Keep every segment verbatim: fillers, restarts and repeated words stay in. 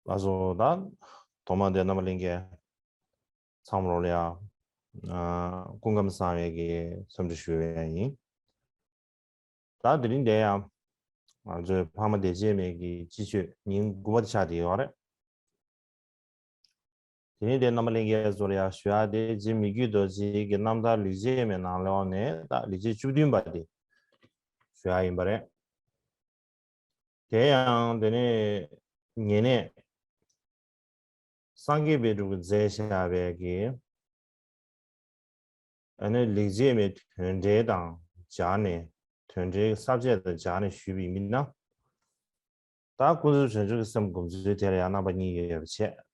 ལགས་སོ། ད་ཐོག་མ་དེ་རྣམ་པ་ལྷན་རྒྱས་ཚང་མ་ལོ་ལ་ཡ་ཨ་སྐུ་ཁམས་བཟང་བའི་གི་འཚམས་འདྲི་ཞུ་ཡ་ཡིན། ད་དེ་རིང་འདིར་ཡང་ང་ཚོའི་ཕ་མ་འདས་རྗེས་མའི་གི་སྤྱི་སྤྱོད་ཉིན་དགུ་པ་དེ་ཆགས་བསྡད་ཡོད་རེད། དེ་རིང་འདིར་རྣམ་པ་ལྷན་རྒྱས་ཚོ་ལ་ཡང་ཞུ་ཡག་དེ་རྗེ་མི་བསྐྱོད་རྡོ་རྗེ་གི་རྣམ་ཐར་ལེགས་བྱས་མའི་ནང་ལོགས་ནས་ད་ལེགས་བྱས་བཅུ་བདུན་པ་དེ་ཞུ་ཡག་ཡིན་པ་རེད། དེ་ཡང་དེ་ནས་ཉེ་གནས་སངས་རྒྱས་པཎ་གྲུབ་ཀྱིས་མཛད་བཞག་པའི་གི་ཨ་ནི་ལེགས་བྱས་མའི་དོན་འགྲེལ་དང་སྦྱར་ནས་དོན་འགྲེལ་གྱི་ས་བཅད་དང་སྦྱར་ནས་ཞུས་པ་ཡིན་ན། ད་ཀུན་རྫོབ་བྱང་ཆུབ་ཀྱི་སེམས་སྒོམ་ཚུལ་དེ་ལ་ཡང་རྣམ་པ་གཉིས་ཡོད་པ་བྱས།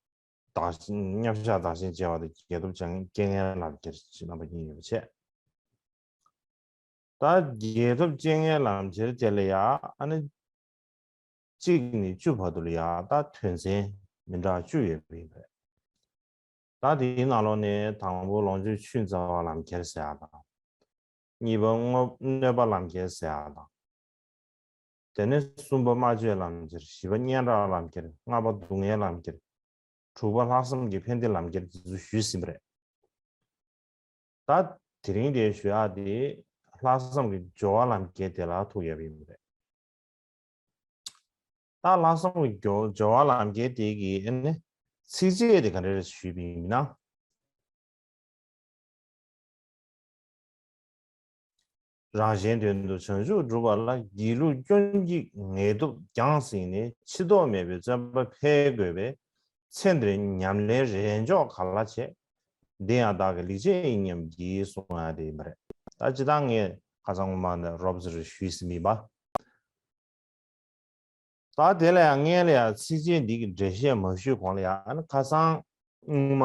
བདག་མཉམ་གཞག་བདག་གཞན་བརྗེ་བ་དང་རྒྱལ་ཐབས་རྐྱེན་ངན་ལམ་ཁྱེར་ཞེས་རྣམ་པ་གཉིས་ཡོད་པ་བྱས། ད་རྒྱལ་ཐབས་རྐྱེན་ངན་ལམ་ཁྱེར་དེ་ལ་ཡང་ཨ་ནི་གཅིག་ནས་བཅུ་བར་དུ་ལ་ཡང་ད་དོན་ཚན་མི་འདྲ་བ་བཅུ་ཡོད་པ་ཡིན་པས། ད་དེའི་ནང་ལོགས་ནས་དང་པོ་ལོངས་སྤྱོད་ཆུད་འཛིན་པ་ལམ་ཁྱེར་ཟེར་ཡག་དང་། གཉིས་པ་གནོད་པ་ལམ་ཁྱེར་ཟེར་ཡག་དང་། དེ་ནས་གསུམ་པ་སྨྲ་བརྗོད་ལམ་ཁྱེར། བཞི་པ་སྙན་གྲགས་ལམ་ཁྱེར། ལྔ་པ་སྡུག་བསྔལ་ལམ་ཁྱེར། དྲུག་པ་ལྷག་བསམ་གྱི་ཕན་བདེ་ལམ་ཁྱེར་དེ་ཚོ་ཞུས་ཟིན་པ་རེད། ད་དེ་རིང་དེ་ཞུ་ཡག་དེ་ལྷག་བསམ་གྱི་སྦྱོར་བ་ལམ་ཁྱེར་དེ་ལ་ཐུག་ཡོད་པ་ཡིན་པ་རེད། ད་ལྷག་བསམ་གྱི་སྦྱོར་བ་ལམ་ཁྱེར་དེ་གི་ཨ་ནི་ཚིགས་བཅད་དེ་ག་འདྲ་རེད་ཞུས་པ་ཡིན་ན། རང་གཞན་དོན་དུ་བྱང་ཆུབ་སྒྲུབ་པ་ལ་སྒྱིད་ལུག་སྐྱོན་གྱི་ངལ་དུབ་རྒྱང་བསྲིངས་ནས་ཕྱི་ལྡོག་མེད་པའི་བརྩོན་པ་འཕེལ་དགོས་པས། ཚེ་འདིར་ཉམས་ལེན་རེས་འཇོག་ག་ལ་བྱེད། འདི་ཡང་བདག་གི་ལེགས་བྱས་ཡིན་སྙམ་བགྱིད་གསུང་ཡག་དེ་ཡིན་པ་རེད། ད་སྤྱིར་བཏང་ངས་ཁ་སང་སྔོན་མ་ནས་རོབ་ཙམ་རེ་ཞུས་ཟིན་པ་ཡིན་པ། ད་དེ་ལ་ཡང་སྔོན་ལ་ཡང་ཚིགས་བཅད་འདི་གི་འགྲེལ་བཤད་མ་ཞུས་གོང་ལ་ཡང་ཨ་ནི་ཁ་སང་སྔོན་མ་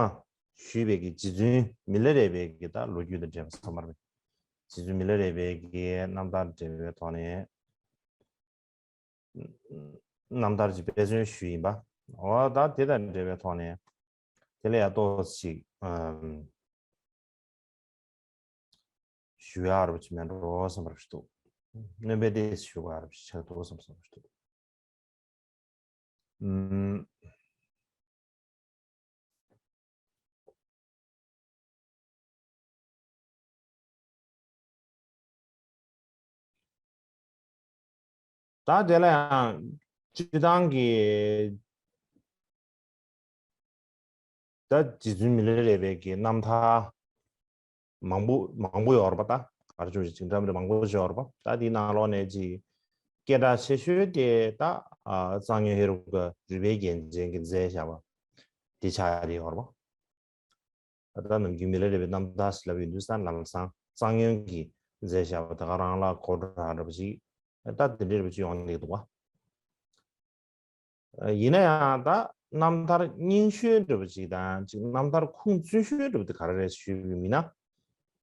ཞུས་པའི་གི་རྗེ་བཙུན་མི་ལ་རས་པའི་གི་ད་ལོ་རྒྱུས་དང་འབྲེལ་བ་ཚང་མ་རེད། རྗེ་བཙུན་མི་ལ་རས་པའི་གི་རྣམ་ཐར་འབྲེལ་བའི་ཐོག་ནས་རྣམ་ཐར་གྱི་དཔེ་མཚོན་ཞུས་ཡིན་པ། འོ་ད་དེ་དང་འབྲེལ་བའི་ཐོག་ནས་དེ་ལ་ཡང་ཏོག་ཙམ་ཅིག་ཨམ། ཞུ་ཡག་རབ་ཅིག་མེད་འགྲོ་བསམ་པ་རབ་ཅིག་འདུག་སྣོན་པའི་ལྟས་སུ་ཞུ་དགོས་རབ་ཅིག་ཆགས་འདུག་བསམ་བསམ་པ་རབ་ཅིག་འདུག་ཨུམ། ད་དེ་ལ་ཡང་སྤྱིར་བཏང་གི་ད་རྗེ་བཙུན་མི་ལ་རས་པའི་གི་རྣམ་ཐར་མང་པོ་མང་པོ་ཡོད་རེད་པ། ད་ག་རེ་བྱུང་ཞིག་འདྲ་མི་འདྲ་མང་པོ་ཡོད་རེད་པ། ད་དེའི་ནང་ལོགས་ནས་ཅིག་སྐད་གྲགས་ཆེ་ཤོས་དེ་ད་ཨ་གཙང་སྨྱོན་ཧེ་རུ་ཀ་རུས་པའི་རྒྱན་ཅན་གྱིས་མཛད་བཞག་པ་དེ་ཆགས་ཡག་དེ་ཡོད་རེད་པ། ད་ལྟ་ནམ་རྒྱུན་མི་ལ་རས་པའི་རྣམ་ཐར་ཞེས་ལབ་ཡོང་དུས་ཙང་ལམ་སང་གཙང་སྨྱོན་གྱིས་མཛད་བཞག་པ་ད་ག་རང་ལ་གོ་འགྲོ་འདྲ་པོ་ཅིག་ད་དེ་འདྲ་པོ་ཅིག་ཡོང་གི་འདུག་པ། ཡིན་ན་ཡང་ད་རྣམ་ཐར་རྙིང་ཤོས་འདྲ་པོ་ཅིག་དང་ཅིག་རྣམ་ཐར་ཁུངས་བཙུན་ཤོས་འདྲ་པོ་དེ་ག་རེ་རེད་ཞུས་པ་ཡིན་ན།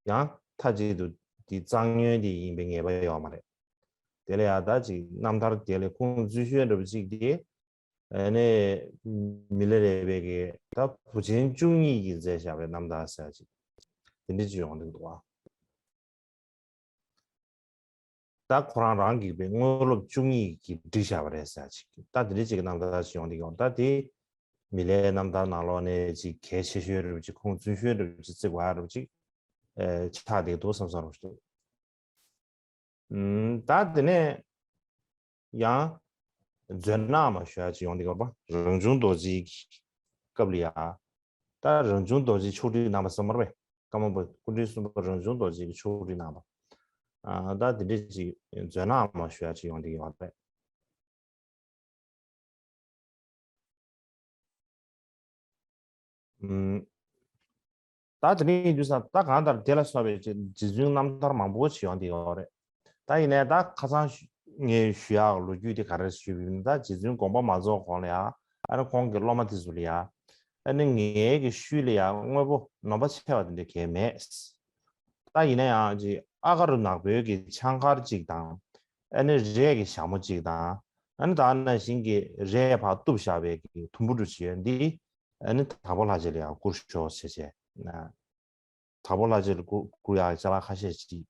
ཡང་མཐའ་གཅིག་ཏུ་དེ་གཙང་སྨྱོན་དེ་ཡིན་པའི་ངེས་པ་ཡོད་མ་རེད། དེ་ལ་ཡང་ད་ཅིག་རྣམ་ཐར་དེ་ལས་ཁུངས་བཙུན་ཤོས་འདྲ་པོ་ཅིག་དེ། ཨ་ནི་མི་ལ་རས་པའི་གི་ད་བུ་ཆེན་བཅུ་གཉིས་ཀྱིས་མཛད་བཞག་པའི་རྣམ་ཐར་ཟེར་ཅིག་དེ་འདྲ་ཅིག་ཡོང་གི་འདུག་པ། ད་ཁོ་རང་རང་གི་པའི་དངོས་སློབ་བཅུ་གཉིས་ཀྱིས་བསྒྲིགས་བཞག་པ་རེད་ཟེར་ཅིག་ད་དེ་འདྲ་ཅིག་གི་རྣམ་ཐར་ཞིག་ཡོང་གི་ཡོད། ད་དེ་མི་ལའི་རྣམ་ཐར་ནང་ལོགས་ནས་ཅིག་གལ་ཆེ་ཤོས་རེད་པ་ཅིག་ཁུངས་བཙུན་ཤོས་རེད་པ་ཅིག་བརྩི་དགོས་རེད་པ་ཅིག་ཨེ་ཆགས་བསྡད་འདུག་བསམ་བསམ་རོགས་ཞུ། ཨུམ། ད་དེ་ནས་ཡང་མཛོད་ནག་མ་ཞུ་ཡག་ཅིག་ཡོང་གི་ཡོད་པ། རང་བྱུང་རྡོ་རྗེའི་སྐབས་ལ་ཡ། ད་རང་བྱུང་རྡོ་རྗེ་ཆོག་སྒྲིག་གནང་བ་ཟེར་མ་རེད་པས། ཀརྨ་པ་སྐུ་ཕྲེང་གསུམ་པ་རང་བྱུང་རྡོ་རྗེ་གིས་ཆོག་སྒྲིག་གནང་བ། ཨ་ད་དེ་འདྲ་ཅིག་མཛོད་ནག་མ་ཞུ་ཡག་ཅིག་ཡོང་གི་ཡོད་རེད། ཨུམ། ད་དེ་ནས་ཡིན་དུས་ཙང་ད་གང་ལྟར་དེ་ལ་སོགས་པའི་རྗེ་རྗེ་བཙུན་རྣམ་ཐར་མང་པོ་ཞིག་ཡོང་བསྡད་ཡོད་རེད། ད་ཡིན་ནའི་ད་ཁ་སང་ཞུ་ངས་ཞུ་ཡག་ལོ་རྒྱུས་དེ་ག་རེ་ཞུས་པ་ཡིན་ན། ད་རྗེ་བཙུན་དགོངས་པ་མ་རྫོགས་གོང་ལ་ཡ་ཨ་ནི་ཁོང་གི་སློབ་མ་དེ་ཚོ་ལ་ཡ་ཨ་ནི་ངའི་གི་ཤུལ་ལ་ཡ་དངོས་པོ་ནོར་བ་ཆེ་བ་དེ་འདྲ་གང་ཡང་མེད། ད་ཡིན་ན་ཡང་ཅིག་ཨ་ག་རུ་ནག་པོའི་གི་ཆང་ཁར་ཅིག་དང་། ཨ་ནི་རས་ཀྱི་ཞྭ་མོ་ཅིག་དང་། ཨ་ནི་ད་ནང་བཞིན་གྱི་རས་ཕར་གཏུབ་བཞག་པའི་གི་དུམ་བུ་འདྲ་ཅིག་ཡོད། འདི་ཨ་ནི་དྭགས་པོ་ལྷ་རྗེ་ལ་ཡང་བསྐུར་ཤོག་ཟེར་བྱས། དྭགས་པོ་ལྷ་རྗེ་ལ་བསྐུར་བསྐུར་ཡག་ཅ་ལག་ཁ་ཤས་ཅིག་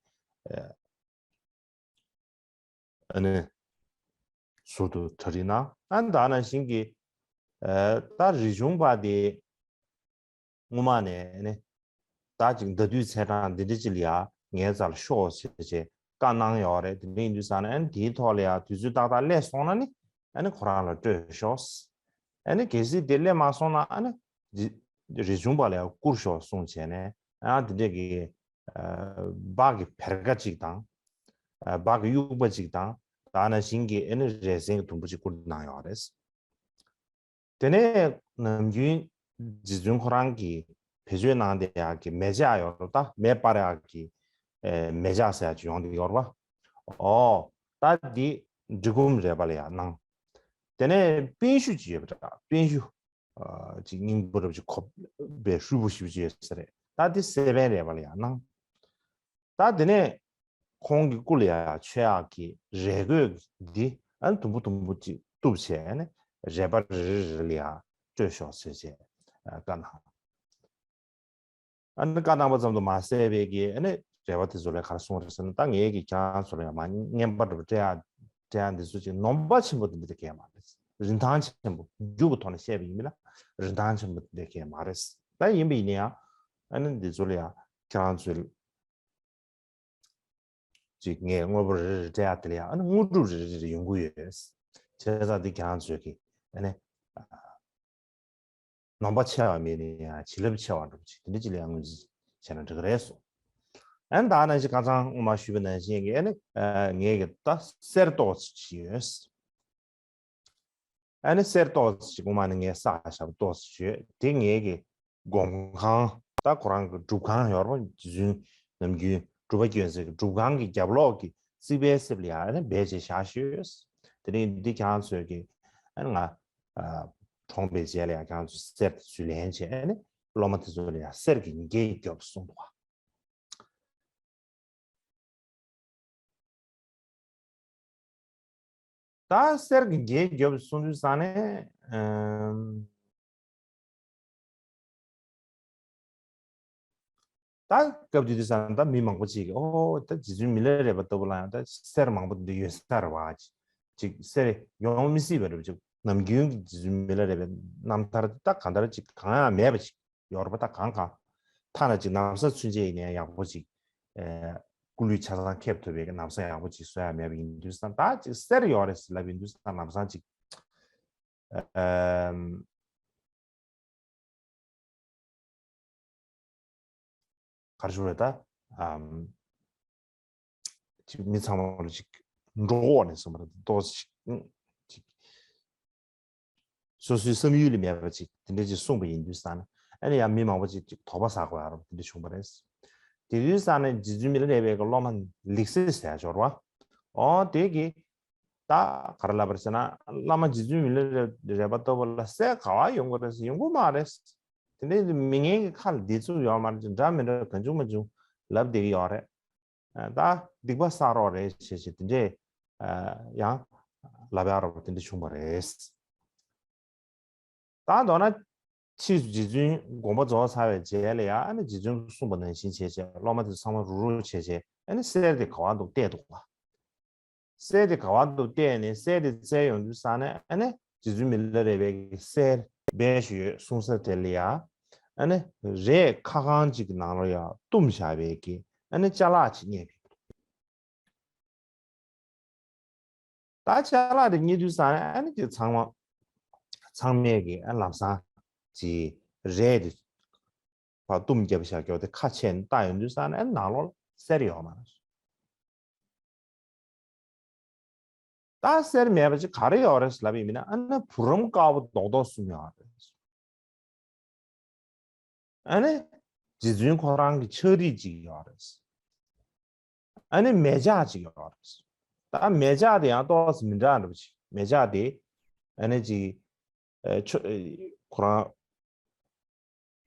ཨ་ནི་ཟུར་དུ་གྲ་སྒྲིག་གནང་། ཨ་ནི་ད་ནང་བཞིན་གྱི་ ཨ་ད་རིག་གཞུང་པ་དེ་སྔོན་མ་ནས་ནི་ད་ཅིག་ཟླ་དུས་ཚེས་གྲངས་འདི་འདྲ་ཅིག་ལ་ཡ་ངའི་རྩ་ལ་ཤོག་ཟེར་བྱས་བཀའ་གནང་ཡོད་རེད། དེ་འདྲ་ཡིན་དུས་ཙང་ནས་ཨ་ནི་དེའི་ཐོག་ལ་ཡ་དུས་ཚོད་ཏག་ཏག་སླེབས་སོང་ན་ནི་ཨ་ནི་ཁོ་རང་ལ་སྤྲོད་ཤོག་ཨ་ནི་གལ་སྲིད་དེ་སླེབས་མ་སོང་ན་ཨ་ནི་རི་རིག་གཞུང་པ་ལ་ཡ་བསྐུར་ཤོག་གསུངས་བྱས་ནས་ཨ་དེ་འདྲས་ཀྱི་ཨ་སྦག་གི་བེར་ཀ་གཅིག་དང་། ཨ་སྦག་གི་དབྱུག་པ་གཅིག་དང་། ད་ནང་བཞིན་གྱི་ཨ་ནི་རས་གཟན་གྱི་དུམ་བུ་གཅིག་བསྐུར་གནང་ཡོད་རེད། དེ་ནས་ནམ་རྒྱུན་རྗེ་བཙུན་ཁོ་རང་གིས་བེད་སྤྱོད་གནང་བསྡད་ཡག་གི་མེ་ལྕགས་ཡོད་རེད། ད་མེ་སྤར་ཡག་གི་ཨེ་མེ་ལྕགས་ཟེར་ཡག་ཅིག་ཡོང་བསྡད་ཡོད་རེད་པ། ཨོ། ད་འདི་འབྲི་གུང་རས་པ་ལ་ཡར་གནང་། དེ་ནས་པཎ་ཞུ་ཅིག་ཡོད་པ་འདྲ། པཎ་ཞུ་ཨ་ཅིག་སྙིང་པོ་འདྲ་པོ་ཅིག་ཁོབ་པའི་ཧྲུལ་པོ་ཞེ་པོ་ཅིག་ཡོད་ས་རེད། ད་འདི་གསེར་པན་རས་པ་ལ་ཡར་གནང་། ད་དེ་ནས་ཁོང་གི་སྐུ་ལ་ཡ་མཆོད་ཡག་གི་རས་གོས་འདི་ཨ་ནི་དུམ་བུ་དུམ་བུ་ཅིག་གཏུབ་བྱས་ནས་རས་པ་རེ་རེ་རེ་ལ་ཡ་སྤྲོད་ཤོག་ཟེར་བྱས་ཨ་བཀའ་གནང་། ཨ་ནི་བཀའ་གནང་པ་ཙམ་དུ་མ་ཟད་པའི་གི་ཨ་ནི་རས་པ་དེ་ཚོ་ལ་ག་རེ་གསུངས་རེད་ཟེར་ན། ད་ངས་ཀྱི་ཁྱེད་རང་ཚོ་ལ་ཡ་མར་རྔན་པ་འདྲ་པོ་སྤྲད་ཡག་སྤྲད་ཡག་འདི་ཚོ་ཅིག་ནོམ་པ་ཆེན་པོ་དེ་འདྲ་གང་ཡང་མ་རེད། རིན་ཐང་ཆེན་པོ་རྒྱུ་གི་ཐོག་ནས་བཤད་པ་ཡིན་མིན་ལ་རིན་ཐང་ཆེན་པོ་དེ་འདྲ་གང་ཡང་མ་རེད། ད་ཡིན་པ་ཡིན་ན་ཡང་ཨ་ནི་འདི་ཚོ་ལ་ཡ་ཁྱེད་རང་ཚོས་ཅིག་ངས་དངོས་པོ་རེ་རེ་སྤྲད་ཡག་དེ་ལ་ཡང་ཨ་ནི་དངོས་གྲུབ་རེ་རེ་རེ་རེ་ཡོང་གི་ཡོད། བྱས་ཙང་འདི་ཁྱེད་རང་ཚོས་ཀྱི་ཨ་ནི་ནོམ་པ་ཆེ་བ་མེད་ནས་ཡང་བྱིན་རླབས་ཆེ་བ་འདྲ་པོ་ཅིག་དེ་འདྲ་ཅིག་ལ་ཡང་ངོས་འཛིན་བྱས་ན་འགྲིག་གི་རེད་གསུངས། ཨ་ནི་ད་ནང་བཞིན་ཁ་སང་སྔོན་མ་ཞུས་པ་ནང་བཞིན་གྱི་ཨ་ནི་ངས་ཀྱི་ད་གསེར་ཏོག་ཙམ་ཅིག་ཡོད། ཨ་ནི་གསེར་ཏོག་ཙམ་ཅིག་སྔོན་མ་ནས་ངས་བསགས་བཞག་པ་ཏོག་ཙམ་ཅིག་ཡོད། དེ་ངས་ཀྱི་སྒོམ་ཁང་ད་ཁོ་རང་གི་སྒྲུབ་ཁང་ཡོད་རེད་པ། རྗེ་བཙུན་ནམ་རྒྱུན་སྒྲུབ་པ་སྐྱོན་ཟེར་གྱི་སྒྲུབ་ཁང་གི་རྒྱབ་ལོགས་ཀྱི་རྩིག་པའི་གསེབ་ལ་ཡ་ཨ་ནི་སྦས་བྱས་བཞག་ཤོག་དེ་རིང་འདི་ཁྱེད་རང་ཚོས་ཀྱི་ཨ་ནི་ང་ཨ་གྲོངས་པའི་རྗེས་ལ་ཡ་ཁྱེད་རང་ཚོས་གསེར་དེ་ཚུར་ལེན་བྱས་ཨ་ནི་སློབ་མ་དེ་ཚོ་ལ་ཡ་གསེར་གྱི་འགྱེད་རྒྱོབ་གསུངས་འདུག་བ། ད་གསེར་གྱི་འགྱེད་རྒྱོབ་གསུང་དུས་ཙང་ནས་ཨམ། ད་སྐབས་དེ་དུས་ཙང་ད་མི་མང་པོ་ཅིག་གིས་ཨོ་ད་རྗེ་བཙུན་མི་ལ་རས་པ་ལྟ་བུ་ལ་ཡང་ད་གསེར་མང་པོ་འདི་ཡོད་ས་རེད་བ། ཅིག་གསེར་ཡོང་མི་སྲིད་པ་རེད་བ། ཅིག་ནམ་རྒྱུན་གྱི་རྗེ་བཙུན་མི་ལ་རས་པའི་རྣམ་ཐར་ད་གང་ལྟར་ཅིག་གང་ཡང་མེད་པ་ཅིག་ཡོད་རེད་པ། ད་གང་གང་ཐ་ན་ཅིག་ན་བཟའ་ཚུན་ཆད་ཡིན་ནའི་ཡག་པོ་ཅིག་ཨེ་སྐུ་ལུས་ཆ་ཚང་ཁེབས་ཐུབ་པའི་ན་བཟའ་ཡག་པོ་ཅིག་བཟོ་ཡ་མེད་པ་ཡིན་དུས་ཙང་ད་ཅིག་གསེར་ཡོད་རེད་ཟེར་ལབ་ཡིན་དུས་ཙང་ལམ་སང་ཅིག་ཨམ། ག་རེ་ཞུ་རེད་ད། ཨམ། ཅིག་མི་ཚང་མ་ལ་ཅིག་འགྲོ་འོག་ནས་སོང་བ་རེད། ཏོག་ཙམ་ཅིག་ཅིག་སོ་སོའི་བསམ་ཡུལ་ལས་མེད་པ་ཅིག་དེ་འདྲ་ཅིག་གསུངས་པ་ཡིན་དུས་ཙང་ནས་ཨ་ནི་ཡང་མི་མང་པོ་ཅིག་ཅིག་དོགས་པ་ཟ་དགོས་ཡ་རབས་དེ་འདྲ་བྱུང་བ་རེད། དེ་དུས་ཙང་ནས་རྗེ་བཙུན་མི་ལ་རས་པའི་གི་སློབ་མ་ལེགས་སེ་ཟེར་ཡ་འབྱོར་བ། ཨོ་དེ་གི་ད་ག་རེ་ལབ་པ་རེད་ཟེར་ན། བླ་མ་རྗེ་བཙུན་མི་ལ་རས་པ་ལྟ་བུ་ལ་གསེར་ག་བ་ཡོང་གི་རེད་ཟེར། ཡོང་གི་མ་རེད། དེ་འདྲའི་མི་ངན་གྱི་ཁ་ལ་བདེ་ཚུགས་ཡོད་མ་རེད། འདྲ་མི་འདྲ་གང་བྱུང་མ་བྱུང་ལབ་བསྡད་ཀྱི་ཡོད་རེད། ད་སྡིག་པ་བསགས་རོགས་རེད་ཞེས་ཞེས་དེ་འདྲས་ཡང་ལབ་ཡག་རོགས་དེ་འདྲ་བྱུང་བ་རེད། ད་མདོར་ན་ཕྱིས་སུ་རྗེ་བཙུན་དགོངས་པ་རྫོགས་ཚར་བའི་རྗེས་ལ་ཡང་ཨ་ནི་རྗེ་བཙུན་གྱིས་གསུངས་པ་ནང་བཞིན་བྱས་བྱས་སློབ་མ་དེ་ཚོ་ཚང་མ་རུག་རུག་བྱས་བྱས་ཨ་ནི་གསེར་དེ་ག་བ་འདུག་བལྟས་འདུག་བ། གསེར་དེ་ག་བ་འདུག་བལྟས་ནས་གསེར་དེ་བཙལ་ཡོང་དུས་ཙང་ནས་ཨ་ནི་རྗེ་བཙུན་མི་ལ་རས་པའི་གི་གསེར་སྦས་ཞུ་ཡོད་གསུང་ས་དེ་ལ་ཡ་ཨ་ནི་རས་ཁ་གང་ཅིག་གི་ནང་ལ་ཡ་བཏུམས་བཞག་པའི་གི་ཨ་ནི་ཅ་ལག་ཅིག་རྙེད་པ་ཡིན། ད་ཅ་ལག་དེ་རྙེད་དུས་ཙང་ནས་ཨ་ནི་དེ་ཚང་མ་ཚང་མས་གི་ཨ་ལམ་སང་ཅིག་རས་དེ་ཕར་བཏུམས་བརྒྱབ་བཞག་རྒྱུ་དེ་ཁ་ཕྱེ་ནས་བལྟ་ཡོང་དུས་ཙང་ནས་ཨ་ནི་ནང་ལོགས་ལ་གསེར་ཡོད་མ་རེད། ད་གསེར་མེད་པ་ཅིག་ག་རེ་ཡོད་རེད་ལབ་ཡིན་མིན་ན་ཨ་ནི་བུ་རམ་དཀར་པོ་རྡོག་རྡོག་གསུམ་ཡོད་རེད། ཨ་ནི་རྗེ་བཙུན་ཁོ་རང་གི་ཕྱག་རིས་ཅིག་ཡོད་རེད། ཨ་ནི་མེ་ལྕགས་ཅིག་ཡོད་རེད། ད་མེ་ལྕགས་དེ་ཡང་ཏོག་ཙམ་མི་འདྲ་འདྲ་པོ་ཅིག་མེ་ལྕགས་དེ་ཨ་ནི་ཅིག་ཨ་ཆོ་ཨ་ཁོ་རང་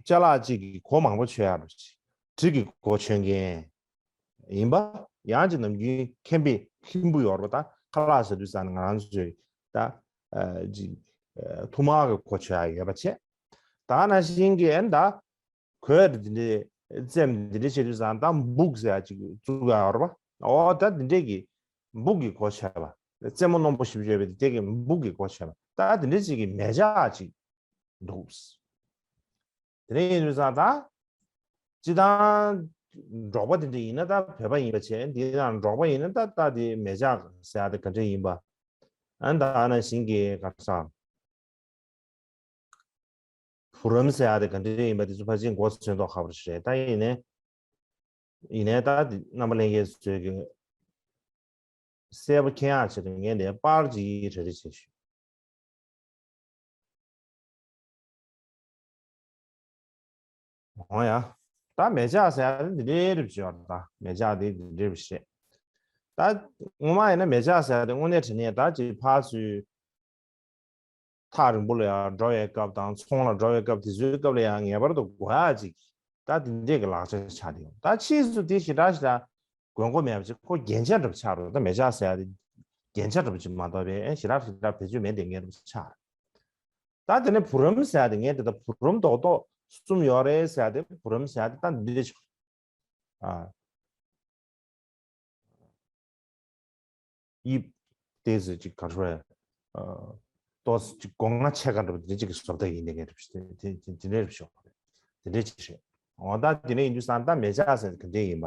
ཅ་ལག་ཅིག་གི་གོ་མང་པོ་ཆོད་ཡག་འདྲ་པོ་ཅིག་གྲི་གི་གོ་ཆོད་མཁན་ཡིན་པ། ཡང་ཅིག་ནམ་རྒྱུན་མཁན་པོའི་ལྷུན་པོ་ཡོད་རེད་པ། ད་ཁ་ལག་ཟ་དུས་ཙང་ནས་ང་རང་ཚོས་ད་ཨ་ཅིག་ཨ་ཐུར་མ་གི་གོ་ཆོད་ཡག་ཡོད་པ་བྱས། ད་ནང་བཞིན་གྱི་ཨ་ནི་ད། གོས་འདི་འདྲའི་རྩེ་མོ་འདི་འདྲའི་བྱེད་དུས་ཙང་ད་སྦུག་ཟེར་ཡག་ཅིག་བཙུགས་ཡག་ཡོད་རེད་པ། འོ་ད་འདི་འདྲའི་གི་སྦུག་གི་གོ་ཆོད་པ། རྩེ་མོ་རྣོན་པོ་ཞེ་པོ་ཅིག་ཡོད་པའི་དེ་གི་སྦུག་གི་གོ་ཆོད་པ། ད་འདི་འདྲའི་ཅིག་གི་མེ་ལྕགས་ཅིག་ འདུག་དེ་ནས་ཡིན་དུས་ཙང་ད། སྤྱི་བཏང་འབྲོག་པ་དེ་འདྲ་ཡིན་ན་ད་བོད་པ་ཡིན་པ་བྱས། འདི་ནང་འབྲོག་པ་ཡིན་ན་ད་ད་དེ་མེ་ལྕགས་ཟེར་ཡ་དེ་ག་འདྲ་ཡིན་པ། ཨ་ནི་ད་ཨ་ནང་བཞིན་གྱི་ག་རེ་ཟེར། བུ་རམ་ཟེར་ཡ་དེ་ག་འདྲ་ཡིན་པ་དེ་ཚོ་ཕལ་ཆེར་མགོ་ཚོས་མདོག་ཁ་པོ་ཞིག་རེད། ད་ཡིན་ནའི། ཡིན་ནའི་ད་དེ་རྣམ་པ་ལྷན་རྒྱས་ཚོས་ཀྱི་གསལ་པོ་མཁྱེན་ཡག་ཆེད་དུ་ངས་འདི་པར་ཅིག་རེ་རེ་བྱས་ཞུ། འོ་ཡ། ད་མེ་ལྕགས་ཟེར་ཡ་དེ་འདི་འདྲའི་རིགས་ཅིག་ཡོད་རེད། ད་མེ་ལྕགས་དེ་འདི་འདྲའི་རིགས་ཤིག་རེད། ད་ངོ་མ་ཡིན་ན་མེ་ལྕགས་ཟེར་ཡ་དེ་དངོས་གནས་དྲང་གནས་ད་ཅིག་ཕར་ཚུར་ཐག་རིང་པོ་ལ་ཡར་འགྲོ་བའི་སྐབས་དང་ཚོང་ལ་འགྲོ་བའི་སྐབས་དེ་ཚོའི་སྐབས་ལ་ཡང་ངེས་པར་དུ་དགོས་ཡག་ཅིག་ད་དེ་འདྲས་ཀྱི་ལག་ཆ་ཆགས་བསྡད་ཡོད། ད་ཕྱིས་སུ་དེ་ཞེ་དྲག་ཞེ་དྲག་དགོས་མཁོ་མེད་པ་ཅིག་ཁོ་རྒྱན་ཆ་འདྲ་པོ་ཆགས་འགྲོ། ད་མེ་ལྕགས་ཟེར་ཡ་དེ་རྒྱན་ཆ་འདྲ་པོ་ཅིག་མ་གཏོགས་པའི་ཞེ་དྲག་ཞེ་དྲག་བེད་སྤྱོད་མེད་བསྡད་མཁན་འདྲ་པོ་ཆགས། ད་དེ་ནས་བུ་རམ་ཟེར་ཡ་དེ་ངས་དེ་ལྟར་བུ་རམ་རྡོག་རྡོག་གསུམ་ཡོད་རེད་ཟེར་ཡ་དེ། བུ་རམ་ཟེར་ཡ་དེ་ད་འདི་འདྲས་ཆགས། ཨ། དབྱིབས་དེ་ཚོ་ཅིག་ག་རེ་ཟེར། ཨ། ཏོག་ཙམ་ཅིག་སྒོ་ང་ཕྱེད་ཀ་འདྲ་པོ་དེ་འདྲ་ཅིག་གི་བཟོ་ལྟ་ཡིན་དེ་འདྲས་རེད་པ། དེ་དེ་དེ་འདྲས་རེད་པ། དེ་འདྲས་ཅིག་རེད། འོ་ད་དེ་འདྲས་ཡིན་དུས་ཙང་ད་མེ་ལྕགས་ཟེར་དེ་ག་འདྲས་ཡིན་པ།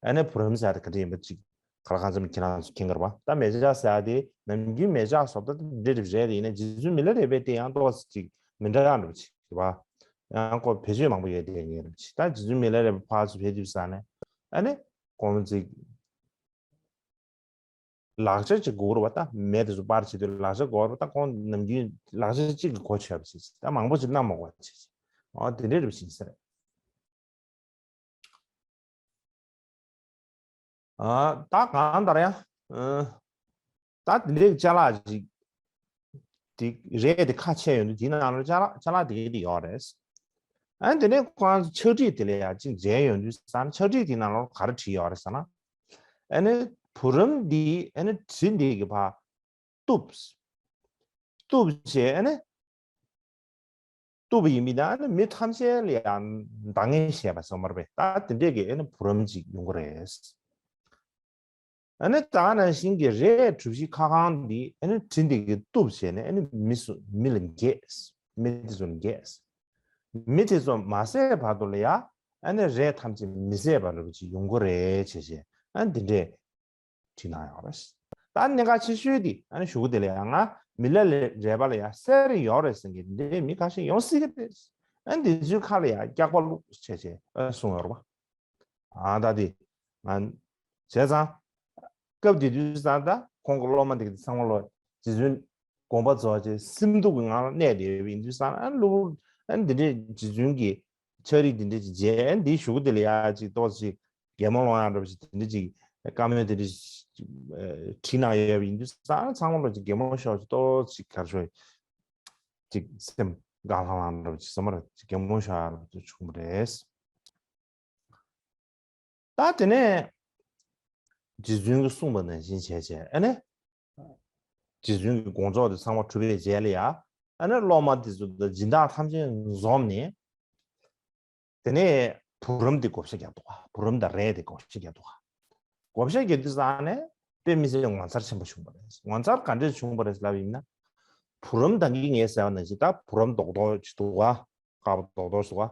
ཨ་ནི་བུ་རམ་ཟེར་དེ་ག་འདྲས་ཡིན་པ་ཅིག་ག་ལ་གང་འཚམ་ཁྱེད་རང་ཚོ་མཁྱེན་གྱི་རེད་པ། ད་མེ་ལྕགས་ཟེར་དེ་ནམ་རྒྱུན་མེ་ལྕགས་བཟོ་ལྟ་དེ་འདྲས་རེད་པ། རེད་དེ་ཡིན་ན་རྗེ་བཙུན་མི་ལ་རས་པས་དེ་ཡང་ཏོག་ཙམ་ཅིག་མི་འདྲ་ཡག་འདྲ་པོ་ཅིག་རེད་པ། ཡང་ཁོ་བེད་སྤྱོད་མང་པོ་ཡོད་དེ་ངེས་རེད་པ། ཅིག་ད་རྗེ་བཙུན་མི་ལ་རས་པ་ཕར་ཚུར་ཕེབས་དུས་ཙང་ནས་ཨ་ནི་ཁོང་ཚོས་ལག་ཆ་ཅིག་དགོས་རེད་པ། ད་མེ་དེ་ཚོ་པར་བྱེད་དུས་ལག་ཆ་དགོས་རེད་པ། ད་ཁོང་ནམ་རྒྱུན་ལག་ཆ་གཅིག་གིས་གོ་ཆོད་པ་བྱེད་ཅིག་ད་མང་པོ་ཅིག་བསྣམས་མ་དགོས་པ་བྱེད་ཅིག་འོ་དེ་འདྲས་རེད་པ་ཅིག་ཟེར། ཨ། ད་གང་ལྟར་ཡང་། ཨ། ད་དེ་འདྲའི་ཅ་ལག་ཅིག་དེ་རས་དེ་ཁ་ཕྱེ་ཡོང་དུས་དེའི་ནང་ལ་ཅ་ལག་ཅ་ལག་དེ་ག་དེ་ཡོད་རེད། ཨ་ནི་དེ་ནས་ཁོ་རང་ཚོ་ཕྱག་བྲིས་དེ་ལ་ཡང་ཅིག་མཇལ་ཡོང་དུས་ཙང་ཕྱག་བྲིས་དེའི་ནང་ལ་ག་རེ་བྲིས་ཡོད་རེད་ཟེར་ན། ཨ་ནི་བུ་རམ་འདི་ཨ་ནི་གྲི་འདི་གི་ཕར་གཏུབས། གཏུབས་བྱས་ཨ་ནི། གཏུབ་པ་ཡིན་མིན་ད་ནི་མི་ཐམས་ཅད་ལ་ཡང་འདང་ངེས་བྱས་པ་སོ་མར་པས། ད་དེ་འདྲས་ཀྱི་ཨ་ནི་བུ་རམ་ཅིག་ཡོང་གི་རེད། ཨ་ནི་ད་ནང་བཞིན་གྱི་རས་གྲུ་བཞི་ཁ་གང་འདི་ཨ་ནི་གྲི་འདི་གིས་གཏུབ་བྱས་ནས་ཨ་ནི་མི་སུ་མི་ལ་འགྱེད། མི་དེ་ཚོ་ལ་འགྱེད། མི་དེ་ཚོ་མ་བསད་བར་དུ་ལ་ཡ་ཨ་ནི་རས་ཐམས་ཅད་མི་ཟད་པ་འདྲ་པོ་ཅིག་ཡོང་གི་རེད་བྱས་བྱས་ཨ་ནི་འདི་འདྲས། བྲིས་གནང་ཡོད་རེད། ད་གནད་འགག་ཆེ་ཤོས་དེ་ཨ་ནི་གཞུག་གུ་དེ་ལ་ཡང་ང་མི་ལ་ལས་རས་པ་ལ་ཡང་གསེར་ཡོད་རེད་ཟེར་མཁན་འདྲའི་མི་ཁ་ཤས་ཡོང་སྲིད་ཀྱི་རེད། ཨ་ནི་འདི་ཚོའི་ཁ་ལ་ཡང་སྐྱག་པ་བླུགས་བྱས་བྱས་ཨ་གསུངས་ཡོད་རེད་པ། ཨ་ད་དེ་ང་བྱས་ཙང་སྐབས་དེ་དུས་ཙང་ད་ཁོང་གི་སློབ་མ་དེ་ག་དེ་ཚང་མ་ལོ་རྗེ་བཙུན་དགོངས་པ་རྫོགས་བྱས་སེམས་སྡུག་གི་ངང་ལ་གནས་བསྡད་ཡོད་པ་ཡིན་དུས་ཙང་ཨ་ནི་གློ་བུར་ཨ་ནི་འདི་འདྲའི་རྗེ་བཙུན་གྱི་ཕྱག་བྲིས་འདི་འདྲ་ཅིག་མཇལ། འདིའི་གཞུག་གུ་དེ་ལ་ཡ་ཅིག་ཏོག་ཙམ་ཅིག་གད་མོ་སློང་ཡག་འདྲ་པོ་ཞིག་དེ་འདྲ་ཅིག་བཀའ་མོལ་དེ་འདྲ་ཞིག་བྲིས་གནང་ཡོད་པ་ཡིན་དུས་ཙང་ཚང་མ་ལོ་ཅིག་གད་མོ་ཤོར་ཅིག་ཏོག་ཙམ་ཅིག་ག་རེ་ཞུ། ཅིག་སེམས་དགའ་ལྷང་ལྷང་འདྲ་པོ་ཅིག་བསམ་པ་རེད། ཅིག་གད་མོ་ཤོར་ཡག་འདྲ་པོ་ཅིག་བྱུང་བ་རེད། ད་དེ་ནས་རྗེ་བཙུན་གྱིས་གསུངས་པ་ནང་བཞིན་བྱས་བྱས་ཨ་ནི། རྗེ་བཙུན་གྱི་དགོངས་རྫོགས་དེ་ཚང་མ་གྲུབ་པའི་རྗེས་ལ་ཡ། ཨ་ནི་སློབ་མ་དེ་ཚོ་དང་སྦྱིན་བདག་ཐམས་ཅད་འཛོམས་ནས། དེ་ནས་བུ་རམ་དེ་བགོ་བཤའ་རྒྱག་འདུག་ག་བུ་རམ་དང་རས་དེ་བགོ་བཤའ་རྒྱག་འདུག་ག་བགོ་བཤའ་རྒྱག་དུས་ཙང་ནས་དཔེ་མི་སྲིད་ངོ་མཚར་ཆེན་པོ་བྱུང་བ་རེད། ངོ་མཚར་ག་འདྲས་བྱུང་བ་རེད་ལབ་ཡིན་ན། བུ་རམ་ད་གིན་ངས་ཟེར་བ་ནང་བཞིན་ད་བུ་རམ་རྡོག་རྡོག་ཅིག་འདུག་ག་དཀར་པོ་རྡོག་རྡོག་ཟེར་བ།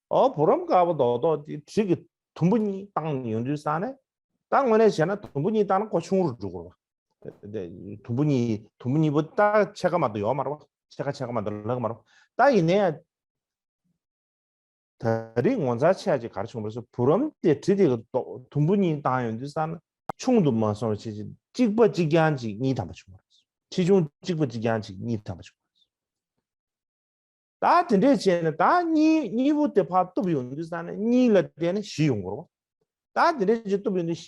ཨོ་བུ་རམ་དཀར་པོ་རྡོག་རྡོག་དེ་གྲི་གི་དུམ་བུ་གཉིས་བཏང་ཡོང་དུས་ཙང་ནས། ད་དངོས་གནས་བྱས་ན་དུམ་བུ་གཉིས་བཏང་ན་ཁོ་ཆུང་རུ་འགྲོ་གི་རེད་པ། དེ་དུམ་བུ་གཉིས་དུམ་བུ་གཉིས་པོ་ད་ཕྱེད་ཀ་མ་གཏོགས་ཡོད་མ་རེད་པ། ཕྱེད་ཀ་ཕྱེད་ཀ་མ་གཏོགས་ལྷག་གི་མ་རེད་པ། ད་ཡིན་ནའི་ད་རེས་ངོ་མཚར་ཆེ་བ་ཅིག་ག་རེ་བྱུང་བ་རེད་ཟེར། བུ་རམ་དེ་གྲི་དེ་གི་དུམ་བུ་གཉིས་བཏང་ཡོང་དུས་ཙང་ན་ཆུང་དུ་མ་སོང་བ་བྱས་ཅིག་གཅིག་པ་གཅིག་རྐྱང་གཅིག་གཉིས་ཐམ་པ་བྱུང་བ་རེད། ཁྲི་ཆུང་གཅིག་པ་གཅིག་རྐྱང་གཅིག་གཉིས་ཐམ་པ་བྱུང་བ་རེད། ད་དེ་འདྲས་བྱས་ནས་ད་གཉིས་གཉིས་པོ་དེ་ཕར་གཏུབ་ཡོང་དུས་ཙང་ནས་གཉིས་ལ་བརྟེན་ནས་བཞི་ཡོང་གི་རེད་པ། ད་དེ་འདྲས་ཅིག་གཏུབ་ཡོང་དུས་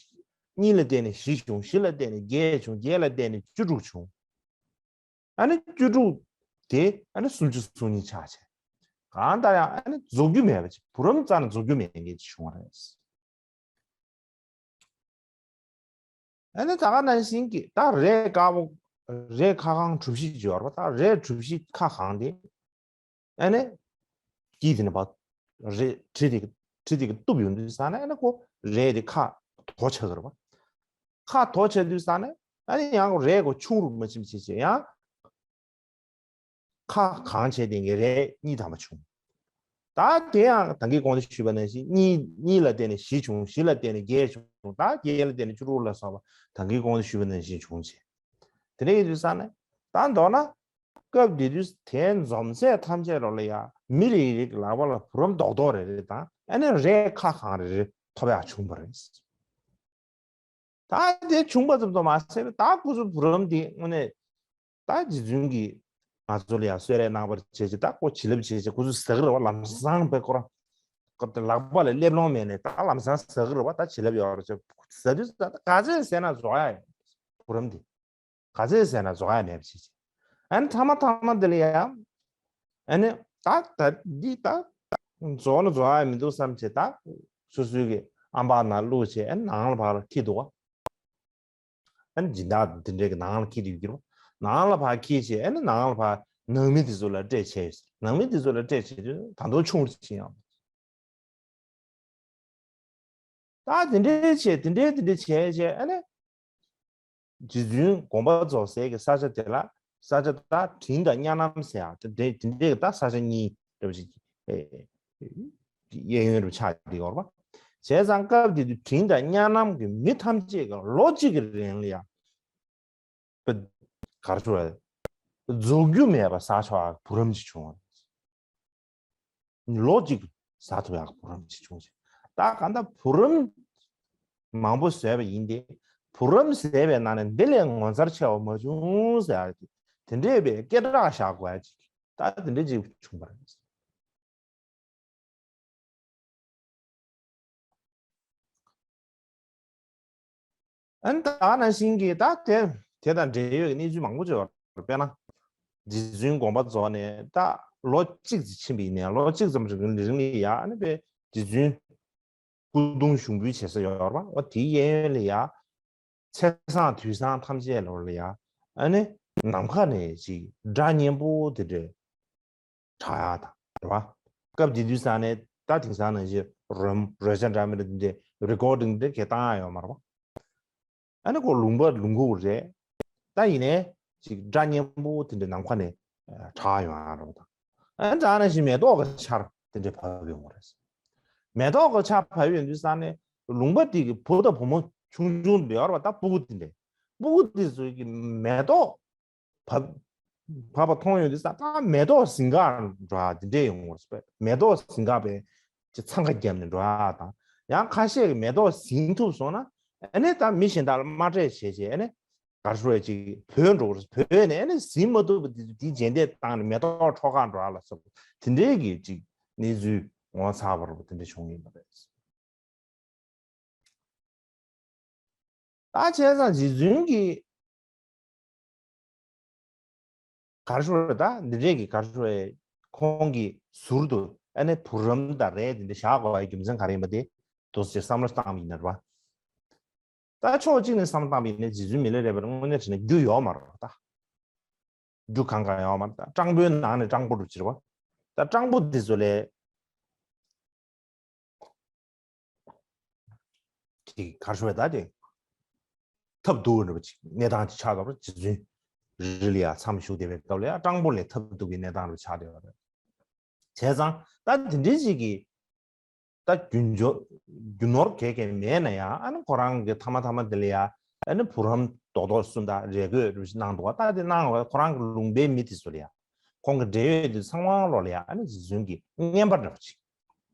གཉིས་ལ་བརྟེན་ནས་བཞི་བྱུང་། བཞི་ལ་བརྟེན་ནས་བརྒྱད་བྱུང་། བརྒྱད་ལ་བརྟེན་ནས་བཅུ་དྲུག་བྱུང་། ཨ་ནི་བཅུ་དྲུག་དེ་ཨ་ནི་སུམ་ཅུ་སོ་གཉིས་ཆགས་བྱས། གང་ལྟར་ཡང་ཨ་ནི་རྫོགས་རྒྱུ་མེད་པ་ཅིག་བུ་རམ་རྩ་ནས་རྫོགས་རྒྱུ་མེད་མཁན་ཅིག་བྱུང་བ་རེད། ཨ་ནི་ད་ག་ནང་བཞིན་གྱི་ད་རས་དཀར་པོ་རས་ཁ་གང་གྲུ་བཞི་ཅིག་ཡོད་རེད་པ། ད་རས་གྲུ་བཞི་ཁ་གང་དེ་ཨ་ནི་དཀྱིལ་དེ་ནས་ཕར་རས་གྲི་དེ་གྲི་དེ་གིས་གཏུབ་ཡོང་དུས་ཙང་ནས་ཨ་ནི་ཁོ་རས་དེ་ཁ་དོག་ཆགས་ཀྱི་རེད་པ། ཁ་དོག་ཆགས་དུས་ཙང་ནས་ཨ་ནི་ཡང་རས་ཁོ་ཆུང་རུ་མ་ཕྱིན་བྱས་བྱས་ཡང་ ཁ་གང་བྱས་དེ་གའི་རས་གཉིས་ཐམ་པ་བྱུང་། ད་དེ་ཡང་ད་གིན་གོང་དུ་ཞུས་པ་ནང་བཞིན་གཉིས་གཉིས་ལ་བརྟེན་ནས་བཞི་བྱུང་། བཞི་ལ་བརྟེན་ནས་བརྒྱད་བྱུང་། ད་བརྒྱད་ལ་བརྟེན་ནས་བཅུ་དྲུག་ལ་སོགས་པ་ད་གིན་གོང་དུ་ཞུས་པ་ནང་བཞིན་བྱུང་བྱས། དེ་འདྲ་ཡིན་དུས་ཙང་ནས་ད་མདོར་ན་སྐབས་དེ་དུས་དེ་འཛོམས་ཚད་ཐམས་ཅད་ལོ་ལ་ཡང་མི་རེ་རེ་གི་ལག་པ་ལ་བུ་རམ་རྡོག་རྡོག་རེ་རེ་དང་ཨ་ནི་རས་ཁ་གང་རེ་རེ་ཐོབ་ཡག་བྱུང་བ་རེད། ད་དེ་བྱུང་པ་ཙམ་དུ་མ་ཟད་པའི་ད་ཁོ་ཚོ་བུ་རམ་དེ་དངོས་གནས་ད་རྗེ་བཙུན་གྱིས་ང་ཚོ་ལ་ཡང་གསོལ་རས་གནང་བར་བྱས་ཀྱི། ད་ཁོ་བྱིན་རླབས་བྱས་ཀྱི་ཁོ་ཚོ་ཟ་གི་རེད་བ། ལམ་སང་བས་ཁོ་རང་ལག་པ་ལ་སླེབས་ལོང་མེད་ནས་ད་ལམ་སང་ཟ་གི་རེད་བ། ད་བྱིན་རླབས་ཡོད་རེད་ཟེར་ཟ་དུས་ད་ག་ཚོད་ཟས་ན་རྫོགས་ཡ་ཡོད་བུ་རམ་དེ། ག་ཚོད་ཟས་ན་རྫོགས་ཡ་མེད་པ་བྱས་ཀྱི། ཨ་ནི་མཐའ་མ་མཐའ་མ་དེ་ལ་ཡང་ཨ་ནི་ད་ད་འདི་ད་རྫོགས་ན་རྫོགས་ཡ་མི་འདུག་བསམ་བྱས་ད་སོ་སོའི་གི་ཨམ་བག་ནང་བླུགས་བྱས་ཨ་ནི་ནང་ལ་ཕར་འཁྱེར་འདུག་བ། ཨ་ནི་སྦྱིན་བདག་འདི་འདྲའི་གི་ནང་ལ་འཁྱེར་དུ་ཡོད་ཀྱི་རེད་བ། ནང་ལ་ཕར་འཁྱེར་བྱས་ཨ་ནི་ནང་ལ་ཕར་ནང་མི་དེ་ཚོ་ལ་སྤྲད་བྱས་ཡོད། ནང་མི་དེ་ཚོ་ལ་སྤྲད་བྱས་དུས་ད་དུང་ཆུང་རུ་ཕྱིན་ཡང་། ད་དེ་འདྲའི་བྱས་དེ་འདྲའི་དེ་འདྲའི་བྱས་བྱས་ཨ་ནི། རྗེ་བཙུན་དགོངས་པ་རྫོགས་སའི་གི་ས་ཆ་དེ་ལ་ས་ཆ་ད་དྲིན་དང་གཉའ་ནམ་ཟེར་ཡག་དེ་དེ་དེ་འདྲའི་གི་ད་ས་ཆ་གཉིས་འདྲ་བ་ཞིག་གཡས་གཡོན་རུ་ཆགས་བསྡད་ཡོད་རེད་བ། བྱས་ཙང་སྐབས་དེ་དུས་དྲིན་དང་གཉའ་ནམ་གི་མི་ཐམས་ཅད་ཀྱིས་ལོ་གཅིག་གི་རིང་ལ་ཡང་པ་གར་ཆུ་ར་རྫོགས་རྒྱུ་མེད་པ་ཟ་ཆོག་ཡག་བུ་རམ་ཅིག་བྱུང་བ་རེད། ལོ་གཅིག་ཟ་ཐུབ་ཡག་བུ་རམ་ཅིག་བྱུང་ཞིང་། ད་ག་འདྲ་བུ་རམ་མང་པོ་བཟས་པ་ཡིན་ཏེ། བུ་རམ་བཟས་པའི་ནང་ནས་འདི་ལས་ངོ་མཚར་ཆེ་བ་མ་བྱུང་ཟེར་ཡག་དེ་འདྲས་པའི་སྐད་གྲགས་བཞག་དགོས་ཡག་ཅིག་ད་དེ་འདྲས་ཅིག་བྱུང་བ་རེད། ཨ་ནི་ད་ག་ནང་བཞིན་གྱི་ད་དེ་དེ་དང་འབྲེལ་ཡོད་ཀྱི་གནས་ཚུལ་མང་པོ་ཅིག་ཡོད་རེད། དཔེར་ན། རྗེ་བཙུན་དགོངས་པ་རྫོགས་ནས་ད་ལོ་གཅིག་ཙམ་ཕྱིན་པ་ཡིན་ནའི་ལོ་གཅིག་ཙམ་རིང་ལ་ཡ་ཨ་ནི་དཔེ་རྗེ་བཙུན་སྐུ་གདུང་ཞུགས་འབུལ་བྱེད་ས་ཡོད་རེད་བ། འོ་དེའི་གཡས་གཡོན་ལ་ཡ་ཚེས་བཟང་དུས་བཟང་ཐམས་ཅད་ལོ་ལ་ཡ་ཨ་ནི་ནམ་མཁའ་ནས་ཅིག་སྒྲ་སྙན་པོ་དེ་འདྲ་གྲགས་ཡག་དང་རེད་བ། སྐབས་དེ་དུས་ས་ནས་ད་དེང་སང་ནང་བཞིན་རོལ་རོལ་ཆ་འདྲ་མི་འདྲ་འདི་འདྲ་རི་ཀོར་ཌིང་འདི་གས་བཏང་ཡག་ཡོད་མ་རེད་བ། ཨ་ནི་ཁོ་ལུང་པ་ལུང་ཁུག་རེད། ད་ཡིན་ནའི་ཅིག་སྒྲ་སྙན་པོ་དེ་འདྲ་ནམ་མཁའ་ནས་གྲགས་ཡོང་ཡག་རེད་བ། ད་ཨ་ནི་ད་ནང་བཞིན་མེ་ཏོག་གི་ཆར་དེ་འདྲ་བབས་ཡོང་བ་རེད། མེ་ཏོག་གི་ཆར་བབས་ཡོང་དུས་ས་ནས་ལུང་པ་དེ་གི་བུ་དང་བུ་མོ་ཆུང་ཆུང་འདྲ་ཡོད་རེད་བ། ད་སྤུ་གུ་དེ་འདྲ་སྤུ་གུ་དེ་ཚོ་གི་མེ་ཏོག་བབས་བབས་པ་མཐོང་ཡོང་དུས་ས་ད་མེ་ཏོག་ཟིང་ག་འགྲོ་ཡག་དེ་འདྲས་ཡོང་བ་རེད། མེ་ཏོག་ཟིང་ག་པའི་ཅིག་འཚང་ཁ་བརྒྱབ་ནས་འགྲོ་ཡག་དང་། ཡང་ཁ་ཤས་ཀྱིས་མེ་ཏོག་ཟིང་ཐུབ་སོང་ན་ཨ་ནི་ད་མི་གཞན་དག་ལ་དམའ་འབྲས་བྱས་བྱས་ཨ་ནི་ག་རེ་ཞུ་དགོས་རེད། ཅིག་བུད་འགྲོ་གི་རེད། བུད་ནས་ཨ་ནི་ཟིང་མ་ཐུབ་པ་དེ་དེ་རྗེས་འདེད་བཏང་ནས་མེ་ཏོག་འཕྲོག་ག་འགྲོ་ཡག་ལ་སོགས་པ་དེ་འདྲས་ཀྱི་ཅིག་གནས་ཚུལ་ངོ་མཚར་བ་རེད་བ། དེ་འདྲ་བྱུང་ཡོད་པ་རེད། ད་བྱས་ཙང་རྗེ་བཙུན་གྱིས་ག་རེ་ཞུ་དགོས་རེད། ད་འདི་འདྲས་ཀྱི་ག་རེ་ཞུ་དགོས་རེད། ཁོང་གི་ཟུར་དུ་ཨ་ནི་བུ་རམ་དང་རས་དེ་འདྲ་བཞག་དགོས་པའི་རྒྱུ་མཚན་ག་རེ་ཡིན་པ་དེ་འདུག་སེ་བསམ་བློ་བཏང་བ་ཡིན་ན་རེད་བ། ད་ཕྱོགས་གཅིག་ནས་བསམ་བློ་བཏང་བ་ཡིན་ན་རྗེ་བཙུན་མི་ལ་རས་པར་དངོས་གནས་དྲིས་ན་རྒྱུ་ཡོད་མ་རེད་ད། རྒྱུ་གང་གང་ཡོད་མ་རེད་ད། སྤྲང་པོའི་ནང་ནས་སྤྲང་པོ་རུ་གྱུར་བ། ད་སྤྲང་པོ་འདི་ཚོ་ལས་ཀྱི་གར་ཤོར་བའི་ད་དེ་ཐབས་སྡུག་འདྲ་པོ་ཅིག་གནས་སྟངས་ཅིག་ཆགས་འདུག་རྗེ་བཙུན་རི་ལ་ཡ་མཚམས་བཞུགས་བསྡད་པའི་སྐབས་ལ་ཡ་སྤྲང་པོ་ལས་ཐབས་སྡུག་གི་གནས་སྟངས་རུ་ཆགས་བསྡད་པ་རེད། བྱས་ཙང་ད་དེ་འདྲའི་ཅིག་གི་ད་རྒྱུ་འབྱོར་རྒྱུ་ནོར་གས་གས་མེད་ན་ཡང་ཨ་ནི་ཁོ་རང་གི་ཐ་མ་ཐ་མ་དེ་ལ་ཡ་ཨ་ནི་བུ་རམ་རྡོག་རྡོག་གསུམ་དང་རས་གོས་རུ་གནང་འདུག་བ། ད་དེ་གནང་བ་ཁོ་རང་གི་ལུང་པའི་མི་དེ་ཚོ་ལ་ཡ་ཁོང་གི་འབྲེལ་ཡོད་དེ་ཚང་མ་ལོག་ལ་ཡ་ཨ་ནི་རྗེ་བཙུན་གྱི་རྔན་པ་འདྲ་པོ་ཅིག་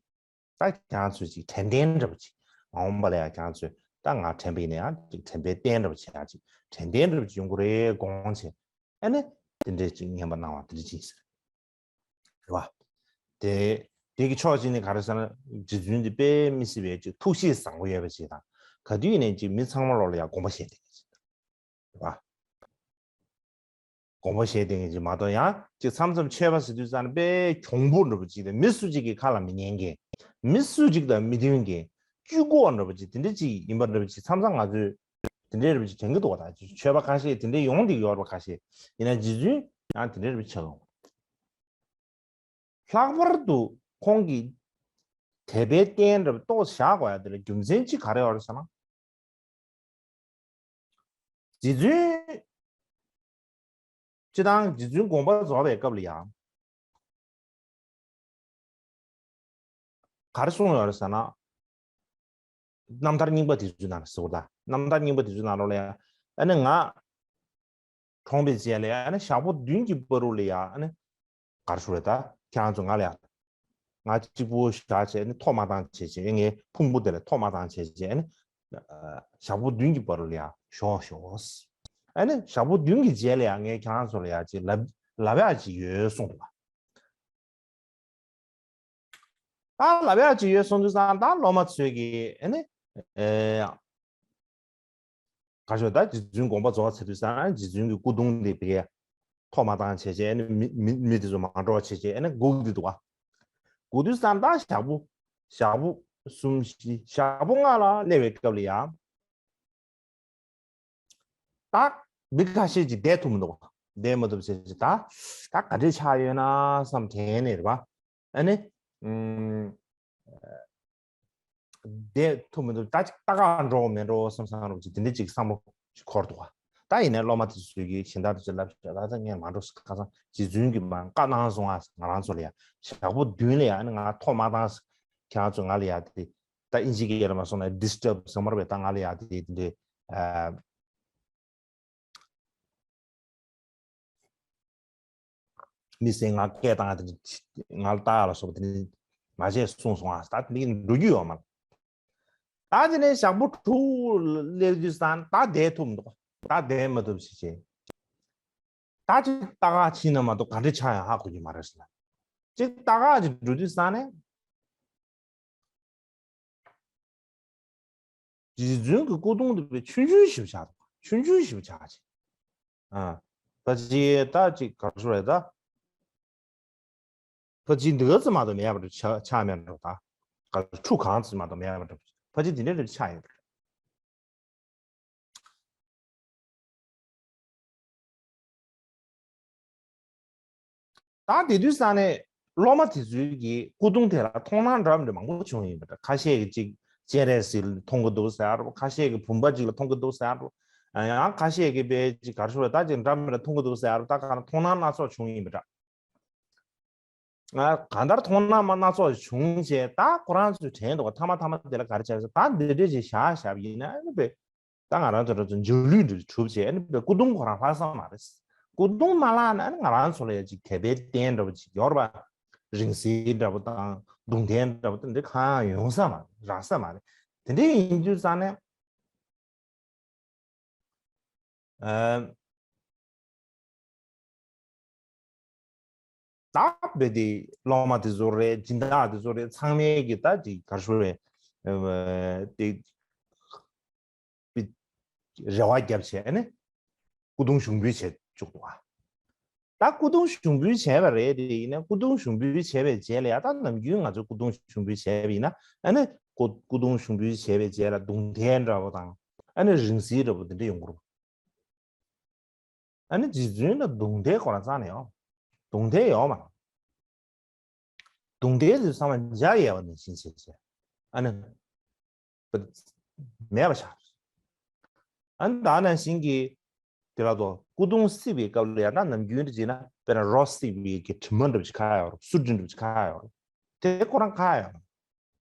ད་ཁྱེད་རང་ཚོས་ཅིག་དྲན་རྟེན་འདྲ་པོ་ཅིག་མ་འོངས་པ་ལ་ཡ་ཁྱེད་རང་ཚོས་ད་ང་དྲན་པ་ཡིན་ན་ཡང་ཅིག་དྲན་པའི་རྟེན་འདྲ་པོ་ཅིག་ཡ་ཅིག་དྲན་རྟེན་འདྲ་པོ་ཅིག་ཡོང་གི་རེད་དགོངས་བྱས་ཨ་ནི་དེ་འདྲའི་ཅིག་རྔན་པ་གནང་བ་དེ་འདྲ་ཅིག་ཡིན་ཟེར། རེད་བ། དེ་དེ་གི་ཕྱོགས་གཅིག་ནས་ག་རེ་ཟེར་ན་རྗེ་བཙུན་དེ་དཔེ་མི་སྲིད་པའི་ཅིག་ཐུགས་གཤིས་བཟང་པོ་ཡོད་པ་ཅིག་དང་ག་དུས་ཡིན་ནའི་ཅིག་མི་ཚང་མ་ལོག་ལ་ཡ་དགོངས་པ་བཞེས་བསྡད་མཁན་ཅིག་དང་། རེད་བ། དགོངས་པ་བཞེས་བསྡད་མཁན་ཅིག་མ་གཏོགས་ཡང་ཅིག་མཚམས་མཚམས་ཆོས་པ་ཟེར་དུས་ཙང་ནས་དཔེ་གྱོང་པོ་འདྲ་པོ་ཅིག་དང་མི་སུ་གཅིག་གི་ཁ་ལ་མི་ཉན་མཁན། མི་སུ་གཅིག་དང་མི་མཐུན་མཁན། བཅུད་ཀོག་འདྲ་པོ་ཅིག་དེ་འདྲ་ཅིག་ཡིན་པ་འདྲ་པོ་ཅིག་མཚམས་མཚམས་ང་ཚོས་དེ་འདྲའི་འདྲ་པོ་ཅིག་དྲན་གྱི་འདུག་བ། ད་ཅིག་ཆོས་པ་ཁ་ཤས་དེ་འདྲའི་ཡོང་བསྡད་ཀྱི་ཡོད་རེད་པ། ཁ་ཤས་ཡིན་ན་རྗེ་བཙུན་ཡང་དེ་འདྲའི་འདྲ་པོ་ཆགས་ཡོང་། ལྷག་པར་དུ་ཁོང་གིས་དད་པའི་རྟེན་འདྲ་པོ་ཏོག་ཙམ་བཞག་དགོས་ཡ་དེ་ལ་རྒྱུ་མཚན་གཅིག་ག་རེ་ཡོད་རེད་ཟེར་ན། རྗེ་བཙུན་ སྤྱིར་བཏང་རྗེ་བཙུན་དགོངས་པ་རྫོགས་པའི་སྐབས་ལ་ཡང་། ག་རེ་གསུངས་ཡོད་རེད་ཟེར་ན། རྣམ་ཐར་རྙིང་པ་དེ་ཚོའི་ནང་ལ་ཟེར་བ་དང་། རྣམ་ཐར་རྙིང་པ་དེ་ཚོའི་ནང་ལོགས་ལ་ཡང་། ཨ་ནི་ང་གྲོངས་པའི་རྗེས་ལ་ཡང་། ཨ་ནི་ཞག་པོ་བདུན་གྱི་བར་དུ་ལ་ཡང་། ཨ་ནི་ག་རེ་ཞུ་རེད། ད་ཁྱེད་རང་ཚོ་ང་ལ་ཡང་། ང་གཅིག་པུ་བཞག་བྱས། ཨ་ནི་ཐོག་མ་བཏང་བྱས་བྱས། ངའི་ཕུང་པོ་དེ་ལ་ཐོག་མ་བཏང་བྱས་བྱས། ཨ་ནི་ཞག་པོ་བདུན་གྱི་བར་དུ་ལ་ཡང་བཞུགས་ཤོག། ཨ་ནི་ཞག་པོ་བདུན་གྱི་རྗེས་ལ་ཡང་ངས་ཁྱེད་རང་ཚོ་ལ་ཡང་ཅིག་ལབ་ལབ་ཡག་ཅིག་ཡོད་གསུངས་འདུག་བ། ད་ལབ་ཡག་ཅིག་ཡོད་གསུངས་དུས་ཙང་། ད་སློབ་མ་ཚོས་ཀྱིས་ཨ་ནི། ཨེ། ག་ཞོ། ད་རྗེ་བཙུན་དགོངས་པ་རྫོགས་ཚར་དུས་ཙང་། རྗེ་བཙུན་གྱི་སྐུ་གདུང་དེ་བེ་ཐོག་མ་བཏང་བྱས་བྱས། ཨ་ནི་མི་མི་མི་དེ་ཚོ་མ་འགྲོ་བྱས་བྱས། ཨ་ནི་སྒུག་བསྡད་འདུག་བ། སྒུག་དུས་ཙང་། ད་ཞག་པོ། ཞག་པོ་གསུམ་བཞི། ཞག་པོ་ལྔ་ལ་སླེབས་པའི་སྐབས་ལ་ཡང་། ད་མི་ཁ་ཤས་ཅིག་བསྡད་ཐུབ་མི་འདུག་བ། བསྡད་མ་ཐུབ་བྱས་བྱས། ད་ད་ག་འདྲས་ཆགས་ཡོད་ན་བསམ་དྲན་ནས་རེད་བ། ཨ་ནི། ཨུམ། བསྡད་ཐུབ་མི་འདུག། ད་ཅིག་ལྟ་ག་འགྲོ་མི་འགྲོ་བསམ་བསམ་འདྲ་བོ་ཅིག། དེ་འདྲ་ཅིག་བསམ་བློ་ཅིག་འཁོར་འདུག་བ། ད་ཡིན་ནའི་སློབ་མ་དེ་ཚོས་ཀྱིས་གཞན་དག་དེ་ཚོས་ལབ་བྱས། ད་ད་ངས་མ་འགྲོ། ཁ་སང་རྗེ་བཙུན་གྱིས་མར་བཀའ་གནང་སོང་ང་། ང་རང་ཚོ་ལ་ཡང་ཞག་པོ་བདུན་ལ་ཡང་། ཨ་ནི་ང་ཐོག་མ་བཏང་། ཁྱེད་རང་ཚོ་ང་ལ་ཡང་དེ། ད་ཨིན་ཇི་སྐད་ལ་མ་སོང་ན་ཌི་སི་ཊརབ་ཟེར་མ་རེད་པས། ད་ང་ལ་ཡང་དེ་དེ་འདྲའི། ཨ། མི་སེར་ང་སྐད་བཏང་། དེ་ང་ལ་ལྟ་ཡག་ལ་སོགས་པ་དེ་འདྲ་མ་བྱེད་གསུངས་སོང་ང་། ད་དེ་འདྲ་འགྲོ་རྒྱུ་ཡོད་མ་རེད། ད་དེ་ནས་ཞག་པོ་དྲུག་སླེབས་དུས་ཙང་། ད་བསྡད་ཐུབ་མི་འདུག། ད་བསྡད་མ་ཐུབ་ཞིག་བྱས། ད་ཅིག་ལྟ་ག་ཕྱིན་ན་མ་གཏོགས་ག་འདྲ་ཆགས་ཡོང་ཧ་གོ་གི་མ་རེད་ཟེར་ན། ཅིག་ལྟ་ག་ཅིག་འགྲོ་དུས་ཙང་ནས། རྗེ་བཙུན་གྱི་སྐུ་གདུང་དེ་བེ་ཆུང་ཆུང་ཞིག་ཆགས་འདུག། ཆུང་ཆུང་ཞིག་ཆགས་བྱས། ཨ། ཕལ་ཆེར་ད་ཅིག་ག་རེ་ཞུ་རེད་ད། ཕལ་ཆེར་འདི་ག་ཙམ་མ་གཏོགས་མེད་པ་འདྲ་ཆགས་ཆགས་མེད་འགྲོ། ད་ག་ཁྲུ་གང་ཙམ་མ་གཏོགས་མེད་པ་འདྲ། ཕལ་ཆེར་འདི་འདྲ་འདྲ་ཆགས་ཡོད་པ་རེད། ད་དེ་དུས་ཙང་ནས་སློབ་མ་དེ་ཚོའི་གི་སྐུ་གདུང་དེ་ལ་མཐོང་སྣང་འདྲ་མི་འདྲ་མང་པོ་བྱུང་ཡིན་པ་འདྲ། ཁ་ཤས་ཀྱིས་ཅིག་སྤྱན་རས་གཟིགས་མཐོང་གི་འདུག་ཟེར་ཡ་འདྲ་པོ། ཁ་ཤས་ཀྱིས་བུམ་པ་ཅིག་ལ་མཐོང་གི་འདུག་ཟེར་ཡ་འདྲ་པོ། ཡང་ཁ་ཤས་ཀྱིས་དཔེ་ཅིག་ག་རེ་ཞུ་རེད། ད་ཅིག་འདྲ་མི་འདྲ་མཐོང་གི་འདུག་ཟེར་ཡ་འདྲ་པོ། ད་ག་ན་མཐོང་སྣང་སྣ་ཚོགས་བྱུང་ཡིན་པ་འདྲ། ང་གང་ལྟར་མཐོང་སྣང་མ་སྣ་ཚོགས་བྱུང་བྱས། ད་ཁོ་རང་ཚོས་དྲན་འདུག་ག། མཐའ་མ་མཐའ་མ་དེ་ལ་ག་རེ་བྱས་ཟེར། ད་འདི་འདྲས་ཅིག་བཞག་བཞག་པ་ཡིན་ན། ཨ་ནི་དཔེ་ད་ང་རང་ཚོ་རང་ཚོ་འཇའ་ལུས་འདྲ་གྲུབ་བྱས། ཨ་ནི་དཔེ་སྐུ་གདུང་ཁོ་རང་ལྷག་ས་མ་རེད། སྐུ་གདུང་མ་ལྷག་ན། ཨ་ནི་ང་རང་ཚོ་ལ་ཡ་ཅིག་དད་པའི་རྟེན་འདྲ་པོ་ཅིག་ཡོད་རེད་པ། རིང་བསྲེལ་འདྲ་པོ་དང་གདུང་རྟེན་འདྲ་པོ་དེ་འདྲ་གང་ཡང་ཡོང་ས་མ་རེད། རག་ས་མ་རེད། དེ་འདྲ་ཡིན་དུས་ཙང་ནས། ཨ། ད་དཔེ་དེ་སློབ་མ་དེ་ཚོ་རེད། སྦྱིན་བདག་དེ་ཚོ་རེད། ཚང་མས་ཀྱིས་ད་ཅིག་ག་རེ་ཞུ་རེད། ཨ། དེ་དཔེ་རེ་བ་བརྒྱབ་བྱས་ནས་སྐུ་གདུང་ཞུགས་འབུལ་བྱས་བཅུག་འདུག་ག། ད་སྐུ་གདུང་ཞུགས་འབུལ་བྱས་པ་རེད། དེ་ཡིན་ན་སྐུ་གདུང་ཞུགས་འབུལ་བྱས་པའི་རྗེས་ལ་ཡ། ད་ནམ་རྒྱུན་ང་ཚོས་སྐུ་གདུང་ཞུགས་འབུལ་བྱས་པ་ཡིན་ན། ཨ་ནི་སྐུ་སྐུ་གདུང་ཞུགས་འབུལ་བྱས་པའི་རྗེས་ལ་གདུང་རྟེན་འདྲ་པོ་དང་། ཨ་ནི་རིང་བསྲེལ་འདྲ་པོ་དེ་འདྲ་ཡོང་གི་རེད། ཨ་ནི་རྗེ་བཙུན་ལ་གདུང་རྟེན་ཁོ་རང་རྩ་ནས་ཡོད། གདུང་རྟེན་ཡོད་མ་རེད། གདུང་རྟེན་དེ་ཚང་མ་འཇའ་ཡལ་བ་ནང་བཞིན་བྱས་བྱས། ཨ་ནི་མེད་པ་ཆགས། ཨ་ནི་ད་ནང་བཞིན་གྱི་དེ་ལ་དོ། སྐུ་གདུང་བསྲེགས་པའི་སྐབས་ལ་ཡང་ན་ནམ་རྒྱུན་དུ་བྱས་ན། དཔེར་ན་རོ་བསྲེགས་པའི་གི་དྲི་མ་འདྲ་པོ་ཅིག་ག་ཡོད་རེད། སོ་དྲི་འདྲ་པོ་ཅིག་ག་ཡོད་རེད། དེ་ཁོ་རང་ག་ཡོད་རེད།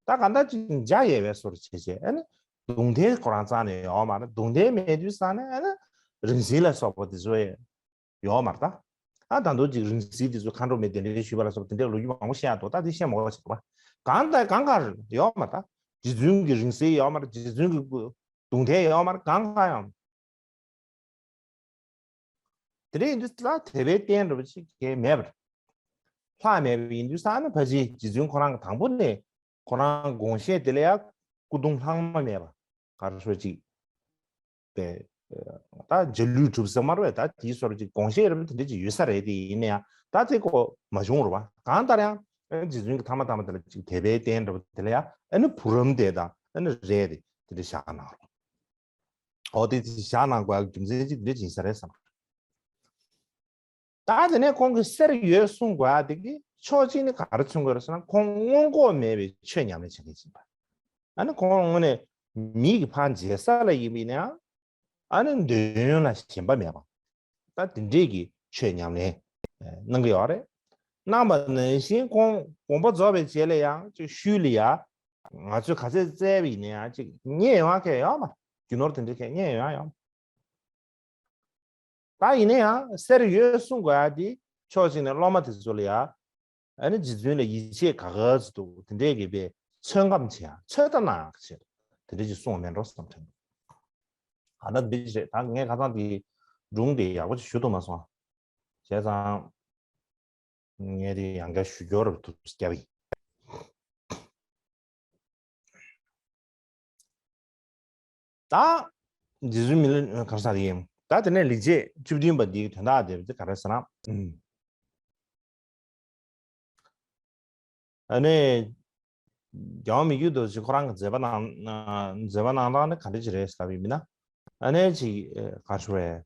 ད་གང་ལྟར་ཅིག་འཇའ་ཡལ་བའི་བཟོ་འདྲ་བྱས་བྱས། ཨ་ནི་གདུང་རྟེན་ཁོ་རང་རྩ་ནས་ཡོད་མ་རེད། གདུང་རྟེན་མེད་དུས་ཙང་ནས། ཨ་ནི་རིང་བསྲེལ་ལ་སོགས་པ་དེ་ཚོ་ཡོད་མ་རེད་ད། ཨ། ད་དུང་ཅིག་རིང་བསྲེལ་དེ་ཚོ་མཁའ་འགྲོ་མའི་གདན་འདྲེན་ཞུས་པ་ལ་སོགས་པ་དེ་འདྲའི་ལོ་རྒྱུས་མང་པོ་བཤད་ཡ་འདུག། ད་དེ་བཤད་མ་དགོས་བྱས་པ། གང་ལྟར་གང་ག་ཡོད་མ་རེད་ད། རྗེ་བཙུན་གྱི་རིང་བསྲེལ་ཡོད་མ་རེད། རྗེ་བཙུན་གྱི་གདུང་རྟེན་ཡོད་མ་རེད། གང་ག་ཡོད། དེ་འདྲ་ཡིན་དུས་ལ་དད་པའི་རྟེན་འདྲ་པོ་ཅིག་གང་ཡང་མེད་པ་རེད། ལྷག་མེད་པ་ཡིན་དུས་ཙང་ནས་ཕལ་ཆེར་རྗེ་བཙུན་ཁོ་རང་གི་དང་པོ་ནས་ཁོ་རང་དགོངས་བཞེད་དེ་ལ་ཡང་སྐུ་གདུང་ལྷག་མ་མེད་པ། ག་རེ་ཞུ་ཅིག་པའི། ད་འཇའ་ལུས་གྲུབ་ཟེར་མ་རེད་པས། ད་དེའི་བཟོ་འདྲ་ཅིག་དགོངས་བཞེད་རབ་དེ་འདྲ་ཅིག་ཡོད་ས་རེད། དེ་ཡིན་ན་ཡང་ད་དེ་ཁོ་མ་བྱུང་རེད་པ། གང་ལྟར་ཡང་རྗེ་བཙུན་གྱིས་མཐའ་མ་མཐའ་མ་དེ་ལ་ཅིག་དད་པའི་རྟེན་འདྲ་པོ་དེ་ལ་ཡང་། ཨ་ནི་བུ་རམ་དེ་དང་། ཨ་ནི་རས་དེ་དེ་འདྲ་བཞག་གནང་རོགས། འོ། དེ་བཞག་གནང་དགོས་ཡག་རྒྱུ་མཚན་ཅིག་འདི་འདྲ་ཅིག་ཡིན་ས་རེད་བསམ། ད་དེ་ནས་ཁོང་གིས་གསེར་ཡོད་གསུང་དགོས་ཡག་དེ་གི་ཕྱོགས་གཅིག་ནས་ག་རེ་མཚོན་དགོས་རེད་ཟེར་ན། ཁོང་མངོན་ལྐོག་མེད་པའི་ཆོས་ཉམས་ལེན་བྱེད་མཁན་ཅིག་ཡིན་པ། ཨ་ནི་ཁོང་དངོས་གནས་མི་གི་ཕར་མཇལ་ས་ལ་ཡིན་པ་ཡིན་ན་ཡང་། ཨ་ནི་འདོད་ཡོན་ལ་ཞེན་པ་མེད་པ། ད་དེ་འདྲས་ཀྱི་ ཆོས་ཉམས་ལེན་གནང་གི་ཡོད་རེད། གནང་པ་ནང་བཞིན་ཁོང་དགོངས་པ་རྫོགས་པའི་རྗེས་ལ་ཡང་ཅིག་ཤུལ་ལ་ཡ་ང་ཚོས་ག་ཚད་བཙལ་བ་ཡིན་ན་ཡང་ཅིག་རྙེད་ཡོང་བ་གང་ཡོད་མ། རྒྱུ་ནོར་དེ་འདྲ་གང་རྙེད་ཡོང་ཡོད་མ། ད་ཡིན་ན་ཡང་གསེར་ཡོད་གསུང་དགོས་ཡ་དེ་ཕྱོགས་གཅིག་ནས་སློབ་མ་དེ་ཚོ་ལ་ཡ། ཨ་ནི་རྗེ་བཙུན་ལ་ཡིད་ཆེས་ག་ག་ཚོད་འདུག་དེ་འདྲས་ཀྱི་པའི་ཚོད་བགམ་བྱེད་ཡ་ཚོད་ལྟ་གནང་ཡ་ཆེད་དུ་དེ་འདྲས་ཀྱི་གསུང་བ་མེད་འགྲོ་བསམ་དྲན་འདུག་ཨ་ན་འདི་རེད། ད་ངས་ཁ་སང་དེ་སྒྲུང་དེ་ཡག་པོ་ཅིག་ཞུ་ཐུབ་མ་སོང་། བྱས་ཙང་ངས་དེ་ཡང་བསྐྱར་ཞུ་སྐྱོར་རུ་ཐུབ་སྐྱབས་ཡིན། ད་རྗེ་བཙུན་མི་ལ་གར་ས་རེད། ད་དེ་ནས་ལེགས་བྱས་བཅུ་བདུན་པ་འདིའི་དོན་དག་དེ་ག་རེ་ཟེར་ན། ཨ་ནི། རྒྱལ་བ་མི་བསྐྱོད་རྡོ་རྗེ་ཁོ་རང་གི་མཛད་པ་གནང་མཛད་པ་གནང་སྟངས་ནི་ག་འདྲ་ཅིག་རེད་ཟེར་བ་ཡིན་ན། ཨ་ནི་ཅིག་ག་རེ་ཞུ་དགོས་རེད།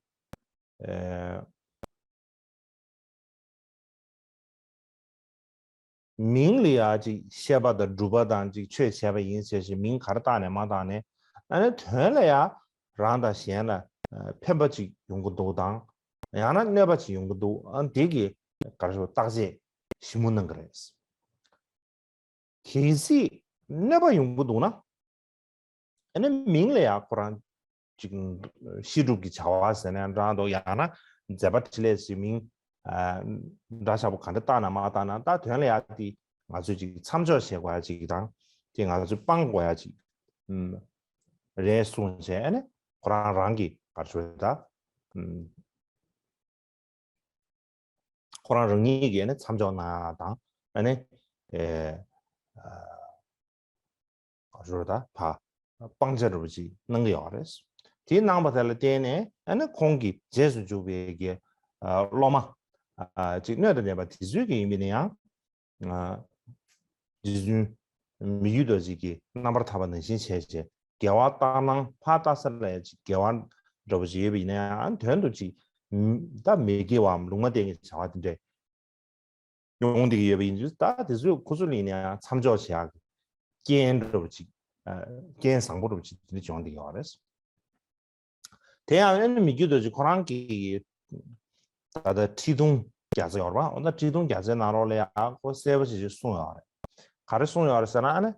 མིང་ལ་ཡ་ཅིག་བཤད་པ་དང་སྒྲུབ་པ་དང་ཅིག་ཆོས་བྱས་པ་ཡིན་ཟེར་ཞིག་མིང་ག་རེ་བཏགས་ནས་མ་བཏགས་ནས། ཨ་ནི་དོན་ལ་ཡ་རང་དང་གཞན་ལ་ཕན་པ་ཅིག་ཡོང་གི་འདུག་དང་། ཡང་ན་གནོད་པ་ཅིག་ཡོང་གི་འདུག་ཨ་འདི་གི་ག་རེ་ཞུ་བརྟག་དཔྱད་ཞིབ་མོ་གནང་གི་རེད། གལ་སྲིད་གནོད་པ་ཡོང་གི་འདུག་ན། ཨ་ནི་མིང་ལ་ཡང་ཁོ་རང་ཅིག་ཤེས་སྒྲུབ་ཀྱི་བྱ་བ་ཟེར་ན་འདྲ་འདུག་ཡང་ན་མཛད་པ་འཕྲིན་ལས་ཀྱི་མིང་འདྲ་ཆགས་པོ་ག་འདྲ་བཏགས་ན་མ་བཏགས་ན། ད་དོན་ལ་ཡང་དེ་ང་ཚོས་ཅིག་མཚམས་འཇོག་བྱེད་དགོས་ཡ་ཅིག་དང་དེ་ང་ཚོས་སྤང་དགོས་ཡ་ཅིག་རེད་གསུངས་བྱས། ཨ་ནི་ཁོ་རང་རང་གི་ག་རེ་ཞུ་ད། ཁོ་རང་རང་ཉིད་ཀྱིས་ནི་མཚམས་འཇོག་གནང་ཡ་དང་ཨ་ནི་ཨེ་ཨ་ག་རེ་ད་ཕ་སྤང་བྱ་འདྲ་པོ་ཅིག་གནང་གི་ཡོད་རེད། དེ་གནང་པ་དེ་ལ་བརྟེན་ནས་ཨ་ནི་ཁོང་གི་རྗེས་སུ་འཇུག་པའི་གི་ཨ་སློབ་མ་ཨ་ཅིག་སྣོད་དང་ལྡན་པ་དེ་ཚོའི་གི་ཡིན་པ་ཡིན་ན་ཡང་། རྗེ་བཙུན་མི་བསྐྱོད་རྡོ་རྗེ་གི་རྣམ་པར་ཐར་པ་ནང་བཞིན་བྱས་བྱས་རྒྱལ་བ་ལྟར་སྣང་ཕར་ལྟ་ས་ལ་ཡང་ཅིག་དགེ་བ་འདྲ་པོ་ཞིག་ཡོད་པ་ཡིན་ན་ཡང་དོན་དུ་ཅིག་ད་མི་དགེ་བའམ་ལུང་མ་བསྟན་གྱི་བྱ་བ་དེ་འདྲས་ཡོང་བསྡད་ཀྱི་ཡོད་པ་ཡིན་དུས། ད་དེ་ཚོས་ཁོ་ཚོ་ལ་ཡིན་ན་ཡང་མཚམས་འཇོག་བྱེད་ཡག་གི་རྐྱེན་འདྲ་པོ་ཅིག་རྐྱེན་བཟང་པོ་འདྲ་པོ་ཅིག་དེ་འདྲས་ཡོང་བསྡད་ཀྱི་ཡོད་རེད། དེ་ཡང་ཨ་ནི་མི་བསྐྱོད་རྡོ་རྗེ་ཁོ་རང་གིས་ད་ལྟ་ཁྲི་གདུང་རྒྱ་མཚོ་ཡོད་རེད་པ། འོ་ན་ཁྲི་གདུང་རྒྱ་མཚོའི་ནང་ལོགས་ལ་ཡང་ཁོ་གསལ་པོ་ཞིག་ཅིག་གསུངས་ཡོད་རེད། ག་རེ་གསུངས་ཡོད་རེད་ཟེར་ན་ཨ་ནི།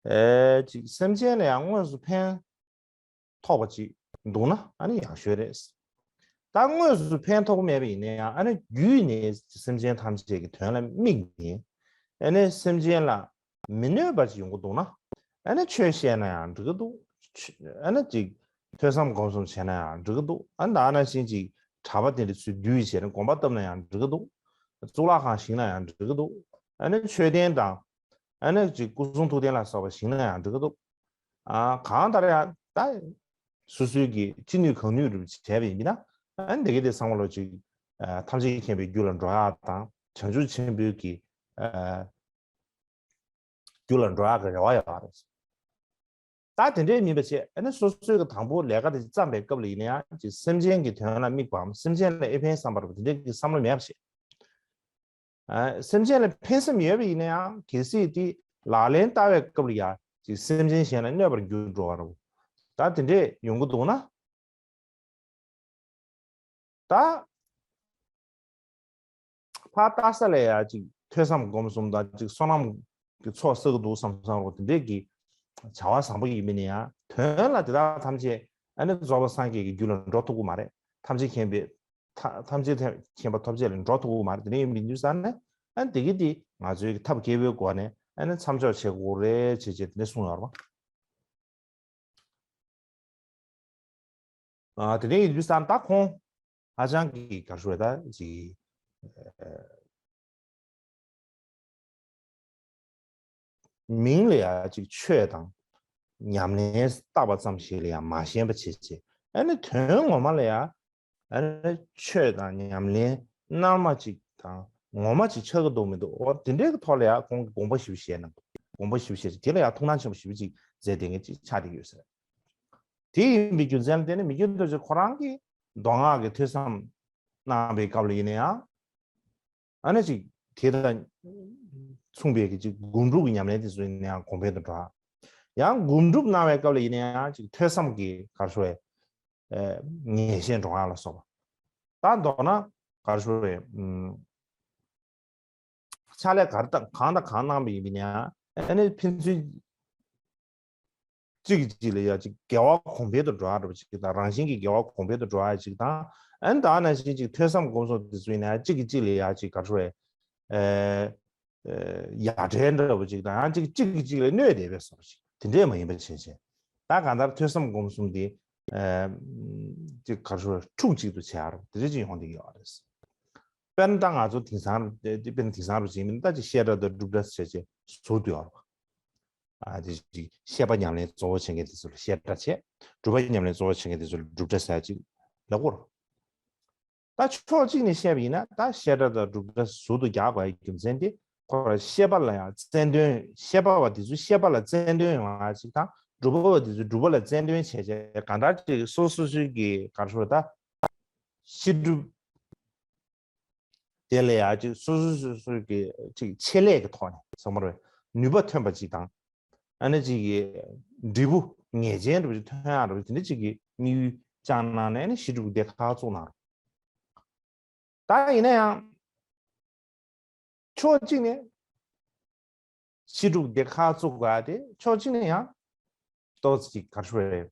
ཨེ་ཅིག་སེམས་ཅན་ལ་ཡང་དངོས་སུ་ཕན་ཐོགས་པ་ཅིག་འདུག་ན་ཨ་ནི་ཡག་ཤོས་རེད། ད་དངོས་སུ་ཕན་ཐོགས་མེད་པ་ཡིན་ན་ཡང་ཨ་ནི་བརྒྱུད་ནས་སེམས་ཅན་ཐམས་ཅད་ཀྱི་དོན་ལ་དམིགས་ནས་ཨ་ནི་སེམས་ཅན་ལ་མི་གནོད་པ་ཅིག་ཡོང་གི་འདུག་ན། ཨ་ནི་ཆོས་བཤད་ན་ཡང་འགྲིག་གི་འདུག་ཨ་ནི་ཅིག་ཐོས་བསམ་སྒོམ་གསུམ་བྱས་ན་ཡང་འགྲིག་གི་འདུག་ཨ་ནི་ད་ནང་བཞིན་ཅིག་གྲྭ་པ་དེ་འདྲ་ཚོས་འདུས་བྱས་ནས་དགོན་པ་བཏབ་ན་ཡང་འགྲིག་གི་འདུག་གཙུག་ལག་ཁང་བཞེངས་ན་ཡང་འགྲིག་གི་འདུག་ཨ་ནི་མཆོད་རྟེན་དང་ཨ་ནི་ཅིག་སྐུ་གསུང་ཐུགས་རྟེན་ལ་སོགས་པ་བཞེངས་ན་ཡང་འགྲིག་གི་འདུག་ཨ་གང་ལྟར་ཡང་ད་སོ་སོའི་གི་ཅི་ནུས་གང་ནུས་རུ་བྱས་པ་ཡིན་ན་ཨ་ནི་འདི་ག་དེ་ཚང་མ་ལོ་ཅིག་ཨ་ཐམས་ཅད་མཁྱེན་པའི་རྒྱུ་ལ་འགྲོ་ཡག་དང་བྱང་ཆུབ་ཆེན་པོའི་གི་ཨ་རྒྱུ་ལ་འགྲོ་ཡག་གི་རེ་བ་ཡོད་རེད། ད་དེ་འདྲའི་མིན་པ་བྱས་ཨ་ནི་སོ་སོའི་གི་དང་པོ་ལས་ཀ་དེ་བརྩམས་པའི་སྐབས་ལ་ཡིན་ན་ཡང་ཅིག་སེམས་ཅན་གྱི་དོན་ལ་དམིགས་པའམ་སེམས་ཅན་ལ་ཨེ་ཕན་བསམ་པ་རེད་པ་དེ་འདྲའི་གི་བསམ་བློ་མེད་པ་བྱས། ཨ་སེམས་ཅན་ལ་ཕན་སེམས་ཡོད་པ་ཡིན་ན་ཡང་གལ་སྲིད་དེ་ལག་ལེན་བསྟར་བའི་སྐབས་ལ་ཡང་ཅིག་སེམས་ཅན་གཞན་ལ་གནོད་པར་འགྱུར་འགྲོ་བ་རེད། ད་དེ་འདྲས་ཡོང་གི་འདུག་ན། ད་ཕར་ལྟ་ས་ལ་ཡ་ཅིག་ཐོས་བསམ་སྒོམ་གསུམ་དང་ཅིག་བསོད་ནམས་ཀྱི་ཚོགས་བསགས་ཀྱི་འདུག་བསམ་བསམ་རོགས་དེ་འདྲས་ཀྱི་བྱ་བ་བཟང་པོ་ཡིན་མིན་ཡང་དོན་ལ་དེ་དག་ཐམས་ཅད་ཨ་ནི་རྫོགས་པ་སངས་རྒྱས་ཀྱི་རྒྱུད་ལ་འགྲོ་ཐུབ་ཀྱི་མ་རེད། ཐམས་ཅད་མཁྱེན་པའི་ཐ་ཐམས་ཅད་ཐ་མཁྱེན་པ་ཐོབ་བྱེད་ལ་འགྲོ་ཐུབ་ཀྱི་མ་རེད། དེ་འདྲ་ཡིན་མིན་དུས་ཙང་ནས་ཨ་ནི་དེ་གི་དེ་ང་ཚོའི་ཐབས་མཁས་པོའི་སྒོ་ནས་ཨ་ནི་མཚམས་འཇོག་བྱེད་དགོས་རེད་བྱས་བྱས་དེ་འདྲ་གསུངས་ཡོད་རེད་པ། ཨ་དེ་ནས་ཡིན་དུས་ཙང་ད་ཁོང་ཧ་ཅང་གི་ག་རེ་ཞུ་དགོས་རེད། ད་ཅིག་མིང་ལ་ཡང་ཅིག་ཆོས་དང་ཉམས་ལེན་བཏགས་པ་ཙམ་ཞིག་ལ་ཡང་མ་ཞེན་པ་བྱེད་བྱེད། ཨ་ནི་དོན་ངོ་མ་ལ་ཡང་ཨ་ནི་ཆོས་དང་ཉམས་ལེན་རྣལ་མ་ཅིག་དང་ངོ་མ་ཅིག་ཆགས་ཀྱི་འདུག་མི་འདུག་འོ་དེ་འདྲའི་གི་ཐོག་ལ་ཡང་ཁོང་གིས་དགོངས་པ་ཞེ་པོ་བཞེས་གནང་འདུག་དགོངས་པ་ཞེ་པོ་བཞེས་ཅིག་དེ་ལ་ཡང་ཐུགས་སྣང་ཆེན་པོ་ཞེ་པོ་ཅིག་མཛད་བསྡད་མཁན་ཅིག་ཆགས་བསྡད་ཡོད་ཟེར། དེ་ཡིན་པའི་རྒྱུ་མཚན་ལ་བརྟེན་ནས་མི་བསྐྱོད་རྡོ་རྗེ་ཁོ་རང་གིས་མདོ་སྔགས་ཀྱི་ཐོས་བསམ་གནང་བའི་སྐབས་ལ་ཡིན་ན་ཡང་། ཨ་ནི་ཅིག་དེ་དང་མཚུངས་པའི་གི་ཅིག་སྒོམ་སྒྲུབ་ཀྱི་ཉམས་ལེན་དེ་ཚོ་ཡིན་ན་ཡང་གོང་འཕེལ་དུ་འགྲོ་ཡག་ཡང་སྒོམ་སྒྲུབ་གནང་བའི་སྐབས་ལ་ཡིན་ན་ཡང་ཅིག་ཐོས་བསམ་གྱི་ག་རེ་ཞུ་དགོས་རེད། ངེས་ཤེས་འདྲོངས་ཡག་ལ་སོགས་པ། ད་མདོར་ན་ ག་རེ་ཞུ་དགོས་རེད། ཕྱག་ལས་ག་རེ་དང་གང་དང་གང་གནང་བ་ཡིན་པ་ཡིན་ན་ཡང་ཨ་ནི་ཕན་ཚུན་གཅིག་གིས་གཅིག་ལ་ཡ་གཅིག་དགེ་བ་གོང་འཕེལ་དུ་འགྲོ་ཡ་འདྲ་པོ་གཅིག་དང་། རང་བཞིན་གྱི་དགེ་བ་གོང་འཕེལ་དུ་འགྲོ་ཡ་གཅིག་དང་། ཨ་ནི་ད་ནང་བཞིན་གཅིག་ཐོས་བསམ་སྒོམ་གསུམ་དེ་ཚོ་ཡིན་ན་ཡང་གཅིག་གིས་གཅིག་ལ་ཡ་གཅིག་ག་རེ་ཞུ་དགོས་རེད། ཨེ། ཨེ། ཡ་བྲལ་འདྲ་པོ་ཅིག་དང་ཡང་གཅིག་གཅིག་གིས་གཅིག་ལ་གནོད་བསྡད་པའི་བཟོ་འདྲ་ཅིག་དེ་འདྲས་མ་ཡིན་པ་བྱས་བྱས། ད་གང་ལྟར་ཐོས་བསམ་སྒོམ་གསུམ་དེ་ཨེ། ཅིག་ག་རེ་ཞུ་དགོས་རེད། ཕྲུག་གཅིག་ཏུ་བྱས་ཡ་འདྲ་པོ་དེ་འདྲས་ཅིག་ཡོང་བསྡད་ཀྱི་ཡོད་རེད། དཔེར་ན་ད་ང་ཚོ་དེང་སང་དེ་དཔེར་ན་དེང་སང་རུ་བྱེད་མིན་ད་ཅིག་བཤད་གྲྭ་དང་སྒྲུབ་གྲྭ་བྱས་བྱས་ཟུར་དུ་ཡོད་རེད་པ། ཨ་དེ་ཅིག་བཤད་པ་ཉམས་ལེན་གཙོ་བོ་བྱེད་མཁན་དེ་ཚོ་ལ་བཤད་གྲྭ་བྱས། སྒྲུབ་པ་ཉམས་ལེན་གཙོ་བོ་བྱེད་མཁན་དེ་ཚོ་ལ་སྒྲུབ་གྲྭ་ཟེར་ཅིག་ལབ་དགོས་རེད། ད་ཕྱོགས་གཅིག་ནས་བཤད་པ་ཡིན་ན་ད་བཤད་གྲྭ་དང་སྒྲུབ་གྲྭ་ཟུར་དུ་རྒྱག་དགོས་ཡ་རྒྱུ་མཚན་དེ་ཁོ་རང་བཤད་པ་ལ་ཡང་རྩལ་འདོན། བཤད་པ་བ་དེ་ཚོ་བཤད་པ་ལ་རྩལ་འདོན་ཡོང་ཡ་ཅིག་དང་སྒྲུབ་པ་བ་དེ་ཚོ་སྒྲུབ་པ་ལ་རྩལ་འདོན་བྱས་བྱས་གང་ལྟར་ཅིག་སོ་སོ་སོའི་གི་ག་རེ་ཞུ་དགོས་རེད། ད་ཤེས་སྒྲུབ་དེ་ལ་ཡང་ཅིག་སོ་སོ་སོ་སོའི་གི་ཅིག་ཆེད་ལས་ཀྱི་ཐོག་ནས་ཚང་མར་ནུས་པ་ཐོན་པ་ཅིག་དང་། ཨ་ནི་ཅིག་གི་འབྲས་བུ་ངེས་ཅན་འདྲ་པོ་ཅིག་ཐོན་ཡག་འདྲ་པོ་དེ་འདྲ་ཅིག་གི་དམིགས་ཡུལ་བཅངས་གནང་ནས་ཨ་ནི་ཤེས་སྒྲུབ་ཀྱི་སྡེ་ཁག་བཙུགས་གནང་རོགས། ད་ཡིན་ན་ཡང་ཕྱོགས་གཅིག་ནས་ཤེས་སྒྲུབ་སྡེ་ཁག་བཙུགས་པ་དེ་ཕྱོགས་གཅིག་ནས་ཡང་ཏོག་ཙམ་ཅིག་ག་རེ་ཞུ་དགོས་རེད།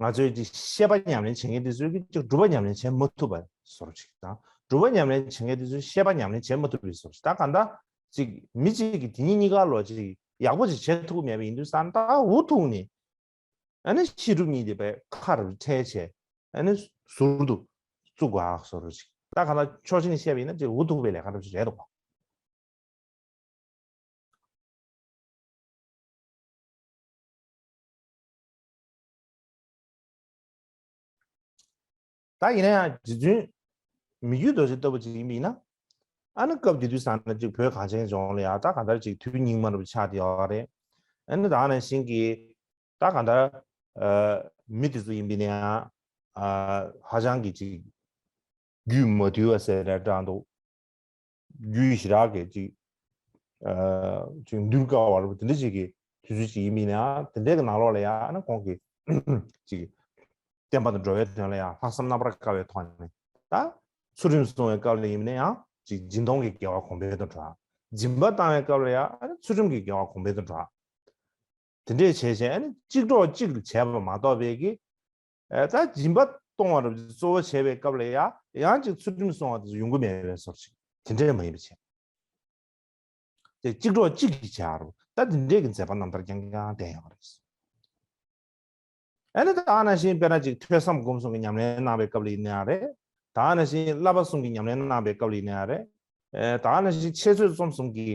ང་ཚོའི་ཅིག་བཤད་པ་ཉམས་ལེན་བྱེད་མཁན་དེ་ཚོས་ཀྱི་ཅིག་སྒྲུབ་པ་ཉམས་ལེན་བྱེད་མ་ཐུབ་པ་བཟོ་འདྲ་ཅིག་དང་། སྒྲུབ་པ་ཉམས་ལེན་བྱེད་མཁན་དེ་ཚོས་བཤད་པ་ཉམས་ལེན་བྱེད་མ་ཐུབ་པའི་བཟོ་འདྲ་ཅིག་ད་གང་ལྟར་ཅིག་མི་གཅིག་གིས་དེ་གཉིས་གཉིས་ཀ་ལ་ཅིག་ཡག་པོ་ཅིག་བྱེད་ཐུབ་མེད་པ་ཡིན་དུས་ཙང་ད་འུ་ཐུག་ནས་ཨ་ནི་ཤེས་སྒྲུབ་གཉིས་དེ་པའི་ཁ་རུ་ཁྲལ་བྱས་ཨ་ནི་ཟུར་དུ་བཙུགས་དགོས་ཨ་བཟོ་འདྲ་ཅིག་ད་གང་ལྟར་ཕྱོགས་གཅིག་ནས་བཤད་པ་ཡིན་ན་ཅིག་འུ་ཐུག་པའི་ལས་ཀ་འདྲ་ཅིག་རེད་འདུག་པ། ད་ཡིན་ན་ཡང་རྗེ་བཙུན་མི་བསྐྱོད་རྡོ་རྗེ་ལྟ་བུ་ཅིག་ཡིན་པ་ཡིན་ན། ཨ་ནི་སྐབས་དེ་དུས་ཙང་ན་ཅིག་བོད་གངས་ཅན་ལྗོངས་ལ་ཡང་ད་གང་ལྟར་ཅིག་དུས་སྙིགས་མ་འདྲ་པོ་ཆགས་བསྡད་ཡོད་རེད། ཨ་ནི་ད་ནང་བཞིན་གྱི་ད་གང་ལྟར་ཨ་མི་དེ་ཚོ་ཡིན་པ་ཡིན་ན་ཡང་ཨ་ཧ་ཅང་གི་ཅིག་རྒྱུད་མ་དུལ་བ་ཟེར་ཡ་འདྲ་འདུག་རྒྱུད་ཞེ་དྲག་གི་ཅིག་ཨ་ཅིག་འདུལ་དཀའ་བ་རུ་དེ་འདྲ་ཅིག་གི་དུས་ཚོད་ཅིག་ཡིན་པ་ཡིན་ན་ཡང་དེ་འདྲའི་གི་ནང་ལོགས་ལ་ཡང་ཨ་ནི་ཁོང་གིས་ཅིག་བསྟན་པ་དང་འགྲོ་བའི་དོན་ལ་ཡང་ལྷག་བསམ་རྣམ་པར་དཀར་བའི་ཐོག་ནས་ད་ཚུལ་ཁྲིམས་སྲུང་བའི་སྐབས་ལ་ཡིན་པ་ཡིན་ན་ཡང་ཅིག་སྦྱིན་གཏོང་གི་དགེ་བ་གོང་འཕེལ་དུ་འགྲོ། སྦྱིན་པ་བཏང་བའི་སྐབས་ལ་ཡང་ཨ་ནི་ཚུལ་ཁྲིམས་ཀྱི་དགེ་བ་གོང་འཕེལ་དུ་འགྲོ། དེ་འདྲས་བྱས་བྱས་ཨ་ནི་གཅིག་གྲོགས་གཅིག་ལ་བྱས་པ་མ་གཏོགས་པའི་གི་ཨེ་ད་སྦྱིན་པ་གཏོང་བ་རབ་ཀྱི་གཙོ་བོ་བྱས་པའི་སྐབས་ལ་ཡང་ཡང་ཅིག་ཚུལ་ཁྲིམས་སྲུང་བ་དེ་ཚོ་ཡོང་གི་མེད་པའི་བཟོ་ཞིག་དེ་འདྲས་མ་ཡིན་པ་བྱས། དེ་གཅིག་གྲོགས་གཅིག་གིས་བྱ་རུ་ད་དེ་འདྲས་ཀྱི་མཛད་པ་རྣམ་ཐར་རྐྱང་རྐྱང་བསྟན་ཡོད་རེད། ཨ་ནི་ད་ནང་བཞིན་དཔེར་ན་ཅིག་ཐོས་བསམ་སྒོམ་གསུམ་གྱི་ཉམས་ལེན་གནང་བའི་སྐབས་ལ་ཡིན་ན་ཡང་རེད། ད་ནང་བཞིན་བསླབ་པ་གསུམ་གྱི་ཉམས་ལེན་གནང་བའི་སྐབས་ལ་ཡིན་ན་ཡང་རེད། ཨེ་ད་ནང་བཞིན་འཆད་རྩོད་རྩོམ་གསུམ་གྱི་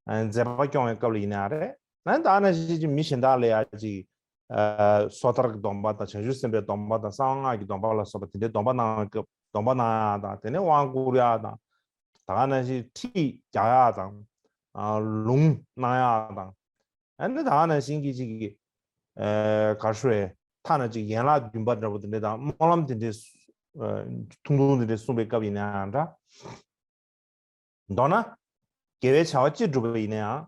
ཨ་མཛད་པ་སྐྱོང་བའི་སྐབས་ལ་ཡིན་ན་ཡང་རེད། ཨ་ནི་ད་ནང་བཞིན་ཅིག་མི་གཞན་དག་ལ་ཡང་ཅིག་ཨ་སོ་ཐར་གྱི་སྡོམ་པ་དང་བྱང་ཆུབ་སེམས་དཔའི་སྡོམ་པ་དང་གསང་སྔགས་ཀྱི་སྡོམ་པ་ལ་སོགས་པ་དེ་འདྲའི་སྡོམ་པ་གནང་བའི་སྐབས་སྡོམ་པ་གནང་ཡག་དང་དེ་ནས་དབང་བསྐུར་ཡག་དང་། ད་ག་ནང་བཞིན་ཁྲིད་རྒྱག་ཡག་དང་། ཨ་ལུང་གནང་ཡག་དང་། ཨ་ནི་ད་ག་ནང་བཞིན་གྱི་ཅིག་གི་ཨ་ག་རེ་ཞུ་རེད། ཐ་ན་ཅིག་ཡན་ལག་བདུན་པ་འདྲ་པོ་དེ་འདྲ་དང་སྨོན་ལམ་དེ་འདྲའི་ཨ་ཐུང་ཐུང་དེ་འདྲའི་གསུངས་པའི་སྐབས་ཡིན་ན་ཡང་འདྲ། མདོར་ན། དགེ་བའི་བྱ་བ་ཅི་བསྒྲུབས་པ་ཡིན་ན་ཡང་།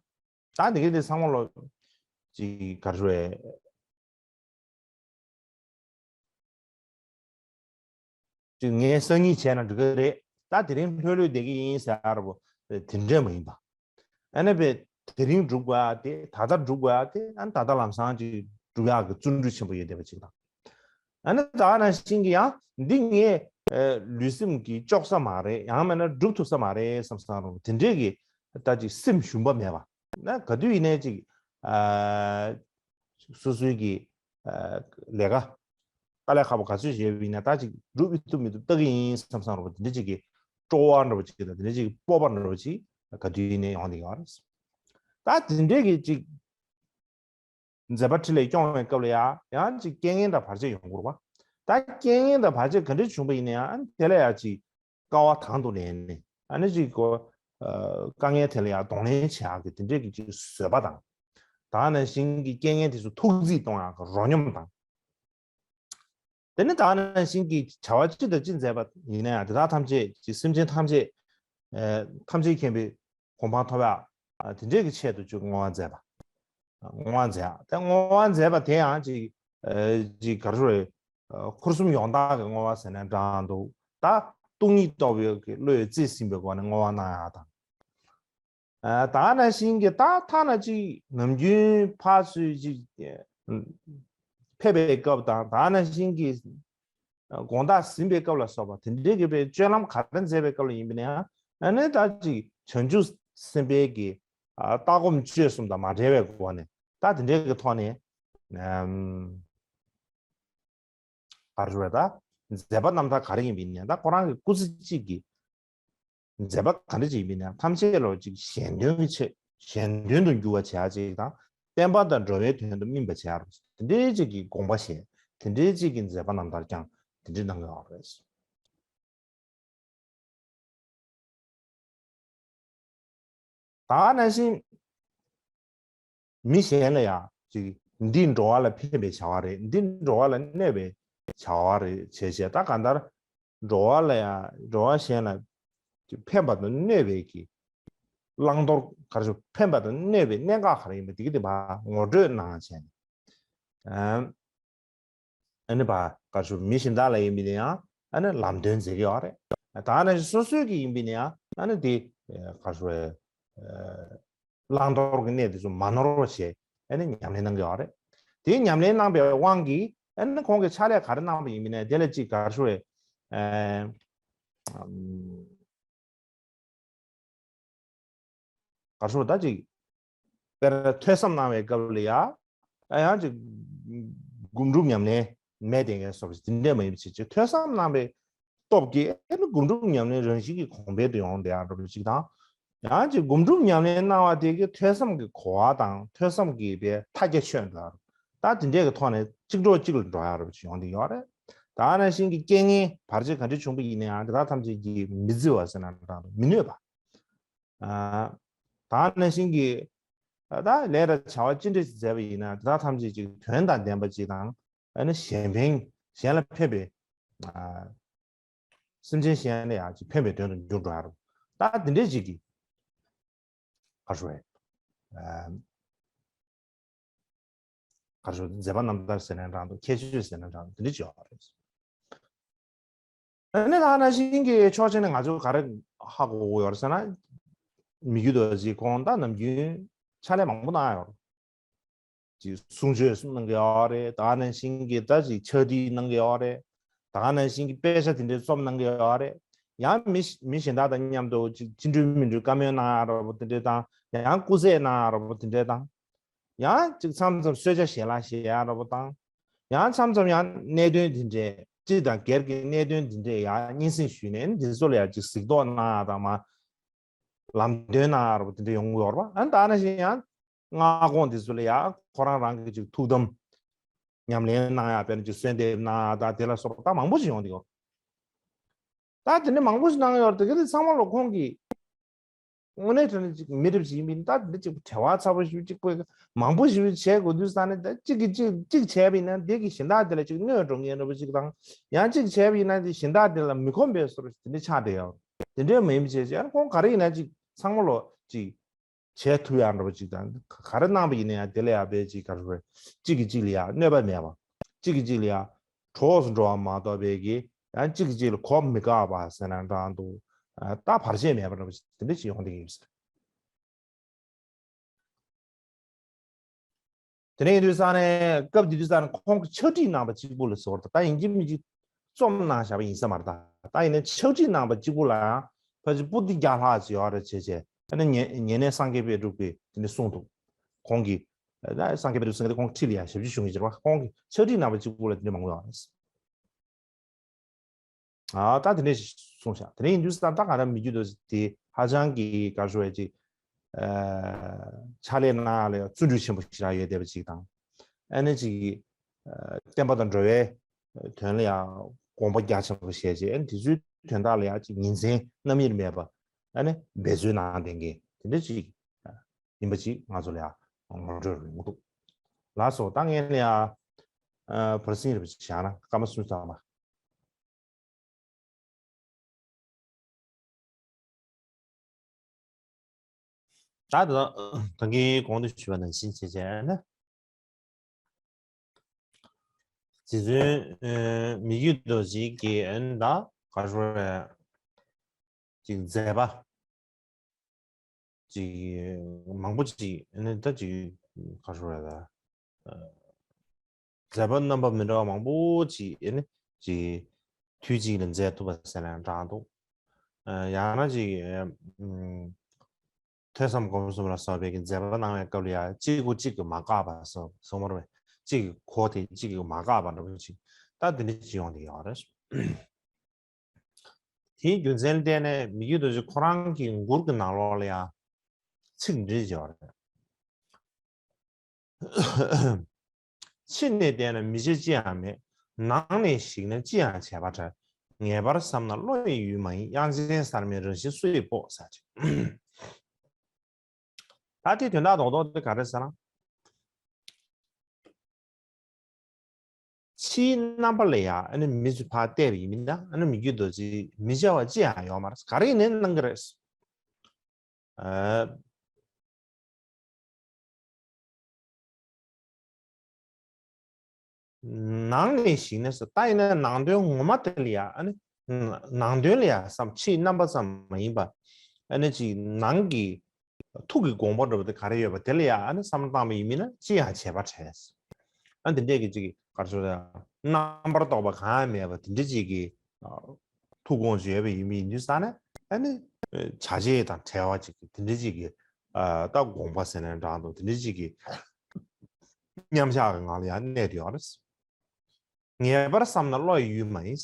ད་འདི་གའི་དེ་ཚང་མ་ལོ། ཅིག་ག་རེ་ཞུ་རེད། ཅིག་ངས་སང་ཉིན་བྱས་ན་འགྲིག་གི་རེད། ད་དེ་རིང་ལྷོད་ལྷོད་བསྡད་ཀྱི་ཡིན་ཟེར་ཡག་འདྲ་པོ་དེ་འདྲས་མ་ཡིན་པ། ཨ་ནི་པས་དེ་རིང་སྒྲུབ་དགོས་ཡག་དེ་ད་ལྟ་སྒྲུབ་དགོས་ཡག་དེ་ཨ་ནི་ད་ལྟ་ལམ་སང་ཅིག་སྒྲུབ་ཡག་གི་བརྩོན་འགྲུས་ཆེན་པོ་ཡོད་བསྡད་པ་ཅིག་དང་། ཨ་ནི་ད་ག་ནང་བཞིན་གྱི་ཡང་འདི་ངའི་ཨ་ལུས་སེམས་ཀྱིས་ལྕོགས་ས་མ་རེད། ཡང་མིན་ན་སྒྲུབ་ཐུབ་ས་མ་རེད་བསམ་བསམ་རུང་དེ་འདྲས་ཀྱི་ད་ཅིག་སེམས་ཞུམ་པ་མེད་པ་ན་ག་དུས་ཡིན་ནའི་ཅིག་ཨ་སོ་སོའི་གི་ཨ་ལས་ཀ་དཀའ་ལས་ཁག་པོ་ག་ཚོད་བྱས་པ་ཡིན་ན་ད་ཅིག་སྒྲུབ་ཐུབ་མི་ཐུབ་ལྟ་གི་ཡིན་བསམ་བསམ་རུང་དེ་འདྲས་ཅིག་གི་སྤྲོ་བ་འདྲ་པོ་ཅིག་དང་དེ་འདྲས་ཅིག་གི་སྤོབས་པ་འདྲ་པོ་ཅིག་ག་དུས་ཡིན་ནའི་ཡོང་བསྡད་ཀྱི་ཡོད་རེད། ད་དེ་འདྲས་ཀྱི་ཅིག་མཛད་པ་འཕྲིན་ལས་སྐྱོང་བའི་སྐབས་ལ་ཡང་ཡང་ཅིག་རྐྱེན་ངན་དང་བར་ཆད་ཡོང་གི་རེད་པ། ད་རྐྱེན་ངན་དང་བར་ཆད་ག་འདྲ་བྱུང་བ་ཡིན་ན་ཡང་དེ་ལ་ཡང་ཅིག་དཀའ་བ་དང་དུ་ལེན་ནས་ཨ་ནི་ཅིག་གོ་ཨ་དཀའ་ངལ་དེ་ལ་ཡང་གདོང་ལེན་བྱེད་ཡག་གི་དེ་འདྲས་ཀྱི་ཅིག་བཟོད་པ་དང་། ད་ག་ནང་བཞིན་གྱི་རྐྱེན་ངན་དེ་ཚོ་ཐུགས་རྩིས་གཏོང་ཡག་གི་རོ་སྙོམས་དང་། དེ་ནི་ད་ག་ནང་བཞིན་གྱི་བྱ་བ་ཅི་དང་ཅི་མཛད་པ་ཡིན་ན་ཡང་དེ་དག་ཐམས་ཅད་ཀྱི་སེམས་ཅན་ཐམས་ཅད་ཨ་ཐམས་ཅད་མཁྱེན་པའི་གོ་འཕང་ཐོབ་ཡག་ཨ་དེ་འདྲས་ཀྱི་ཆེད་དུ་ཅིག་བསྔོ་བ་མཛད་པ། བསྔོ་བ་མཛད་ཡག་དེ་བསྔོ་བ་མཛད་པ་དེ་ཡང་ཅིག་ཨ་ཅིག་ག་རེ་ཞུ་རེད། ཨ་འཁོར་གསུམ་ཡོངས་དག་གི་བསྔོ་བ་ཟེར་ན་འདྲ་འདུག་ད་ སྟོང་ཉིད་རྟོགས་པའི་གི་བློས་རྩིས་ཟིན་པའི་སྒོ་ནས་བསྔོ་བ་གནང་ཡག་དང་། ཨ་ད་ནང་བཞིན་གྱི་ད་ཐ་ན་ཅིག་ནམ་རྒྱུན་ཕར་ཚུར་ཅིག་ཕེབས་པའི་སྐབས་དང་ད་ནང་བཞིན་གྱི་དགོང་དག་ཟིན་པའི་སྐབས་ལ་སོགས་པ་དེ་འདྲའི་གི་པའི་སྤྱོད་ལམ་ག་རེ་མཛད་པའི་སྐབས་ལ་ཡིན་པ་ན་ཡང་ཨ་ནི་ད་ཅིག་བྱང་ཆུབ་སེམས་དཔའི་གི་ཨ་ལྟ་སྒོམ་སྤྱོད་གསུམ་དང་མ་བྲལ་བའི་སྒོ་ནས་ད་དེ་འདྲའི་གི་ཐོག་ནས་ཨམ། ག་རེ་ཞུ་བ་ད། མཛད་པ་རྣམ་ཐར་ག་རེ་ཡིན་པ་ཡིན་ན་ད་ཁོ་རང་གི་སྐུ་ཚེ་གཅིག་གི་མཛད་པ་ག་འདྲ་ཅིག་ཡིན་པ་ཡིན་ན་ཐམས་ཅད་ལ་ཅིག་གཞན་དོན་གྱི་ཆེད་གཞན་དོན་དུ་འགྱུར་བ་བྱེད་ཡ་ཅིག་དང་བསྟན་པ་དང་འགྲོ་བའི་དོན་དུ་སྨིན་པ་བྱེད་ཡ་རུ་དེ་འདྲའི་ཅིག་གི་དགོངས་པ་བཞེས་དེ་འདྲའི་ཅིག་གི་མཛད་པ་རྣམ་ཐར་ཀྱང་དེ་འདྲའི་གནང་ཡོད་རེད། ད་ནང་བཞིན་མི་གཞན་ལ་ཡང་ཅིག་འདི་འགྲོ་བ་ལ་ཕན་པའི་བྱ་བ་རེད། འདི་འགྲོ་བ་ལ་གནོད་པའི་བྱ་བ་རེད་བྱས་བྱས་ད་གང་ལྟར་འགྲོ་བ་ལ་ཡང་འགྲོ་བ་གཞན་ལ་ཅིག་ཕན་པ་དང་གནོད་པའི་གི་བླང་དོར་ག་རེ་ཞུ་ཕན་པ་དང་གནོད་པའི་གནད་འགག་ག་རེ་ཡིན་པ་དེ་གི་དེ་བ་ངོ་སྤྲོད་གནང་བྱས་ནས། ཨ་ནི་བ་ག་ཞུ་མི་གཞན་དག་ལ་ཡིན་པ་ཡིན་ན་ཡང་ཨ་ནི་ལམ་སྟོན་མཛད་ཀྱི་ཡོད་རེད། ད་ནང་བཞིན་སོ་སོའི་གི་ཡིན་པ་ཡིན་ན་ཡང་ཨ་ནི་དེ་ག་ཞུ་བླང་དོར་གྱི་གནས་དེ་ཚོ་མ་ནོར་བ་བྱས་ཨ་ནི་ཉམས་ལེན་གནང་གི་ཡོད་རེད། དེ་ཉམས་ལེན་གནང་པའི་དབང་གིས་ཨ་ནི་ཁོང་གི་ཕྱག་ལས་ག་རེ་གནང་པ་ཡིན་པ་ཡིན་ན་དེ་ལ་ཅིག་ག་ཞུ་ག་རེ་ཟེར་ད་ཅིག་དཔེར་ན་ཐོས་བསམ་གནང་བའི་སྐབས་ལ་ཡ་ཨ་ཡང་ཅིག་སྒོམ་སྒྲུབ་ཉམས་ལེན་མེད་དེ་ངས་སོགས་དེ་འདྲས་མ་ཡིན་པ་ཅིག་ཅིག་ཐོས་བསམ་གནང་བའི་སྟོབས་ཀྱིས་ཨ་ནི་སྒོམ་སྒྲུབ་ཉམས་ལེན་རང་བཞིན་གྱིས་གོང་འཕེལ་དུ་ཡོང་བསྡད་ཡ་འདྲ་པོ་ཅིག་དང་། ཡང་ཅིག་སྒོམ་སྒྲུབ་ཉམས་ལེན་གནང་བ་དེ་གིས་ཐོས་བསམ་གྱི་གོ་བ་དང་ཐོས་བསམ་གྱི་པའི་མཐའ་རྒྱ་ཆོད་འགྲོ་ཡ་རུ་ད་དེ་འདྲས་ཀྱི་ཐོག་ནས་གཅིག་གྲོགས་གཅིག་ལ་འགྲོ་ཡ་འདྲ་པོ་ཅིག་ཡོང་བསྡད་ཡོད་རེད། ད་ནང་བཞིན་གྱི་རྐྱེན་ངན་བར་ཆད་ག་འདྲ་བྱུང་པ་ཡིན་ན་ཡང་དེ་དག་ཐམས་ཅད་ཀྱིས་མི་བརྫི་བ་ཟེར་ན་འདྲ་མི་གནོད་པ། ཨ། ད་ནང་བཞིན་གྱི་ད་ལས་དང་བྱ་བ་ཅི་འདྲ་ཞིག་མཛད་པ་ཡིན་ན་དེ་དག་ཐམས་ཅད་ཀྱི་དོན་དང་ལྡན་པ་ཅིག་དང་ཨ་ནི་གཞན་ཕན་གཞན་ལ་ཕན་པའི་ཨ། སེམས་ཅན་གཞན་ལ་ཡང་ཅིག་ཕན་པའི་དོན་དུ་འགྱུར་འགྲོ་ཡ་རུ་ད་དེ་འདྲས་ཅིག་གི་ག་རེ་ཞུ་དགོས་རེད། ཨ། ག་རེ་ཞུ་མཛད་པ་རྣམ་ཐར་ཟེར་ན་འདྲ་འདུག་ཁྱད་ཆོས་ཟེར་ན་འདྲ་འདུག་དེ་འདྲ་ཅིག་ཡོད་རེད། ཨ་ནི་ད་ནང་བཞིན་གྱི་ཕྱོགས་གཅིག་ནས་ང་ཚོ་ག་རེ་ཧ་གོ་གི་ཡོད་རེད་ཟེར་ན། མི་རྒྱུད་རྡོ་རྗེ་ཁོང་ད་ནམ་རྒྱུན་ཕྱག་ལས་མང་པོ་གནང་ཡོད་རེད། ཅིག་གསུང་ཆོས་གསུང་གནང་གི་ཡོད་རེད། ད་ནང་བཞིན་གྱི་ད་ཅིག་ཕྱག་བྲིས་གནང་གི་ཡོད་རེད། ད་ནང་བཞིན་གྱི་དཔེ་ཆ་དེ་འདྲའི་རྩོམ་གནང་གི་ཡོད་རེད། ཡང་མི་མི་གཞན་དག་དང་མཉམ་དུ་ཅིག་ཅི་འདྲའི་མི་འདྲའི་བཀའ་མོལ་གནང་ཡ་འདྲ་པོ་དེ་འདྲའི་དང་ཡང་སྐུ་རྩེད་གནང་ཡ་འདྲ་པོ་དེ་འདྲའི་དང་། ཡང་ཅིག་མཚམས་མཚམས་གསོལ་ཇ་ཞལ་ལག་བཞེས་ཡ་འདྲ་པོ་དང་། ཡང་མཚམས་མཚམས་ཡང་གནད་དོན་འདི་འདྲའི་སྤྱི་དང་སྒེར་གྱི་གནད་དོན་འདི་འདྲའི་ཡང་སྙན་སེང་ཞུས་ནས་འདི་ཚོ་ལ་ཡང་ཅིག་གཟིགས་རྟོག་གནང་ཡ་དང་མ། ལམ་སྟོན་གནང་ཡ་འདྲ་པོ་དེ་འདྲ་ཡོང་གི་ཡོད་རེད་པ། ཨ་ནི་ད་ནང་བཞིན་ཡང་སྔ་དགོང་འདི་ཚོ་ལ་ཡང་ཁོ་རང་རང་གི་ཅིག་ཐུགས་དམ་ཉམས་ལེན་གནང་ཡ་དཔེར་ན་ཅིག་གསོལ་འདེབས་གནང་ཡ་དང་དེ་ལ་སོགས་པ་ད་མང་པོ་ཞིག་ཡོང་གི་ཡོད། ད་དེ་འདྲ་མང་པོ་ཞིག་གནང་ཡོད་རེད། དེ་ག་དེ་ཚང་མ་ལོ་ཁོང་གིས་དངོས་གནས་དྲང་གནས་ཅིག་མི་འདྲ་ཞིག་ཡིན་པ་ཡིན་ད་དེ་འདྲ་ཅིག་བྲེལ་བ་ཚ་པོ་ཞིག་ཅིག་པོ་མང་པོ་ཞིག་བྱས་དགོས་དུས་ས་ནས་ད་གཅིག་གིས་གཅིག་གཅིག་བྱས་པ་ཡིན་ན་དེ་གིས་གཞན་དག་དེ་ལ་ཅིག་གནོད་འགྲོ་མཁན་འདྲ་པོ་ཅིག་དང་། ཡང་གཅིག་བྱས་པ་ཡིན་ན་དེ་གཞན་དག་དེ་ལ་མི་ཁོམ་པའི་བཟོ་འདྲ་དེ་འདྲ་ཆགས་བསྡད་ཡོད། དེ་འདྲའི་མ་ཡིན་པ་བྱས་ཅིག་ཁོང་ག་རེ་ཡིན་ན་ཅིག་ཚང་མ་ལོ་ཅིག་བྱས་ཐུབ་ཡག་འདྲ་པོ་ཅིག་དང་ག་རེ་གནང་པ་ཡིན་ན་ཡང་དེ་ལ་ཡང་དཔེ་ཅིག་ག་རེ་རེད། གཅིག་གིས་གཅིག་ལ་ཡང་གནོད་པ་མེད་པ། གཅིག་གིས་གཅིག་ལ་ཡང་གྲོགས་སུ་འགྲོ་བ་མ་གཏོགས་པའི་གི་ཡང་གཅིག་གིས་གཅིག་ལ་གོ་མི་དཀའ་བ་ཟེར་ན་འདྲ་འདུག་ད་བར་ཆད་མེད་པ་འདྲ་པོ་ཅིག་དེ་འདྲ་ཅིག་ཡོང་བསྡད་ཀྱི་ཡོད་ཟེར། དེ་ནས་ཡིན་དུས་ས་ནས་སྐབས་དེ་དུས་ས་ནས་ཁོང་གིས་ཕྱག་བྲིས་གནང་བ་གཅིག་པུ་ལ་ཟེར་བ་ད་ཡིན་གཅིག་མིན་གཅིག་རྩོམ་གནང་བཞག་པ་ཡིན་ས་མ་རེད། ད་ད་ཡིན་ནའི་ཕྱག་བྲིས་གནང་བ་གཅིག་པུ་ལ་ཡང་ཕལ་ཆེར་པོ་ཏི་བརྒྱ་ལྷག་ཅིག་ཡོད་རེད་བྱས་བྱས་ཨ་ནི་ཉེ་ཉེ་གནས་སངས་རྒྱས་པཎ་གྲུབ་ཀྱིས་དེ་འདྲ་གསུངས་འདུག་ཁོང་གིས་ད་སངས་རྒྱས་པཎ་གྲུབ་ཟེར་མཁན་དེ་ཁོང་ཁྲིད་ལ་ཡང་ཞབས་ཕྱི་ཞུ་མཁན་ཅིག་རེད་པ། ཁོང་གིས་ཕྱག་བྲིས་གནང་བ་གཅིག་པུ་ལ་དེ་འདྲ་མང་པོ་ཡོད་རེད། ཨ་ད་དེ་འདྲས་གསུངས་ཤག་དེ་འདྲ་ཡིན་དུས་ད་ལྟ་ང་རང་མི་རྒྱུད་དོ་དེ་ཧ་ཅང་གི་ག་རེ་ཞུ་བ་ཅིག་ཕྱག་ལས་གནང་ཡ་ལ་ཡང་བརྩོན་འགྲུས་ཆེན་པོ་ཞེ་དྲག་ཡོད་བསྡད་པ་ཅིག་དང་། ཨ་ནི་ཅིག་བསྟན་པ་དང་འགྲོ་བའི་དོན་ལ་ཡང་དགོངས་པ་རྒྱ་ཆེན་པོ་བཞེས་བྱས་ཨ་ནི་དེ་ཚོའི་དོན་དག་ལ་ཡང་ཅིག་ཉིན་མཚན་རྣམ་གཡེང་མེད་པ་ཨ་ནི་འབད་རྩོལ་གནང་བསྡད་མཁན་དེ་འདྲ་ཅིག་ཡིན་པ་ཅིག་ང་ཚོ་ལ་ཡང་ངོ་སྤྲོད་རེ་མི་འདུག་ལགས་སོ། ད་ངས་ལ་ཡང་བར་སེང་རེ་བཞག་ན་སྐར་མ་སུམ་ཅུ་ཐམ་པ། ད་ད་ད་གིན་གོང་དུ་ཞུས་པ་ནང་བཞིན་བྱས་བྱས་ན། རྗེ་བཙུན་མི་བསྐྱོད་རྡོ་རྗེ་གིས་ཨ་ནི་ད་ག་རེ་ཞུ་དགོས་རེད། ཅིག་མཛད་པ་ཅིག་མང་པོ་ཅིག་ཨ་ནི་ད་ཅིག་ག་རེ་ཟེར་དགོས་རེད་ད། མཛད་པ་རྣམ་པ་མི་འདྲ་བ་མང་པོ་ཅིག་ཨ་ནི་ཅིག་དུས་གཅིག་ལ་མཛད་ཐུབ་པ་ཟེར་ན་འདྲ་འདུག་ཡང་ན་ཅིག་ཐོས་བསམ་སྒོམ་གསུམ་ལ་སོགས་པའི་གི་མཛད་པ་གནང་བའི་སྐབས་ལ་ཡང་གཅིག་གོ་གཅིག་གིས་མ་བཀག་པ་སོགས་སོང་མ་རེད། གཅིག་གིས་གོ་དེ་གཅིག་གིས་མ་བཀག་པ་འདྲ་པོ་ཅིག་ད་དེ་འདྲ་ཅིག་ཡོང་གི་ཡོད་རེད། དེའི་རྒྱུ་མཚན་ལ་བརྟེན་ནས་མི་བསྐྱོད་རྡོ་རྗེ་ཁོ་རང་གི་མགུར་གྱི་ནང་ལོགས་ལ་ཡང་ཚིག་འདི་འདྲ་ཅིག་ཡོད་རེད། ཕྱི་ནས་བལྟས་ན་མི་བྱེད་ཅི་ཡང་མེད། ནང་ནས་གཞིགས་ན་ཅི་ཡང་བྱས་པ་འདྲ། ངེས་པར་བསམ་ན་བློ་ཡི་ཡུལ་མ་ཡིན། དབྱངས་ཅན་གསར་མའི་རང་བཞིན་སུ་ཡིས་དཔོག་ཟེར་ཅིག་ད་དེ་དོན་དག་རྡོག་རྡོག་དེ་ག་རེ་ཟེར་ན། ཕྱིའི་རྣམ་པ་ལ་ཡང་ཨ་ནི་མི་ཚོས་ཕར་བལྟས་པ་ཡིན་མིན་ན་ཨ་ནི་མི་བསྐྱོད་རྡོ་རྗེ་མི་བྱ་བ་ཅི་ཡང་ཡོད་མ་རེད། ག་རེ་ཡིན་ནའི་གནང་གི་རེད། ཨ། ནང་ནས་གཞིགས་ན་ཟེར། ད་ཡིན་ན་ནང་དོན་ངོ་མ་དེ་ལ་ཡང་ཨ་ནི་ནང་དོན་ལ་ཡང་བསམ། ཕྱིའི་རྣམ་པ་ཙམ་མ་ཡིན་པ་ཨ་ནི་ཅིག་ནང་གི་ཐུགས་ཀྱི་དགོངས་པ་འདྲ་པོ་དེ་ག་རེ་ཡོད་པ་དེ་ལ་ཡང་ཨ་ནི་བསམ་བློ་བཏང་པ་ཡིན་མིན་ན་ཅི་ཡང་བྱས་པ་བྲལ། ཨ་དེ་འདྲས་ཀྱི་ཅིག་ག་རེ་ཟེར། རྣམ་པར་རྟོག་པ་གང་ཡང་མེད་པ་དེ་འདྲས་ཅིག་གི་ཐུགས་དགོངས་ཅིག་ཡོད་པ་ཡིན་མིན་ཡིན་དུས་ཙང་ནས་ཨ་ནི་བྱ་བྱེད་དང་བྲལ་བ་ཅིག་གི་དེ་འདྲས་ཅིག་གི་ད་དགོངས་པ་ཟེར་ན་འདྲ་འདུག་དེ་འདྲས་ཅིག་གི་མཉམ་བཞག་གི་ངང་ལ་ཡང་གནས་བསྡད་ཡོད་རེད། ངེས་པར་བསམ་ན་བློ་ཡི་ཡུལ་མ་ཡིན།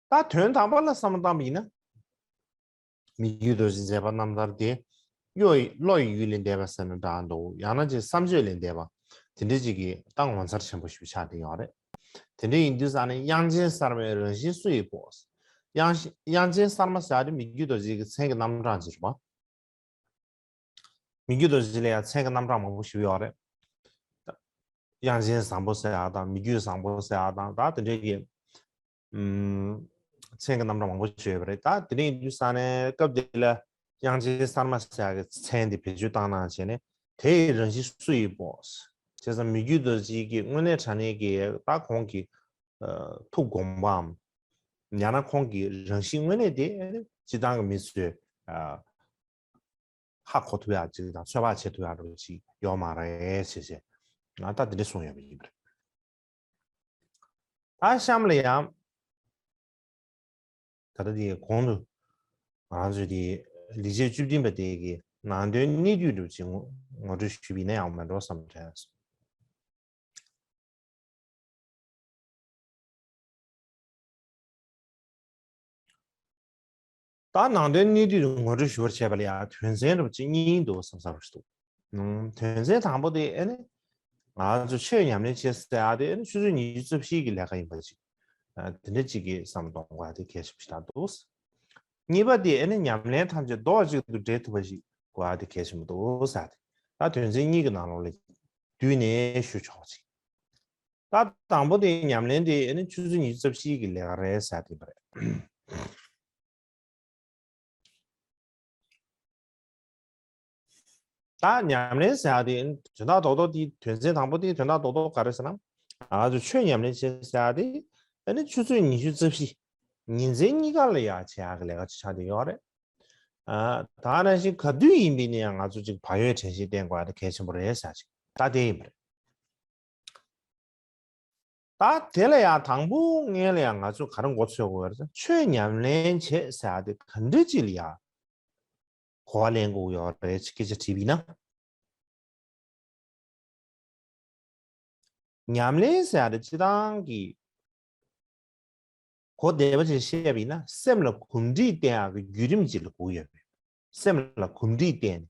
ད་དོན་དམ་པ་ལ་བསམ་བློ་བཏང་པ་ཡིན་ན། མི་བསྐྱོད་རྡོ་རྗེ་མཛད་པ་རྣམ་ཐར་དེ་གཡོ་ཡི་བློ་ཡི་ཡུལ་ལས་འདས་པ་ཟེར་ན་འདྲ་འདུག་ཡང་ན་ཅིག་བསམ་བརྗོད་ལས་འདས་པ་དེ་འདྲ་ཅིག་གི་ད་ངོ་མཚར་ཆེན་པོ་ཞིག་ཆགས་བསྡད་ཡོད་རེད། དེ་འདྲ་ཡིན་དུས་ཙང་ནས་དབྱངས་ཅན་གསར་མའི་རང་བཞིན་སུ་ཡིས་དཔོག་དབྱངས་དབྱངས་ཅན་གསར་མ་ཟེར་ཡག་དེ་མི་བསྐྱོད་རྡོ་རྗེ་གི་མཚན་གྱི་རྣམ་གྲངས་ཅིག་རེད་པ། མི་བསྐྱོད་རྡོ་རྗེ་ལ་ཡང་མཚན་གྱི་རྣམ་གྲངས་མང་པོ་ཞིག་ཡོད་རེད། དབྱངས་ཅན་བཟང་པོ་ཟེར་ཡག་དང་མི་བསྐྱོད་བཟང་པོ་ཟེར་ཡག་དང་ད་དེ་འདྲའི་གི་ཨུམ། མཚན་གྱི་རྣམ་གྲངས་མང་པོ་ཞིག་ཡོད་པ་རེད། ད་དེ་འདྲ་ཡིན་དུས་ཙང་ནས་སྐབས་དེ་ལ་དབྱངས་ཅན་གསར་མ་ཟེར་ཡག་གི་མཚན་དེ་བེད་སྤྱོད་བཏང་གནང་བྱས་ནས་དེ་ཡི་རང་བཞིན་སུ་ཡིས་དཔོག་བྱས་ཙང་མི་བསྐྱོད་རྡོ་རྗེ་གི་དངོས་གནས་དྲང་གནས་ཀྱི་ད་ཁོང་གི་ཐུགས་དགོངས་པའམ། ཡང་ན་ཁོང་གི་རང་བཞིན་དངོས་གནས་དེ་སྤྱིར་བཏང་གི་མི་ཚོས་ཧ་གོ་ཐུབ་ཡག་ཅིག་དང་ཚོད་དཔག་བྱེད་ཐུབ་ཡག་འདྲ་པོ་ཅིག་ཡོད་མ་རེད་ཟེར་བྱས་ང་ད་དེ་འདྲ་གསུངས་ཡོད་པ་ཡིན་པ་རེད། ད་གཤམ་ལ་ཡང་ད་ལྟ་དེའི་གོང་དུ་ང་རང་ཚོས་དེ་ལེགས་བཤད་བཅུ་བདུན་པ་དེ་གི་ནང་དོན་གནད་བསྡུས་འདྲ་པོ་ཅིག་ངོ་ངོ་སྤྲོད་ཞུས་པ་ཡིན་ན་ཡང་མ་འགྲོ་བསམ་དྲན་སོང་། ད་ནང་དོན་གནད་བསྡུས་ངོ་སྤྲོད་ཞུ་བར་བྱས་པ་ལ་ཡང་དོན་ཚན་རབ་ཅིག་གཉིས་འདུག་བསམ་བསམ་ཞིག་འདུག་དོན་ཚན་དང་པོ་དེ་ཨེ་ནི་ང་ཚོ་ཆོས་ཉམས་ལེན་བྱེད་ཟེར་ཡག་དེ་ཨེ་ནི་ཆུ་ཚོད་ཉི་ཤུ་རྩ་བཞི་གི་ལས་ཀ་ཡིན་པ་ཅིག་དེ་འདྲ་ཅིག་གི་བསམ་བློ་གཏོང་དགོས་ཡག་དེ་གལ་ཆེན་པོ་ཞིག་འདུག་གཉིས་པ་དེ་ཨེ་ནི་ཉམས་ལེན་ཐམས་ཅད་རྡོག་གཅིག་ཏུ་འདྲེས་ཐུབ་པ་ཞིག་དགོས་ཡག་དེ་གལ་ཆེན་པོ་འདུག་ཟེར་ཏེ། ད་དོན་ཚན་གཉིས་ཀྱི་ནང་ལོགས་ལ་བསྡུས་ནས་ཞུ་ཆོག་ཅིག་ད་དང་པོ་དེ་ཉམས་ལེན་དེ་ཨེ་ནི་ཆུ་ཚོད་ཉི་ཤུ་རྩ་བཞི་གི་ལས་ཀ་རེད་ཟེར་ཏེ་ཡིན་པ་རེད། ད་ཉམས་ལེན་ཟེར་ཡག་དེ་དོན་དག་རྡོག་རྡོག་དེ་དོན་ཚན་དང་པོ་དེ་དོན་དག་རྡོག་རྡོག་ག་རེ་ཟེར་ན། ང་ཚོ་ཆོས་ཉམས་ལེན་བྱེད་ཟེར་ཡག་དེ་ཨ་ནི་ཆུ་ཚོད་ཉི་ཤུ་རྩ་བཞི་ཉིན་མཚན་གཉིས་ཀ་ལ་ཡང་བྱེད་ཡག་གི་ལས་ཀ་ཅིག་ཆགས་བསྡད་ཡོད་རེད། ཨ་ད་ནང་བཞིན་ག་དུས་ཡིན་པའི་ནའང་ང་ཚོ་ཅིག་བག་ཡོད་དྲན་ཤེས་བསྟེན་དགོས་ཡག་དེ་གལ་ཆེན་པོ་རེད་ཟེར་ཡག་ཅིག་ད་དེ་ཡིན་པ་རེད། ད་དེ་ལ་ཡང་དང་པོ་སྔོན་ལ་ཡང་ང་ཚོས་ག་རེ་མགོ་ཚོས་དགོས་རེད་ཟེར་ན་ཆོས་ཉམས་ལེན་བྱེད་ཟེར་ཡག་དེ་ག་འདྲ་ཅིག་ལ་ཡང་གོ་བ་ལེན་དགོས་ཡོད་རེད་ཅེས་སྐད་ཆ་དྲིས་པ་ཡིན་ན། ཉམས་ལེན་ཟེར་ཡག་དེ་སྤྱིར་བཏང་གི་གོ་བདེ་བ་ཅིག་བཤད་པ་ཡིན་ན་སེམས་ལ་གོམས་འདྲིས་བསྟེན་ཡག་གི་བརྒྱུད་རིམ་ཅིག་ལ་གོ་གི་ཡོད་རེད། སེམས་ལ་གོམས་འདྲིས་བསྟེན་ནས་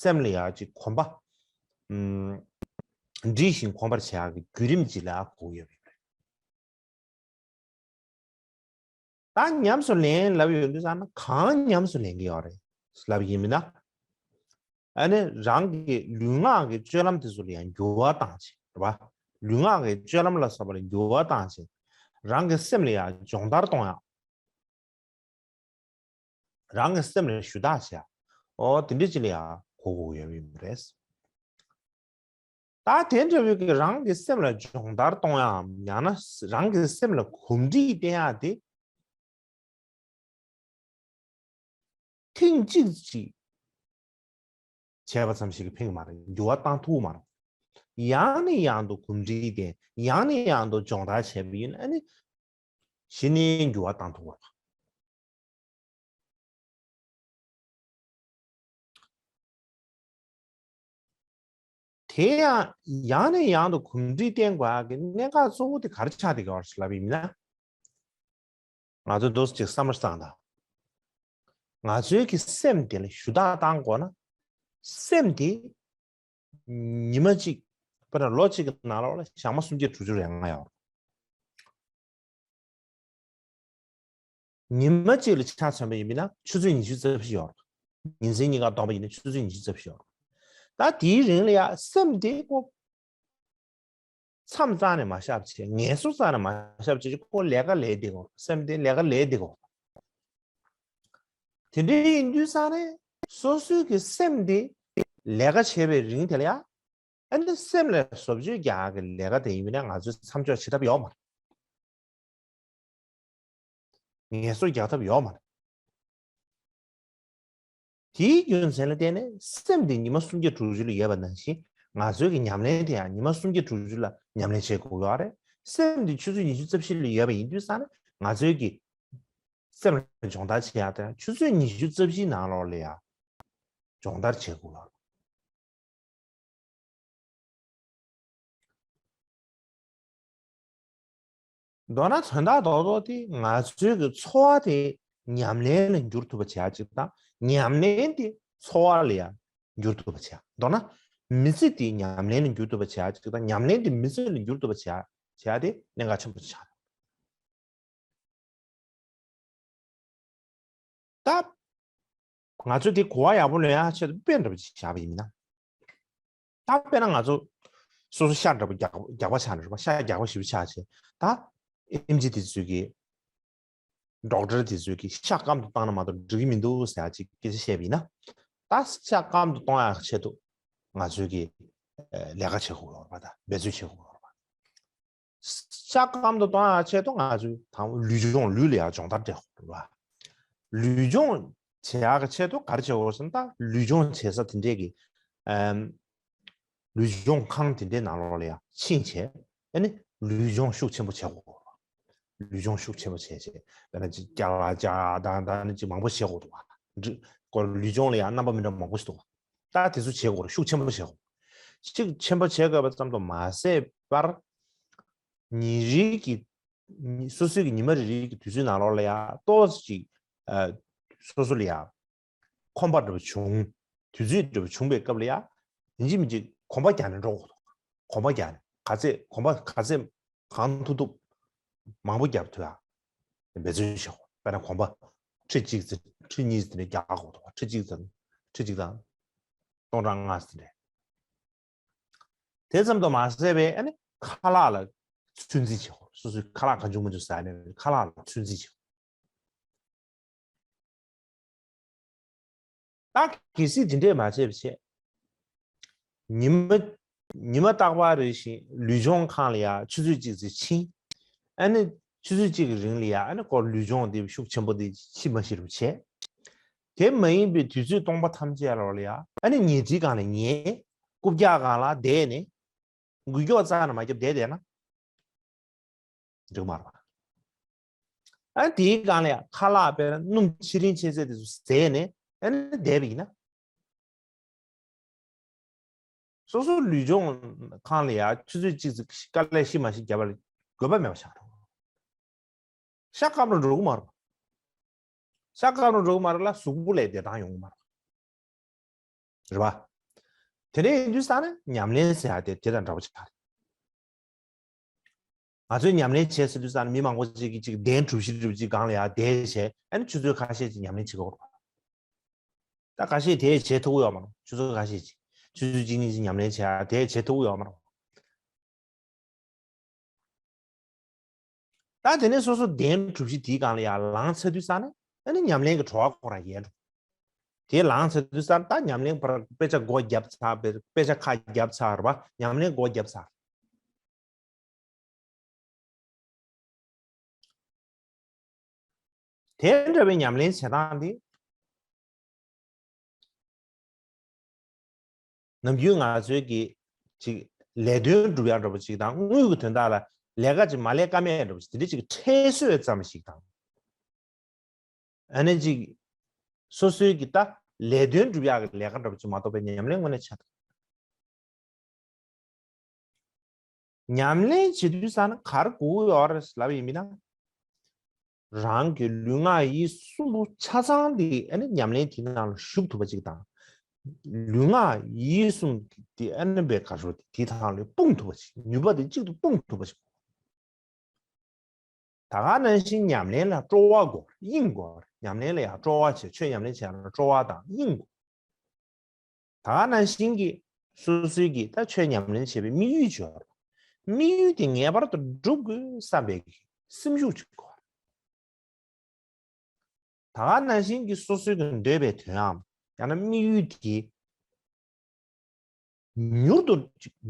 སེམས་ལ་ཡག་ཅིག་གོམས་པ། ཨུམ། འདྲིས་ཤིང་གོམས་པར་བྱེད་ཡག་གི་བརྒྱུད་རིམ་ཅིག་ལ་གོ་གི་ཡོད་རེད། ད་ཉམས་སུ་ལེན་ལབ་ཡོང་དུས་ཙང་ན་གང་ཉམས་སུ་ལེན་གྱི་ཡོད་རེད་ལབ་ཡིན་མིན་ན། ཨ་ནི་རང་གི་ལུས་ངག་གི་སྤྱོད་ལམ་དེ་ཚོ་ལ་ཡང་འགྱུར་བ་བཏང་ཆེད་རེད་པ། ལུས་ངག་གི་སྤྱོད་ལམ་ལ་སོགས་པ་ལ་འགྱུར་བ་བཏང་ཆེད། རང་གི་སེམས་ལ་ཡང་སྦྱོང་བརྡར་གཏོང་ཡག་རང་གི་སེམས་ལ་ཞུ་དག་བྱེད་ཡག་འོ་དེ་འདྲ་ཅིག་ལ་ཡང་གོ་དགོས་ཡོད་པ་ཡིན་པ་རེད། ད་དེ་འདྲ་བོའི་གི་རང་གི་སེམས་ལ་སྦྱོང་བརྡར་གཏོང་ཡག་ཡང་ན་རང་གི་སེམས་ལ་གོམས་འདྲིས་བསྟེན་ཡག་དེ་ ཐེངས་གཅིག་ཅིག་བྱས་པ་ཙམ་ཞིག་གིས་ཕན་གྱི་མ་རེད། འགྱུར་བ་བཏང་ཐུབ་མ་རེད། ཡང་ནས་ཡང་དུ་གོམས་འདྲིས་བསྟེན། ཡང་ནས་ཡང་དུ་སྦྱོང་བརྡར་བྱས་པ་ཡིན་ན་ཨ་ནི་གཞི་ནས་འགྱུར་བ་བཏང་ཐུབ་པ་རེད། དེ་ཡང་ཡང་ནས་ཡང་དུ་གོམས་འདྲིས་བསྟེན་དགོས་ཡག་གི་གནད་འགག་གཙོ་བོ་དེ་ག་རེ་ཆགས་བསྡད་ཀྱི་ཡོད་རེད་ལབ་པ་ཡིན་ན། ང་ཚོས་འདུག་སེ་ཅིག་བསམ་བློ་བཏང་དང་། ང་ཚོའི་གི་སེམས་དེ་ལ་ཞུ་དག་བཏང་དགོས་ན། སེམས་དེ་ཉི་མ་གཅིག་དཔེར་ན་ལོ་གཅིག་གི་ནང་ལོགས་ལ་ཞག་མ་སུམ་བརྒྱ་དྲུག་ཅུ་རེ་ལྔ་ཡོད་རེད། ཉི་མ་གཅིག་ལ་ཆ་མཚོན་པ་ཡིན་ན་ཆུ་ཚོད་ཉི་ཤུ་རྩ་བཞི་ཡོད་རེད། ཉིན་མཚན་གཉིས་ཀ་བསྡོམས་པ་ཡིན་ན་ཆུ་ཚོད་ཉི་ཤུ་རྩ་བཞི་ཡོད་རེད། ད་དེའི་རིང་ལ་ཡ་སེམས་དེ་ཁོ་མཚམས་རྩ་ནས་མ་བཞག་བྱས། ངལ་གསོ་རྩ་ནས་མ་བཞག་བྱས། ཁོ་ལས་ཀ་ལས་བསྡད་དགོས། སེམས་དེ་ལས་ཀ་ལས་བསྡད་དགོས། དེ་འདྲ་ཡིན་དུས་ཙང་ནས་སོ་སོའི་གི་སེམས་དེ་ལས་ཀ་བྱེད་པའི་རིང་དེ་ལ་ཡ། ཨ་ནི་སེམས་ལ་བཟོ་བཅོས་རྒྱག་གི་ལས་ཀ་དེ་ཡིན་ན་ང་ཚོས་མཚམས་འཇོག་བྱེད་ཐབས་ཡོད་མ་རེད། ངལ་གསོ་རྒྱག་ཐབས་ཡོད་མ་རེད། དེའི་རྒྱུ་མཚན་ལ་བརྟེན་ནས་སེམས་དེ་ཉི་མ་སུམ་བརྒྱ་དྲུག་ཅུ་ལ་ཡོད་པ་ནང་བཞིན་ང་ཚོའི་གི་ཉམས་ལེན་དེ་ཡང་ཉི་མ་སུམ་བརྒྱ་དྲུག་ཅུ་ལ་ཉམས་ལེན་བྱེད་དགོས་ཡོད་རེད། སེམས་དེ་ཆུ་ཚོད་ཉི་ཤུ་རྩ་བཞི་ལ་ཡོད་པ་ཡིན་དུས་ཙང་ནས་ང་ཚོའི་གི་སེམས་ལ་སྦྱོང་བརྡར་བྱེད་ཡག་དེ་ཆུ་ཚོད་ཉི་ཤུ་རྩ་བཞིའི་ནང་ལོགས་ལ་ཡ་སྦྱོང་བརྡར་བྱེད་དགོས་ལ། མདོར་ན་དོན་དག་རྡོག་རྡོག་དེ་ང་ཚོའི་གི་འཚོ་བ་དེ་ཉམས་ལེན་ལ་འགྱུར་ཐུབ་པ་བྱེད་ཡག་གཅིག་དང་། ཉམས་ལེན་དེ་འཚོ་བ་ལ་ཡང་འགྱུར་ཐུབ་པ་བྱེད་ཡག་མདོར་ན་མི་ཚེ་དེ་ཉམས་ལེན་ལ་འགྱུར་ཐུབ་པ་བྱེད་ཡག་གཅིག་དང་། ཉམས་ལེན་དེ་མི་ཚེ་ལ་འགྱུར་ཐུབ་པ་བྱེད་ཡག་བྱེད་ཡག་དེ་གནད་འགག་ཆེན་པོ་ཆགས། ད་ང་ཚོས་དེ་གོ་བ་ཡག་པོ་ལོན་ཡག་ཆེད་དུ་དཔེ་འདྲ་པོ་ཅིག་བཞག་པ་ཡིན་ན། ད་དཔེར་ན་ང་ཚོ་སོ་སོ་ཤ་འདྲ་པོ་རྒྱགས་རྒྱགས་པ་ཆགས་ནས་རེད་པ། ཤ་རྒྱགས་པ་ཞེ་པོ་ཆགས་བྱས། ད་ཨེམ་ཆི་དེ་ཚོས་ཀྱིས། ཌོག་ཊར་དེ་ཚོས་ཀྱིས་ཤ་སྐམ་དུ་བཏང་ན་མ་གཏོགས་འགྲིག་གི་མི་འདུག་ཟེར་ཡག་ཅིག་སྐད་ཆ་བཤད་པ་ཡིན་ན། ད་ཤ་སྐམ་དུ་གཏོང་ཡག་ཆེད་དུ་ང་ཚོས་ཀྱིས་ལས་ཀ་བྱེད་དགོས་ཡོད་རེད་པ། ད་འབད་རྩོལ་བྱེད་དགོས་ཡོད་རེད་པ། ཤ་སྐམ་དུ་གཏོང་ཡག་ཆེད་དུ་ང་ཚོས་དང་པོ་ལུས་སྦྱོང་། ལུས་ལ་ཡང་སྦྱོང་བརྡར་སྤྲད་དགོས་རེད་པ། ལུས་སྦྱོང་བྱེད་ཡག་གི་ཆེད་དུ་ག་རེ་བྱེད་དགོས་ཟེར་ན། ད་ལུས་སྦྱོང་བྱེད་ས་དེ་འདྲས་ཀྱི་ཨམ། ལུས་སྦྱོང་ཁང་དེ་འདྲའི་ནང་ལོགས་ལ་ཡང་ཕྱིན་བྱས། ཨ་ནི་ལུས་སྦྱོང་ཤུགས་ཆེན་པོ་བྱེད་དགོས། ལུས་སྦྱོང་ཤུགས་ཆེན་པོ་བྱས་བྱས། དཔེར་ན་ཅིག་རྒྱགས་ལ་རྒྱགས་དང་དང་ནི་ཅིག་མང་པོ་བྱེད་དགོས་འདུག་པ། འགྲིག་གོ། ལུས་སྦྱོང་ལ་ཡང་རྣམ་པ་མི་འདྲ་མང་པོ་ཞིག་འདུག་པ། ད་དེ་ཚོ་བྱེད་དགོས་རེད། ཤུགས་ཆེན་པོ་བྱེད་དགོས། ཤུགས་ཆེན་པོ་བྱེད་དགོས་པ་ཙམ་དུ་མ་ཟད་པར། ཉིན་རེའི་གི་སོ་སོའི་གི་ཉི་མ་རེ་རེའི་གི་དུས་ཚོད་ནང་ལོགས་ལ་ཡང་ཏོག་ཙམ་ཅིག་ཨ། སོ་སོ་ལ་ཡང་ཁོམ་པ་འདྲ་པོ་བྱུང་། དུས་ཚོད་འདྲ་པོ་བྱུང་བའི་སྐབས་ལ་ཡང་ཡིན་གཅིག་མིན་གཅིག་གོམ་པ་རྒྱག་ནས་འགྲོ་དགོས་འདུག་གོམ་པ་རྒྱག་ནས་ག་ཚད་གོམ་པ་ག་ཚད་གང་ཐུབ་ཐུབ་མང་པོ་རྒྱག་ཐུབ་ཡག་འབད་བརྩོན་བྱེད་དགོས། དཔེར་ན་གོམ་པ་ཁྲི་གཅིག་ཙམ། ཁྲི་གཉིས་ཙམ་རེ་རྒྱག་དགོས་འདུག་ཁྲི་གཅིག་ཙམ། ཁྲི་གཅིག་དང་སྟོང་ཕྲག་ལྔ་ཙམ་རེ། དེ་ཙམ་དུ་མ་ཟད་པའི་ཨ་ནི་ཁ་ལག་ལ་ཚོད་འཛིན་བྱེད་དགོས། སོ་སོའི་ཁ་ལག་གང་བྱུང་མང་བྱུང་ཟ་ནས་ཁ་ལག་ལ་ཚོད་འཛིན་བྱེད་དགོས། ད་གལ་སྲིད་དེ་འདྲས་མ་བྱས་པ་བྱས། ཉི་མ་ཉི་མ་རྟག་པར་རེ་བཞིན་ལུས་སྦྱོང་ཁང་ལ་ཡ་ཆུ་ཚོད་གཅིག་ཙམ་ཕྱིན། ཨ་ནི་ཆུ་ཚོད་གཅིག་གི་རིང་ལ་ཡ་ཨ་ནི་ཁོ་ལུས་སྦྱོང་དེ་ཤུགས་ཆེན་པོ་དེ་ཤི་མ་ཤི་རུ་བྱས། དེ་མ་ཡིན་པའི་དུས་ཚོད་སྟོང་པ་ཐམས་ཅད་ལོགས་ལ་ཡ་ཨ་ནི་ཉལ་ཁྲིའི་སྒང་ལ་ཉལ། རྐུབ་བཀྱག་སྒང་ལ་བསྡད་ནས། འགུལ་སྐྱོད་རྩ་ནས་མ་བརྒྱབ་བསྡད་བསྡད་ན། འགྲིག་མ་རེད་པ། ཨ་ནི་དེའི་སྒང་ལ་ཡང་ཁ་ལག་དཔེར་ན་སྣུམ་ཕྱེ་རིལ་ཕྱེ་ཚད་དེ་ཚོ་བཟས་ནས་ཨ་ནི་བསྡད་པ་ཡིན་ན། སོ་སོ་ལུས་སྦྱོང་ཁང་ལ་ཡང་ཆུ་ཚོད་གཅིག་ཙམ་དཀའ་ལས་ཤི་མ་ཤི་བརྒྱབ་པ་ལ་དགོས་པ་མེད་པ་ཆགས་འགྲོ། ཤ་སྐམ་རུ་འགྲོ་གི་མ་རེད་པ། ཤ་སྐམ་རུ་འགྲོ་གི་མ་རེད་ལ་གཟུགས་པོ་ལ་བདེ་ཐང་ཡོང་གི་མ་རེད་པ། རེད་པ། དེ་འདྲ་ཡིན་དུས་ཙང་ནས་ཉམས་ལེན་ཟེར་ཡ་དེ་དེ་དང་འདྲ་པོ་ཆགས་རེད། ང་ཚོས་ཉམས་ལེན་བྱེད་ཟེར་དུས་ཙང་ནས་མི་མང་པོ་ཅིག་གིས་ཅིག་གདན་གྲུ་བཞི་གྲུ་བཞི་སྒང་ལ་ཡ་བསྡད་བྱས། ཨ་ནི་ཆུ་ཚོད་ཁ་ཤས་ཅིག་ཉམས་ལེན་བྱེད་ཀྱི་ཡོད་རེད་པ། ད་ཁ་ཤས་དེ་བྱེད་ཐུབ་ཀྱི་ཡོད་མ་རེད། ཆུ་ཚོད་ཁ་ཤས་ཅིག་ཆུ་ཚོད་གཅིག་གཉིས་ཅིག་ཉམས་ལེན་བྱེད་ཡ་དེ་བྱེད་ཐུབ་ཀྱི་ཡོད་མ་རེད། ད་དེ་ནས་སོ་སོ་གདན་གྲུ་བཞི་དེའི་སྒང་ལ་ཡར་ལངས་ཚར་དུས་ཙང་ནས་ཨ་ནི་ཉམས་ལེན་གྱི་བྲོ་བ་ཁོ་རང་ཡལ་འགྲོ། དེ་ལངས་ཚར་དུས་ཙང་ད་ཉམས་ལེན་པར་དཔེ་ཆ་སྒོ་བརྒྱབ་ཚར་བས། དཔེ་ཆ་ཁ་བརྒྱབ་ཚར་བ། ཉམས་ལེན་སྒོ་བརྒྱབ་ཚར། དེ་འདྲ་བའི་ཉམས་ལེན་བྱེད་སྟངས་དེ། ནམ་རྒྱུན་ང་ཚོའི་གི་ཅིག་ལས་དོན་སྒྲུབ་ཡག་འདྲ་པོ་ཅིག་དང་དངུལ་གྱི་དོན་དག་ལ་ལས་ཀ་ཅིག་མ་ལས་ཀ་མེད་འདྲ་པོ་ཅིག་དེ་འདྲ་ཅིག་ཁྲལ་གསོད་ཙམ་ཞིག་དང་། ཨ་ནི་ཅིག་སོ་སོའི་གི་ད་ལས་དོན་སྒྲུབ་ཡག་གི་ལས་ཀ་འདྲ་པོ་ཅིག་མ་གཏོགས་པའི་ཉམས་ལེན་དངོས་གནས་བྱ་ཐུབ། ཉམས་ལེན་བྱེད་དུས་ཙ་ན་ག་རེ་དགོས་ཀྱི་ཡོད་རེད་ལབ་ཡིན་མིན་ན། རང་གི་ལུས་ངག་ཡིད་གསུམ་པོ་ཆ་ཚང་དེ་ཨ་ནི་ཉམས་ལེན་དེ་ནང་ལ་ཞུགས་ཐུབ་པ་ཅིག་དང་། ལུས་ངག་ཡིད་གསུམ་དེ་ཨ་ནི་བའི་ག་རེ་ཟེར་དེ་དེ་ཐང་ལ་སྤུངས་ཐུབ་པ་ཅིག་ནུས་པ་དེ་གཅིག་ཏུ་སྤུངས་ཐུབ་པ་ཅིག་ད་ག་ནང་བཞིན་ཉམས་ལེན་ལ་སྤྲོ་བ་དགོས་རེད། དབྱིངས་དགོས་རེད། ཉམས་ལེན་ལ་ཡང་སྤྲོ་བ་བྱེད། ཆོས་ཉམས་ལེན་བྱེད་ཡག་ལ་སྤྲོ་བ་དང་དབྱིངས་དགོས། ད་ག་ནང་བཞིན་གྱི་སོ་སོའི་གི་ད་ཆོས་ཉམས་ལེན་བྱེད་པའི་དམིགས་ཡུལ་ཅིག་ཡོད་རེད། དམིགས་ཡུལ་དེ་ངེས་པར་དུ་འགྲུབ་དགོས་བསམ་པའི་གི་སེམས་ཤུགས་ཅིག་དགོས་རེད། ད་ག་ནང་བཞིན་གྱི་སོ་སོའི་གི་འདོད་པའི་དོན་འམ་ཡང་ན་དམིགས་ཡུལ་དེ་མྱུར་དུ་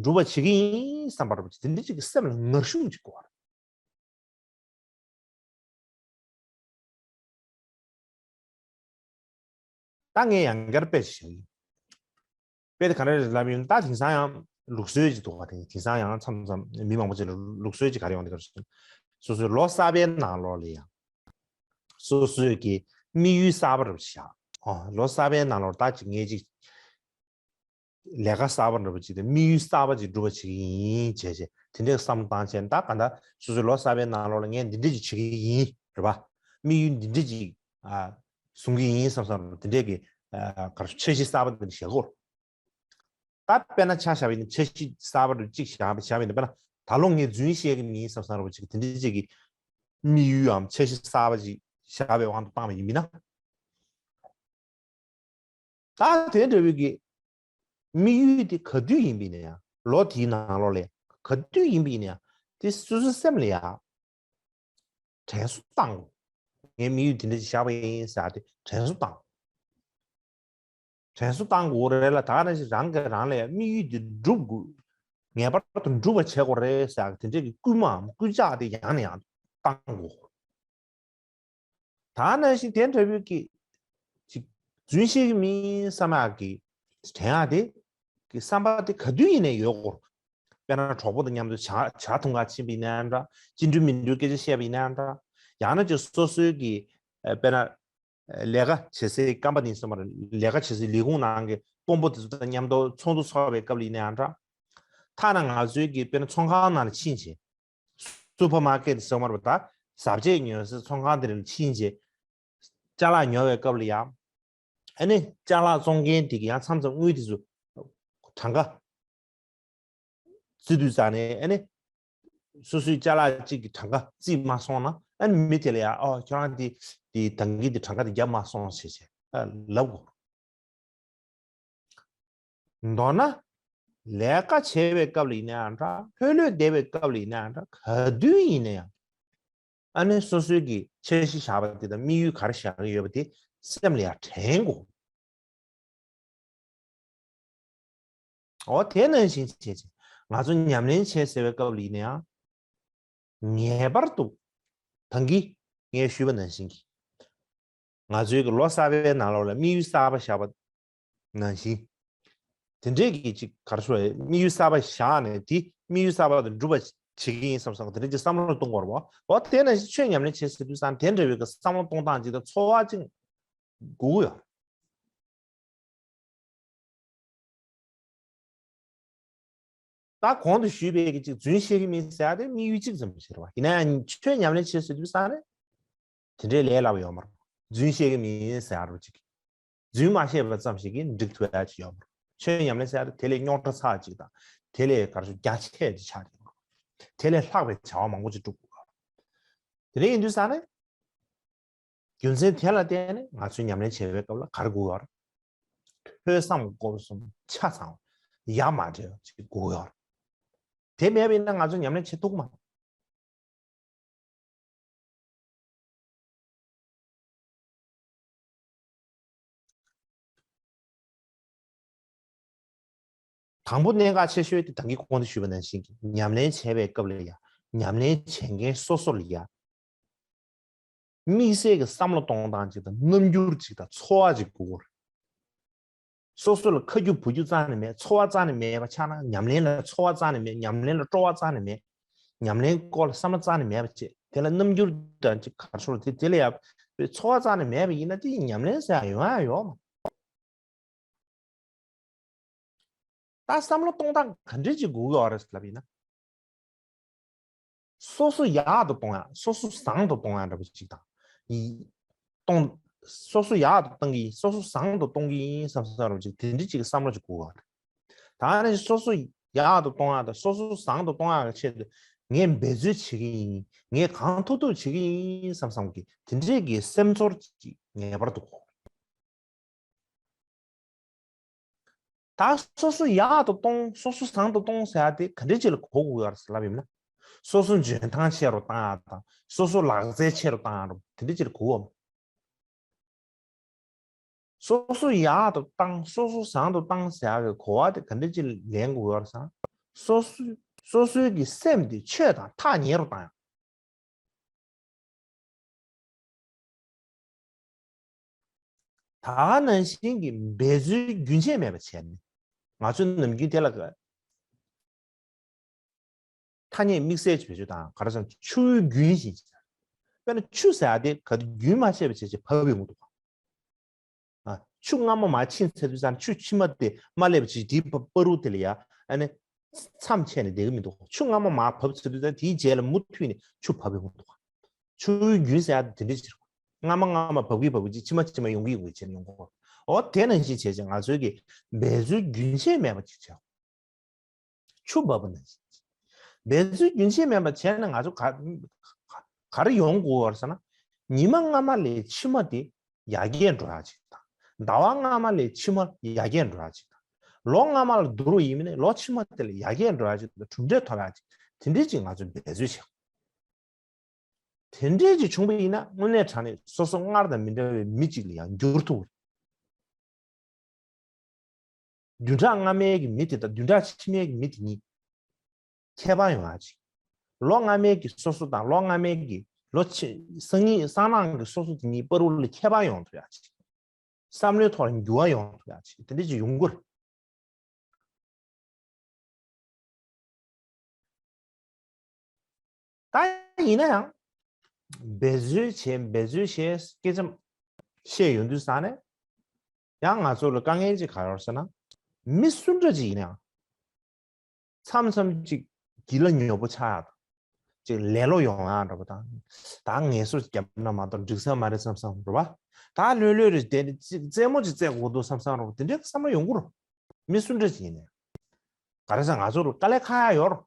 འགྲུབ་པ་བྱེད་ཀྱི་ཡིན་བསམ་པ་འདྲ་པོ་ཅིག་དེ་འདྲ་ཅིག་གི་སེམས་ལ་ངར་ཤུགས་ཅིག་དགོས་རེད། ད་ངས་ཡང་བསྐྱར་དཔེ་ཅིག་བཞག་ཡིན། དཔེ་དེ་ག་རེ་རེད་ལབ་ཡོང་ད་དེང་སང་ཡང་ལུགས་སྲོལ་ཅིག་འདུག་ག་དེ་དེང་སང་ཡང་མཚམས་མཚམས་མི་མང་པོ་ཅིག་ལ་ལུགས་སྲོལ་ཅིག་ག་རེ་ཡོང་དེ་ག་རེ་སོ་སོའི་ལོ་གསར་པའི་ནང་ལོགས་ལ་ཡང་སོ་སོའི་གི་དམིགས་ཡུལ་གསར་པ་རུ་བཞག་ཨོ་ལོ་གསར་པའི་ནང་ལོགས་ད་ཅིག་ངས་ཅིག་ལས་ཀ་གསར་པ་འདྲ་པོ་ཅིག་དང་དམིགས་ཡུལ་གསར་པ་ཅིག་སྒྲུབ་པ་བྱེད་ཀྱི་ཡིན་བྱས་བྱས་དེ་འདྲའི་བསམ་བློ་བཏང་བྱས་ད་ག་འདྲ་སོ་སོའི་ལོ་གསར་པའི་ནང་ལོགས་ལ་ངས་འདི་འདྲ་ཅིག་བྱེད་ཀྱི་ཡིན་རེད་པ། དམིགས་ཡུལ་འདི་འདྲ་ཅིག་ཨ་བཟུང་གི་ཡིན་བསམ་བསམ་དེ་འདྲའི་གི་ཨ་ག་རེ་འཆར་གཞི་གསར་པ་འདི་འདྲ་བཞག་གོ། ད་དཔེར་ན་ཆ་བཞག་པ་ཡིན་ན་འཆར་གཞི་གསར་པ་འདྲ་ཅིག་བཞག་པ་བཞག་པ་ཡིན་ན་དཔེར་ན་ད་ལོ་ངས་རྫུན་བཤད་ཀྱི་མིན་བསམ་བསམ་འདྲ་པོ་ཅིག་དེ་འདྲ་ཅིག་གི་དམིགས་ཡུལ་འམ་འཆར་གཞི་གསར་པ་ཅིག་བཞག་པའི་དབང་དུ་བཏང་བ་ཡིན་མིན་ན། ད་དེ་འདྲ་བོའི་གི་དམིགས་ཡུལ་དེ་ག་དུས་ཡིན་པ་ཡིན་ན་ཡང་ལོ་དེའི་ནང་ལོགས་ལ་ག་དུས་ཡིན་པ་ཡིན་ན་ཡང་དེ་སོ་སོའི་སེམས་ལ་ཡང་དྲན་གསོ་བཏང་དགོས། ངས་དམིགས་ཡུལ་དེ་འདྲ་ཞིག་བཞག་པ་ཡིན་ཟེར་ཏེ་དྲན་གསོ་བཏང་དགོས། དྲན་གསོ་བཏང་དགོས་རེད་ལ་ད་ག་ནང་བཞིན་རང་གིས་རང་ལ་ཡང་དམིགས་ཡུལ་དེ་འགྲུབ་དགོས། ངེས་པར་དུ་འགྲུབ་པ་བྱེད་དགོས་རེད་ཟེར་དེ་འདྲའི་གི་སྐུལ་མའམ་སྐུལ་ལྕག་དེ་ཡང་ནས་ཡང་བཏང་དགོས། ད་ནང་བཞིན་དེ་འདྲ་བོའི་གི་ཅིག་རྫུན་བཤད་ཀྱི་མིན་བསམ་ཡག་གི་དྲན་ཡག་དེ་གི་བསམ་པ་དེ་ག་དུས་ཡིན་ནའི་ཡོད་དགོས། དཔེར་ན་གྲོགས་པོ་དང་མཉམ་དུ་ཇ་ཇ་འཐུང་ག་ཕྱིན་པ་ཡིན་ན་འདྲ། ཅི་འདྲ་མི་འདྲ་སྐད་ཆ་བཤད་པ་ཡིན་ན་འདྲ། ཡང་ན་ཅིག་སོ་སོའི་གི་དཔེར་ན་ལས་ཀ་བྱེད་སའི་རྐང་པ་ནི་སོ་མར་ལས་ཀ་བྱེད་སའི་ལས་ཁུངས་ནང་གི་དཔོན་པོ་དེ་ཚོ་དང་མཉམ་དུ་ཚོགས་འདུ་ཚོགས་པའི་སྐབས་ལ་ཡིན་ན་འདྲ། ཐ་ན་ང་ཚོའི་གི་དཔེར་ན་ཚོང་ཁང་ནང་ལ་ཕྱིན་བྱས། སུ་པར་མར་ཀེ་ཊི་ཟེར་བ་མ་རེད་པ་ད། ཟ་ཆས་ཉོ་སའི་ཚོང་ཁང་དེ་ལ་ཕྱིན་རྗེས། ཅ་ལག་ཉོ་བའི་སྐབས་ལ་ཡང་། ཨ་ནི་ཅ་ལག་བཙོང་མཁན་དེ་གི་ཡང་མཚམས་མཚམས་དངུལ་དེ་ཚོ་གྲངས་ཀ་བརྩི་དུས་ཙང་ནས་ཨ་ནི་སོ་སོའི་ཅ་ལག་གཅིག་གི་གྲངས་ཀ་བརྩིས་མ་སོང་ན་ཨ་ནི་མི་དེ་ལ་ཡང་ཨོ་ཁྱོད་རང་དེ་དེ་ད་གིན་དེ་གྲངས་ཀ་དེ་བརྒྱབ་མ་སོང་ཞེས་བྱས་ཨ་ལབ་དགོས། མདོར་ན། ལས་ཀ་བྱེད་པའི་སྐབས་ལ་ཡིན་ན་ཡང་འདྲ། ལྷོད་ལྷོད་བསྡད་པའི་སྐབས་ལ་ཡིན་ན་ཡང་འདྲ། ག་དུས་ཡིན་ན་ཡང་། ཨ་ནི་སོ་སོའི་གི་འཆར་གཞི་བཞག་པ་དེ་དང་དམིགས་ཡུལ་ག་རེ་བཞག་གི་ཡོད་པ་དེ་སེམས་ལ་ཡང་དྲན་དགོས། འོ་དེ་ནང་བཞིན་བྱས་ཚེ་ང་ཚོ་ཉམས་ལེན་བྱེད་ཟེར་བའི་སྐབས་ལ་ཡིན་ན་ཡང་། ངེས་པར་དུ་ད་གིན་ངས་ཞུས་པ་ནང་བཞིན་གྱི་ང་ཚོའི་གི་ལོ་གསར་པའི་ནང་ལོགས་ལ་དམིགས་ཡུལ་གསར་པ་བཞག་པ་ནང་བཞིན། དེ་འདྲའི་གི་ཅིག་ག་རེ་ཞུ་དམིགས་ཡུལ་གསར་པ་བཞག་ནས་དེ་དམིགས་ཡུལ་གསར་པ་དེ་འགྲུབ་པ་བྱེད་ཀྱི་ཡིན་བསམ་སོང་དེ་འདྲ་ཅིག་བསམ་བློ་གཏོང་དགོས་རེད་པ། འོ་དེ་ནང་བཞིན་ཆོས་ཉམས་ལེན་བྱེད་ཟེར་དུས་ཙང་དེ་འདྲ་བའི་གི་བསམ་བློ་གཏོང་སྟངས་ཅིག་དང་ཚོར་བ་ཅིག་དགོས་ཀྱི་ཡོད། ད་གོང་དུ་ཞུས་པའི་གི་ཅིག་རྫུན་བཤད་ཀྱི་མིན་ཟེར་ཡ་དེ་དམིགས་ཡུལ་གཅིག་ཙམ་ཞིག་རེད་བ། ཡིན་ན་ཡང་ཆོས་ཉམས་ལེན་བྱེད་ཟེར་དུས་ཙང་ནས་དེ་འདྲའི་ལས་སླ་པོ་ཡོད་མ་རེད། རྫུན་བཤད་ཀྱི་མིན་ཟེར་ཡ་རུ་ཅིག་རྫུན་མ་བཤད་པ་ཙམ་ཞིག་གིས་འགྲིག་ཐུབ་ཡ་ཅིག་ཡོད་མ་རེད། ཆོས་ཉམས་ལེན་ཟེར་ཡ་དེ་དེ་ལས་རྙོག་དྲ་ཚ་ཅིག་དང་དེ་ལས་ག་རེ་ཞུ་རྒྱ་ཆེ་ཅིག་ཆགས་ཀྱི་ཡོད་མ་རེད། དེ་ལས་ལྷག་པའི་བྱ་བ་མང་པོ་ཅིག་སྒྲུབ་དགོས་པ་རེད། དེ་འདྲ་ཡིན་དུས་ཙང་ནས། རྒྱུ་མཚན་དེ་ལ་བརྟེན་ནས་ང་ཚོས་ཉམས་ལེན་བྱེད་པའི་སྐབས་ལ་ག་རེ་དགོས་པ་རེད། ཐོས་བསམ་སྒོམ་གསུམ་ཆ་ཚང་བ་ཡ་མ་བྲལ་བ་ཅིག་དགོས་ཡོད་རེད། དེ་མེད་པ་ཡིན་ན་ང་ཚོས་ཉམས་ལེན་བྱེད་ཐུབ་མ། དང་པོ་གནད་འགག་ཆེ་ཤོས་དེ་ད་གིན་གོང་དུ་ཞུས་པ་ནང་བཞིན་གྱི་ཉམས་ལེན་བྱེད་པའི་སྐབས་ལ་ཡང་ཉམས་ལེན་བྱེད་མཁན་སོ་སོ་ལ་ཡང་དམིགས་བསལ་གྱི་བསམ་བློ་གཏོང་སྟངས་ཅིག་དང་རྣམ་འགྱུར་ཅིག་དང་ཚོར་བ་ཅིག་དགོས་ཀྱི་རེད། སོ་སོ་ལ་ཁ་རྒྱུ་བུ་རྒྱུ་རྩ་ནས་མེད། ཚོར་བ་རྩ་ནས་མེད་པ་ཆགས་ན། ཉམས་ལེན་ལ་ཚོར་བ་རྩ་ནས་མེད། ཉམས་ལེན་ལ་སྤྲོ་བ་རྩ་ནས་མེད། ཉམས་ལེན་སྐོར་ལ་བསམ་བློ་རྩ་ནས་མེད་པ་བྱས། དེ་ལ་རྣམ་འགྱུར་དང་ཅིག་ག་རེ་ཟེར་དགོས་རེད། དེ་ལ་ཡང་ཚོར་བ་རྩ་ནས་མེད་པ་ཡིན་ན། དེ་ཉམས་ལེན་ཟེར་ཡ་ཡོང་ཡ་ཡོད་མ། ད་བསམ་བློ་གཏོང་སྟངས་ག་འདྲ་ཅིག་དགོས་ཀྱི་ཡོད་རེད་ལབ་ཡིན་ན། སོ་སོ་ཡག་ཏུ་གཏོང་ཡ། སོ་སོ་བཟང་དུ་གཏོང་ཡ་འདྲ་པོ་ཅིག་དང་། ཡི་གཏོང་། སོ་སོ་ཡག་ཏུ་གཏོང་གི་ཡིན། སོ་སོ་བཟང་དུ་གཏོང་གི་ཡིན་བསམ་བསམ་རོགས་ཅིག། དེ་འདྲ་ཅིག་བསམ་བློ་ཅིག་དགོས་པ་རེད། ད་ནི་སོ་སོ་ཡག་ཏུ་གཏོང་ཡ་དང་སོ་སོ་བཟང་དུ་གཏོང་ཡ་གི་ཆེད་དུ་ངས་འབད་རྩོལ་བྱེད་ཀྱི་ཡིན། ངས་གང་ཐུབ་ཐུབ་བྱེད་ཀྱི་ཡིན་བསམ་བསམ་གི། དེ་འདྲས་ཀྱི་སེམས་ཚོར་ཅིག་ངེས་པར་དུ་དགོས། ད་སོ་སོ་ཡག་ཏུ་གཏོང་། སོ་སོ་བཟང་དུ་གཏོང་ཟེར་ཡ་དེ་ག་འདྲ་ཅིག་ལ་གོ་དགོས་ཡོད་རེད་ལབ་ཡིན་ན། སོ་སོ་འཇོན་ཐང་ཆེ་རུ་བཏང་ཡ་དང་། སོ་སོ་ལག་རྩལ་ཆེ་རུ་བཏང་ཡ་རུ་དེ་འདྲ་ཅིག་ལ་གོ་འོ། སོ་སོ་ཡག་ཏུ་བཏང་། སོ་སོ་བཟང་དུ་བཏང་ཟེར་ཡ་གི་གོ་བ་དེ་ག་འདྲ་ཅིག་ལ་ལེན་དགོས་ཡོད་རེད་ཟེར་ན། སོ་སོ་སོ་སོའི་གི་སེམས་དེ་ཆོས་དང་ཐག་ཉེ་རུ་བཏང་ཡ། ད་ག་ནང་བཞིན་གྱི་འབད་རྩོལ་རྒྱུན་ཆད་མེད་པ་བྱས་ནས། ང་ཚོས་ནམ་རྒྱུན་དེ་ལ་ཐ་སྙད་དམིགས་བསལ་གྱི་བེད་སྤྱོད་དང་། ག་རེ་ཟེར་ན་ཆུ་བོའི་རྒྱུན་བཞིན་བྱས། དཔེར་ན་ཆུ་ཟེར་ཡ་དེ་ག་དུས་རྒྱུན་མ་ཆད་པ་བྱས་བྱས་བབས་ཡོང་གི་འདུག་ག་ཆུ་སྔ་མོ་མར་ཕྱིན་ཚར་དུས་ཙང་ཆུ་ཕྱི་མ་དེ་མ་སླེབས་པ་བྱས་དེའི་བ་བར་དུ་དེ་ལ་ཡ་ཨ་ནི་མཚམས་ཆད་ནས་བསྡད་ཀྱི་མི་འདུག་ཆུ་སྔ་མོ་མར་བབས་ཚར་དུས་ཙང་དེའི་རྗེས་ལ་མུ་མཐུད་ནས་ཆུ་བབས་ཡོང་གི་འདུག་ཆུ་བོའི་རྒྱུན་ཟེར་ཡ་དེ་འདྲ་ཅིག་རེད། སྔ་མ་སྔ་མ་བབས་ཀྱིན་བབས་ཀྱིན་ཕྱི་མ་ཕྱི་མ་ཡོང་གི་ཡོང་གི་བྱས་ནས་ཡོང་གི། འོ་དེ་ནང་བཞིན་བྱས་བྱས་ང་ཚོའི་གི་འབད་རྩོལ་རྒྱུན་ཆད་མེད་པ་ཅིག་བྱས། ཆུ་བབས་པ་ནང་བཞིན། འབད་རྩོལ་རྒྱུན་ཆད་མེད་པ་བྱས་ན་ང་ཚོ་ག་ག་ག་རེ་ཡོང་དགོས་པ་རེད་ཟེར་ན། ཉི་མ་སྔ་མ་ལས་ཕྱི་མ་དེ་ཡར་རྒྱས་འགྲོ་ཡ་ཅིག་དང་། ཟླ་བ་སྔ་མ་ལས་ཕྱི་མ་ཡར་རྒྱས་འགྲོ་ཡ་ཅིག་དང་། ལོ་སྔ་མ་ལ་བསྡུར་བ་ཡིན་ནའི་ལོ་ཕྱི་མ་དེ་ལ་ཡར་རྒྱས་འགྲོ་ཡ་ཅིག་དང་གྲུབ་འབྲས་ཐོབ་ཡ་ཅིག་དེ་འདྲས་ཅིག་ང་ཚོས་འབད་རྩོལ་བྱེད། དེ་འདྲས་ཅིག་བྱུང་བ་ཡིན་ན་དངོས་གནས་དྲང་གནས་སོ་སོ་སྔར་དང་མི་འདྲ་བའི་མི་ཅིག་ལ་ཡང་འགྱུར་ཐུབ། བདུན་ཕྲག་སྔ་མའི་གི་མི་དེ་དང་བདུན་ཕྲག་ཕྱི་མའི་གི་མི་དེ་གཉིས་ཁྱད་པར་ཡོང་ཡ་ཅིག་ལོ་སྔ་མའི་གི་སོ་སོ་དང་ལོ་སྔ་མའི་གི་ལོ་ཕྱི་སང་ཉིན་སང་གནངས་གི་སོ་སོ་དེ་གཉིས་བར་དུ་ལ་ཁྱད་པར་ཡོང་ཐུབ་ཡ་ཅིག་བསམ་བློའི་ཐོག་ལ་འགྱུར་བ་ཡོང་ཐུབ་ཡ་ཅིག་དེ་འདྲ་ཅིག་ཡོང་གི་རེད། ད་ཡིན་ན་ཡང་འབད་རྩོལ་བྱས་འབད་རྩོལ་བྱས་སྐད་ཆ་བཤད་ཡོང་དུས་ཙང་ནས་ཡང་ང་ཚོ་ལ་དཀའ་ངལ་ཅིག་ག་རེ་ཡོད་ཟེར་ན། མི་སུ་འདྲ་ཅིག་ཡིན་ན་ཡང་མཚམས་མཚམས་ཅིག་སྒྱིད་ལ་ཉོབ་པོ་ཆགས་ཡ་དང་། ཅིག་ལེ་ལོ་ཡོང་ཡ་འདྲ་པོ་དང་། ད་ངལ་གསོ་བརྒྱབ་ན་མ་གཏོགས་འགྲིག་ས་མ་རེད་བསམ་བསམ་རེད་པ། ད་ལྷོད་ལྷོད་རེ་བསྡད་ནས་ཅིག་རྩེད་མོ་ཅིག་རྩེ་དགོས་འདུག་བསམ་བསམ་རེད་པ། དེ་འདྲའི་བསམ་བློ་ཡོང་གི་རེད། མི་སུ་འདྲ་ཅིག་ཡིན་ནའི། ག་རེ་ཟེར་ང་ཚོ་ལ་དཀའ་ལས་ཁག་ཡ་ཡོད་རེད།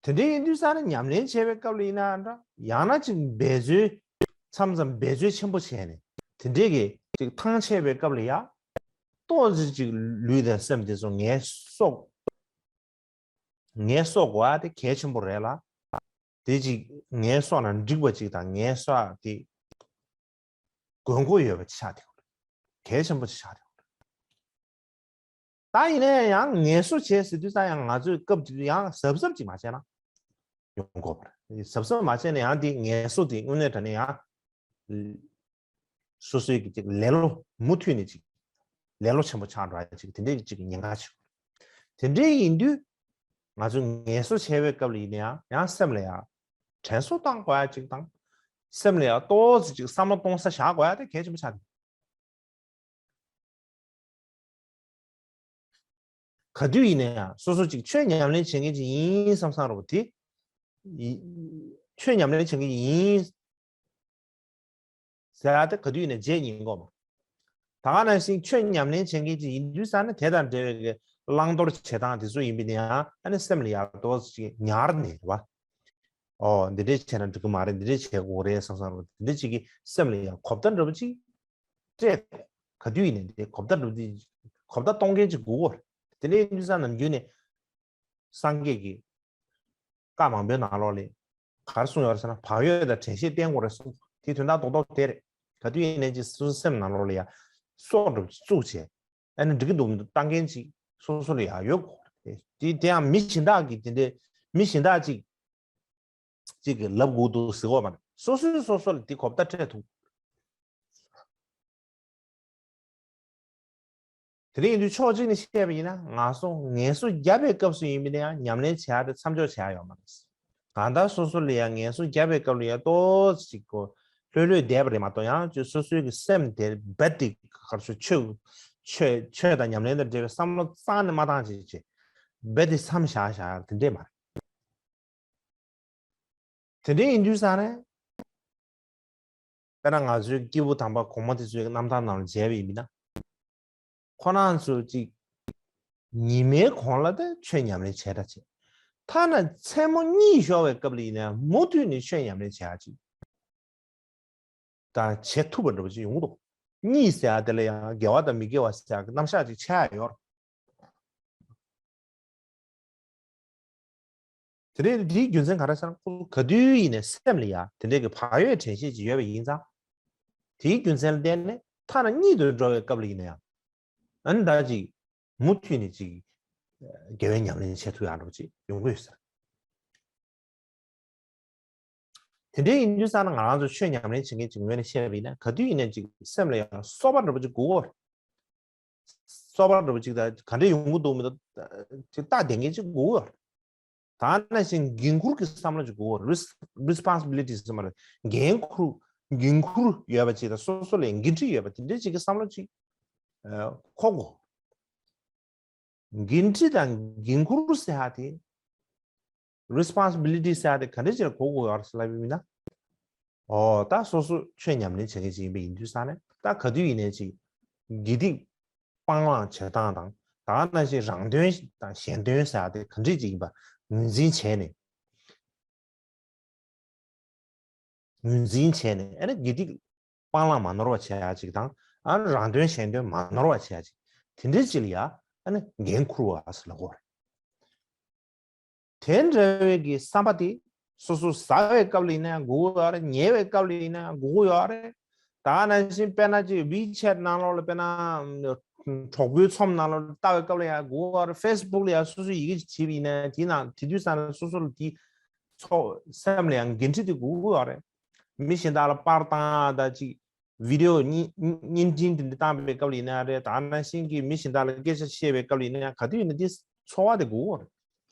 དེ་འདྲ་ཡིན་དུས་ཙང་ནས་ཉམས་ལེན་བྱེད་པའི་སྐབས་ལ་ཡིན་ན་འདྲ། ཡང་ན་ཅིག་འབད་རྩོལ་མཚམས་མཚམས་འབད་རྩོལ་ཆེན་པོ་བྱས་ནས་དེ་འདྲས་ཀྱི་ཅིག་ཐང་ཆད་པའི་སྐབས་ལ་ཡ། ཏོག་ཙམ་ཅིག་ལུས་དང་སེམས་དེ་ཚོ་ངལ་གསོ། ངལ་གསོ་དགོས་ཡ་དེ་གལ་ཆེན་པོ་རེད་ལ། དེ་ཅིག་ངལ་གསོ་ན་འགྲིག་པ་ཅིག་དང་ངལ་གསོ་ཡ་དེ་དགོས་མཁོ་ཡོད་པ་ཆགས་བསྡད་ཡོད་རེད། གལ་ཆེན་པོ་ཆགས་བསྡད་ཡོད་རེད། ད་ཡིན་ན་ཡང་ངལ་གསོ་བྱས་ཟེར་དུས་ཙང་ཡང་ང་ཚོས་སྐབས་དེ་དུས་ཡང་གཟབ་གཟབ་ཅིག་མ་བྱས་ན་ཡོང་དགོས་པ་རེད། གཟབ་གཟབ་མ་བྱས་ན་ཡང་དེ་ངལ་གསོ་དེ་དངོས་གནས་དྲང་གནས་ཡང་སོ་སོའི་གི་ཅིག་ལེ་ལོ་མུ་མཐུད་ནས་ཅིག་ལེ་ལོ་ཆེན་པོ་ཆགས་འགྲོ་ཡ་ཅིག་དེ་འདྲའི་ཅིག་ཉེན་ཁ་ཆེ། དེ་འདྲའི་ཡིན་དུས་ང་ཚོས་ངལ་གསོ་བྱས་པའི་སྐབས་ལ་ཡིན་ན་ཡང་ཡང་སེམས་ལ་ཡང་དྲན་གསོ་བཏང་དགོས་ཡ་ཅིག་དང་། སེམས་ལ་ཡང་ཏོག་ཙམ་ཅིག་བསམ་བློ་གཏོང་ས་བཞག་དགོས་ཡ་དེ་གལ་ཆེན་པོ་ཆགས་འདུག་ག་དུས་ཡིན་ན་ཡང་སོ་སོ་ཅིག་ཆོས་ཉམས་ལེན་བྱེད་མཁན་ཅིག་ཡིན་བསམ་བསམ་རེད་པ། དེ་ཡི་ཆོས་ཉམས་ལེན་བྱེད་མཁན་ཅིག་ཡིན་ཟེར་ཡ་དེ་ག་དུས་ཡིན་ན་བརྗེད་ཉན་དགོས་མ། ད་ག་ནང་བཞིན་ཆོས་ཉམས་ལེན་བྱེད་མཁན་ཅིག་ཡིན་དུས་ཙང་ནས་དེ་དང་འབྲེལ་བའི་བླང་དོར་བྱེད་སྟངས་དེ་ཚོ་ཡིན་པ་ཡིན་ན་ཡང་ཨ་ནི་སེམས་ལ་ཡག་ཏོག་ཙམ་ཅིག་ཉར་ནས་རེད་པ། ཨོ་འདི་འདྲས་བྱས་ན་འགྲིག་གི་མ་རེད། འདི་འདྲས་བྱེད་དགོས་རེད་བསམ་བསམ་རེད་པ། འདི་འདྲས་ཅིག་གིས་སེམས་ལ་ཡང་གོ་བརྡ་འདྲ་པོ་ཅིག་སྤྲད་དགོས། ག་དུས་ཡིན་ནའི་དེ་གོ་བརྡ་འདྲ་པོ་དེ་གོ་བརྡ་གཏོང་མཁན་ཅིག་དགོས་གོ། དེ་འདྲའི་ཡིན་དུས་ཙང་ནམ་རྒྱུན་ནས་སངས་རྒྱས་ཀྱི་བཀའ་མང་པོའི་ནང་ལོགས་ལ་ག་རེ་གསུངས་ཡོད་རེད་ཟེར་ན། བག་ཡོད་དང་དྲན་ཤེས་བསྟེན་དགོས་རེད་གསུངས། དེ་དོན་དག་རྡོག་རྡོག་དེ་རེད། ག་དུས་ཡིན་ནའི་ཅིག་སོ་སོའི་སེམས་ནང་ལོགས་ལ་ཡ་སྲོག་འདྲ་པོ་ཅིག་བཙུགས་བྱས། ཨ་ནི་འགྲིག་གི་འདུག་མི་འདུག་བཏང་མཁན་ཅིག་སོ་སོ་ལ་ཡ་ཡོད་དགོས་རེད། དེ་དེ་ཡང་མི་གཞན་དག་གིས་དེ་འདྲའི་མི་གཞན་དག་ཅིག་ཅིག་གིས་ལབ་དགོས་འདུག་ཟེར་དགོས་མ་རེད། སོ་སོས་སོ་སོ་ལ་དེ་གོ་བརྡ་སྤྲད་ཐུབ། དེ་འདྲ་ཡིན་དུས་ཕྱོགས་གཅིག་ནས་བཤད་པ་ཡིན་ན་ང་ཚོ་ངལ་གསོ་རྒྱབ་པའི་སྐབས་སུ་ཡིན་པ་ན་ཡང་ཉམས་ལེན་བྱེད་ཡག་དེ་མཚམས་འཇོག་བྱེད་ཡག་ཡོད་མ་རེད། གང་ལྟར་སོ་སོ་ལ་ཡང་ངལ་གསོ་རྒྱབ་པའི་སྐབས་ལ་ཡང་ཏོག་ཙམ་ཅིག་གོ་ལྷོད་ལྷོད་བསྡད་པ་རེད་མ་གཏོགས། ཡང་ཅིག་སོ་སོའི་གི་སེམས་དེ་རྦད་དེ་ག་རེ་ཞུ། ཆོས་ཆོས་ཆོས་དང་ཉམས་ལེན་དང་འབྲེལ་བའི་བསམ་བློ་རྩ་ནས་མ་བཏང་བྱས་བྱས་རྦད་དེ་མཚམས་བཞག་བཞག་ཡག་དེ་འདྲས་མ་རེད། དེ་འདྲ་ཡིན་དུས་ཙང་ནས། དཔེར་ན་ང་ཚོའི་སྐྱེས་བུ་དམ་པ་གོང་མ་དེ་ཚོའི་རྣམ་ཐར་ནང་ལ་མཇལ་བ་ཡིན་ན། ཁོ་རང་ཚོ་ཅིག་ཉི་མའི་གོང་ལ་ད་ཆོས་ཉམས་ལེན་བྱས་འདྲ་བྱས། ཐ་ན་མཚན་མོ་གཉིད་ཤོར་བའི་སྐབས་ལ་ཡིན་ན་མུ་མཐུད་ནས་ཆོས་ཉམས་ལེན་བྱེད་ཡག་ཅིག་དང་བྱེད་ཐུབ་པ་འདྲ་པོ་ཅིག་ཡོང་གི་འདུག་གཉིད་ཟེར་ཡག་དེ་ལ་ཡང་དགེ་བ་དང་མི་དགེ་བ་ཟེར་ཡག་གི་རྣམ་གཞག་ཅིག་ཆགས་ཡག་ཡོད་རེད། དེ་འདྲའི་དེའི་རྒྱུ་མཚན་ག་རེ་ཟེར་ན། ཁོ་ག་དུས་ཡིན་ནའི་སེམས་ལ་ཡང་དེ་འདྲའི་གི་བག་ཡོད་དྲན་ཤེས་ཅིག་ཡོད་པ་ཡིན་ཙང་། དེའི་རྒྱུ་མཚན་ལ་བརྟེན་ནས་ཐ་ན་གཉིད་དུ་འགྲོ་བའི་སྐབས་ལ་ཡིན་ན་ཡང་། ཨ་ནི་ད་ཅིག་མུ་མཐུད་ནས་ཅིག་དགེ་བའི་ཉམས་ལེན་བྱེད་ཐུབ་ཡག་འདྲ་པོ་ཅིག་ཡོང་གི་ཡོད་ཟེར། དེ་འདྲའི་ཡིན་དུས་ཙང་ན་ང་རང་ཚོ་ཆོས་ཉམས་ལེན་བྱེད་མཁན་ཅིག་ངོས་ནས་བཤད་པ་ཡིན་ན། ག་དུས་ཡིན་ན་ཅིག་སེམས་ལ་ཡང་བསོད་པ་འདྲ་པོ་ཅིག་དགོས་ཀྱི་ཡོད་རེད། བསོད་པ་འདྲ་པོ་ཅིག་ད་ག་འདྲས་ཡོང་གི་འདུག་མི་འདུག་ཅིག་བལྟ་བསྡད་མཁན་ཅིག་དགོས་ཀྱི་ཡོད་རེད། ད་ནང་བཞིན་འགན་འཁུར་གྱི་བསམ་བློ་ཅིག་དགོས་ཀྱི་ཡོད་རེད། རི་སི་པོན་སི་བི་ལི་ཊི་ཟེར་མ་རེད། འགན་འཁུར་འགན་འཁུར་ཡོད་པ་ཅིག་དང་སོ་སོ་ལ་འགན་འཁྲི་ཡོད་པ་དེ་འདྲས་ཅིག་གི་བསམ་བློ་ཅིག་ཨ་འཁོར་དགོས། འགན་འཁྲི་དང་འགན་འཁུར་ཟེར་ཡག་དེ། རི་སི་པོན་སི་བི་ལི་ཊི་ཟེར་ཡག་དེ་ག་འདྲ་ཅིག་ལ་གོ་དགོས་ཡོད་རེད་ཟེར་ལབ་པ་ཡིན་ན། ཨོ་ད་སོ་སོ་ཆོས་ཉམས་ལེན་བྱེད་མཁན་ཅིག་ཡིན་པ་ཡིན་དུས་ཙང་ནས། ད་ག་དུས་ཡིན་ནའི་ཅིག་དགེ་སྡིག་སྤང་བླང་བྱེད་སྟངས་དང་། ད་ག་ནང་བཞིན་རང་དོན་དང་གཞན་དོན་ཟེར་ཡག་དེ་ག་འདྲ་ཅིག་ཡིན་པ་ངོས་འཛིན་བྱས་ནས། ངོས་འཛིན་བྱས་ནས། ཨ་ནི་དགེ་སྡིག་སྤང་བླང་མ་ནོར་བ་བྱེད་ཡག་ཅིག་དང་། ཨ་ནི་རང་དོན་གཞན་དོན་མ་ནོར་བ་བྱེད་ཡག་ཅིག་དེ་འདྲ་ཅིག་ལ་ཡ་ཨ་ནི་འགན་འཁུར་བ་ཟེར་ལབ་ཀྱི་ཡོད་རེད། དེ་འདྲ་བའི་གི་བསམ་པ་དེ་སོ་སོ་ཟ་བའི་སྐབས་ལ་ཡིན་ན་ཡང་དགོས་ཀྱི་ཡོད་རེད། ཉལ་བའི་སྐབས་ལ་ཡིན་ན་ཡང་དགོས་ཀྱི་ཡོད་རེད། ད་ག་ནང་བཞིན་དཔེར་ན་ཅིག་ཝི་ཆེ་ཊི་ནང་ལོགས་ལ། དཔེར་ན་གྲོགས་པོའི་ཚོམས་ནང་ལོགས་ལ་ལྟ་བའི་སྐབས་ལ་ཡང་དགོས་ཀྱི་ཡོད་རེད། ཕེ་སི་བུག་ལ་ཡང་སོ་སོ་ཡི་གེ་ཅིག་བྲིས་པ་ཡིན་ན་དེའི་ནང་དེ་དུས་ཙང་ནས་སོ་སོ་ལ་དེ་ཚོ་སེམས་ལ་ཡང་འགན་འཁྲི་དེ་དགོས་ཀྱི་ཡོད་རེད། མི་གཞན་དག་ལ་པར་བཏང་ཡག་དང་ཅིག་བི་ཌི་ཡོ་བརྙན་བརྙན་འཕྲིན་དེ་འདྲ་བཏང་པའི་སྐབས་ལ་ཡིན་ན་རེད། ད་ག་ནང་བཞིན་གྱི་མི་གཞན་དག་ལ་སྐད་ཆ་བཤད་པའི་སྐབས་ལ་ཡིན་ན་ཡང་ག་དུས་ཡིན་ན་དེ་ཚོར་བ་དེ་དགོས་ཀྱི་ཡོད་རེད།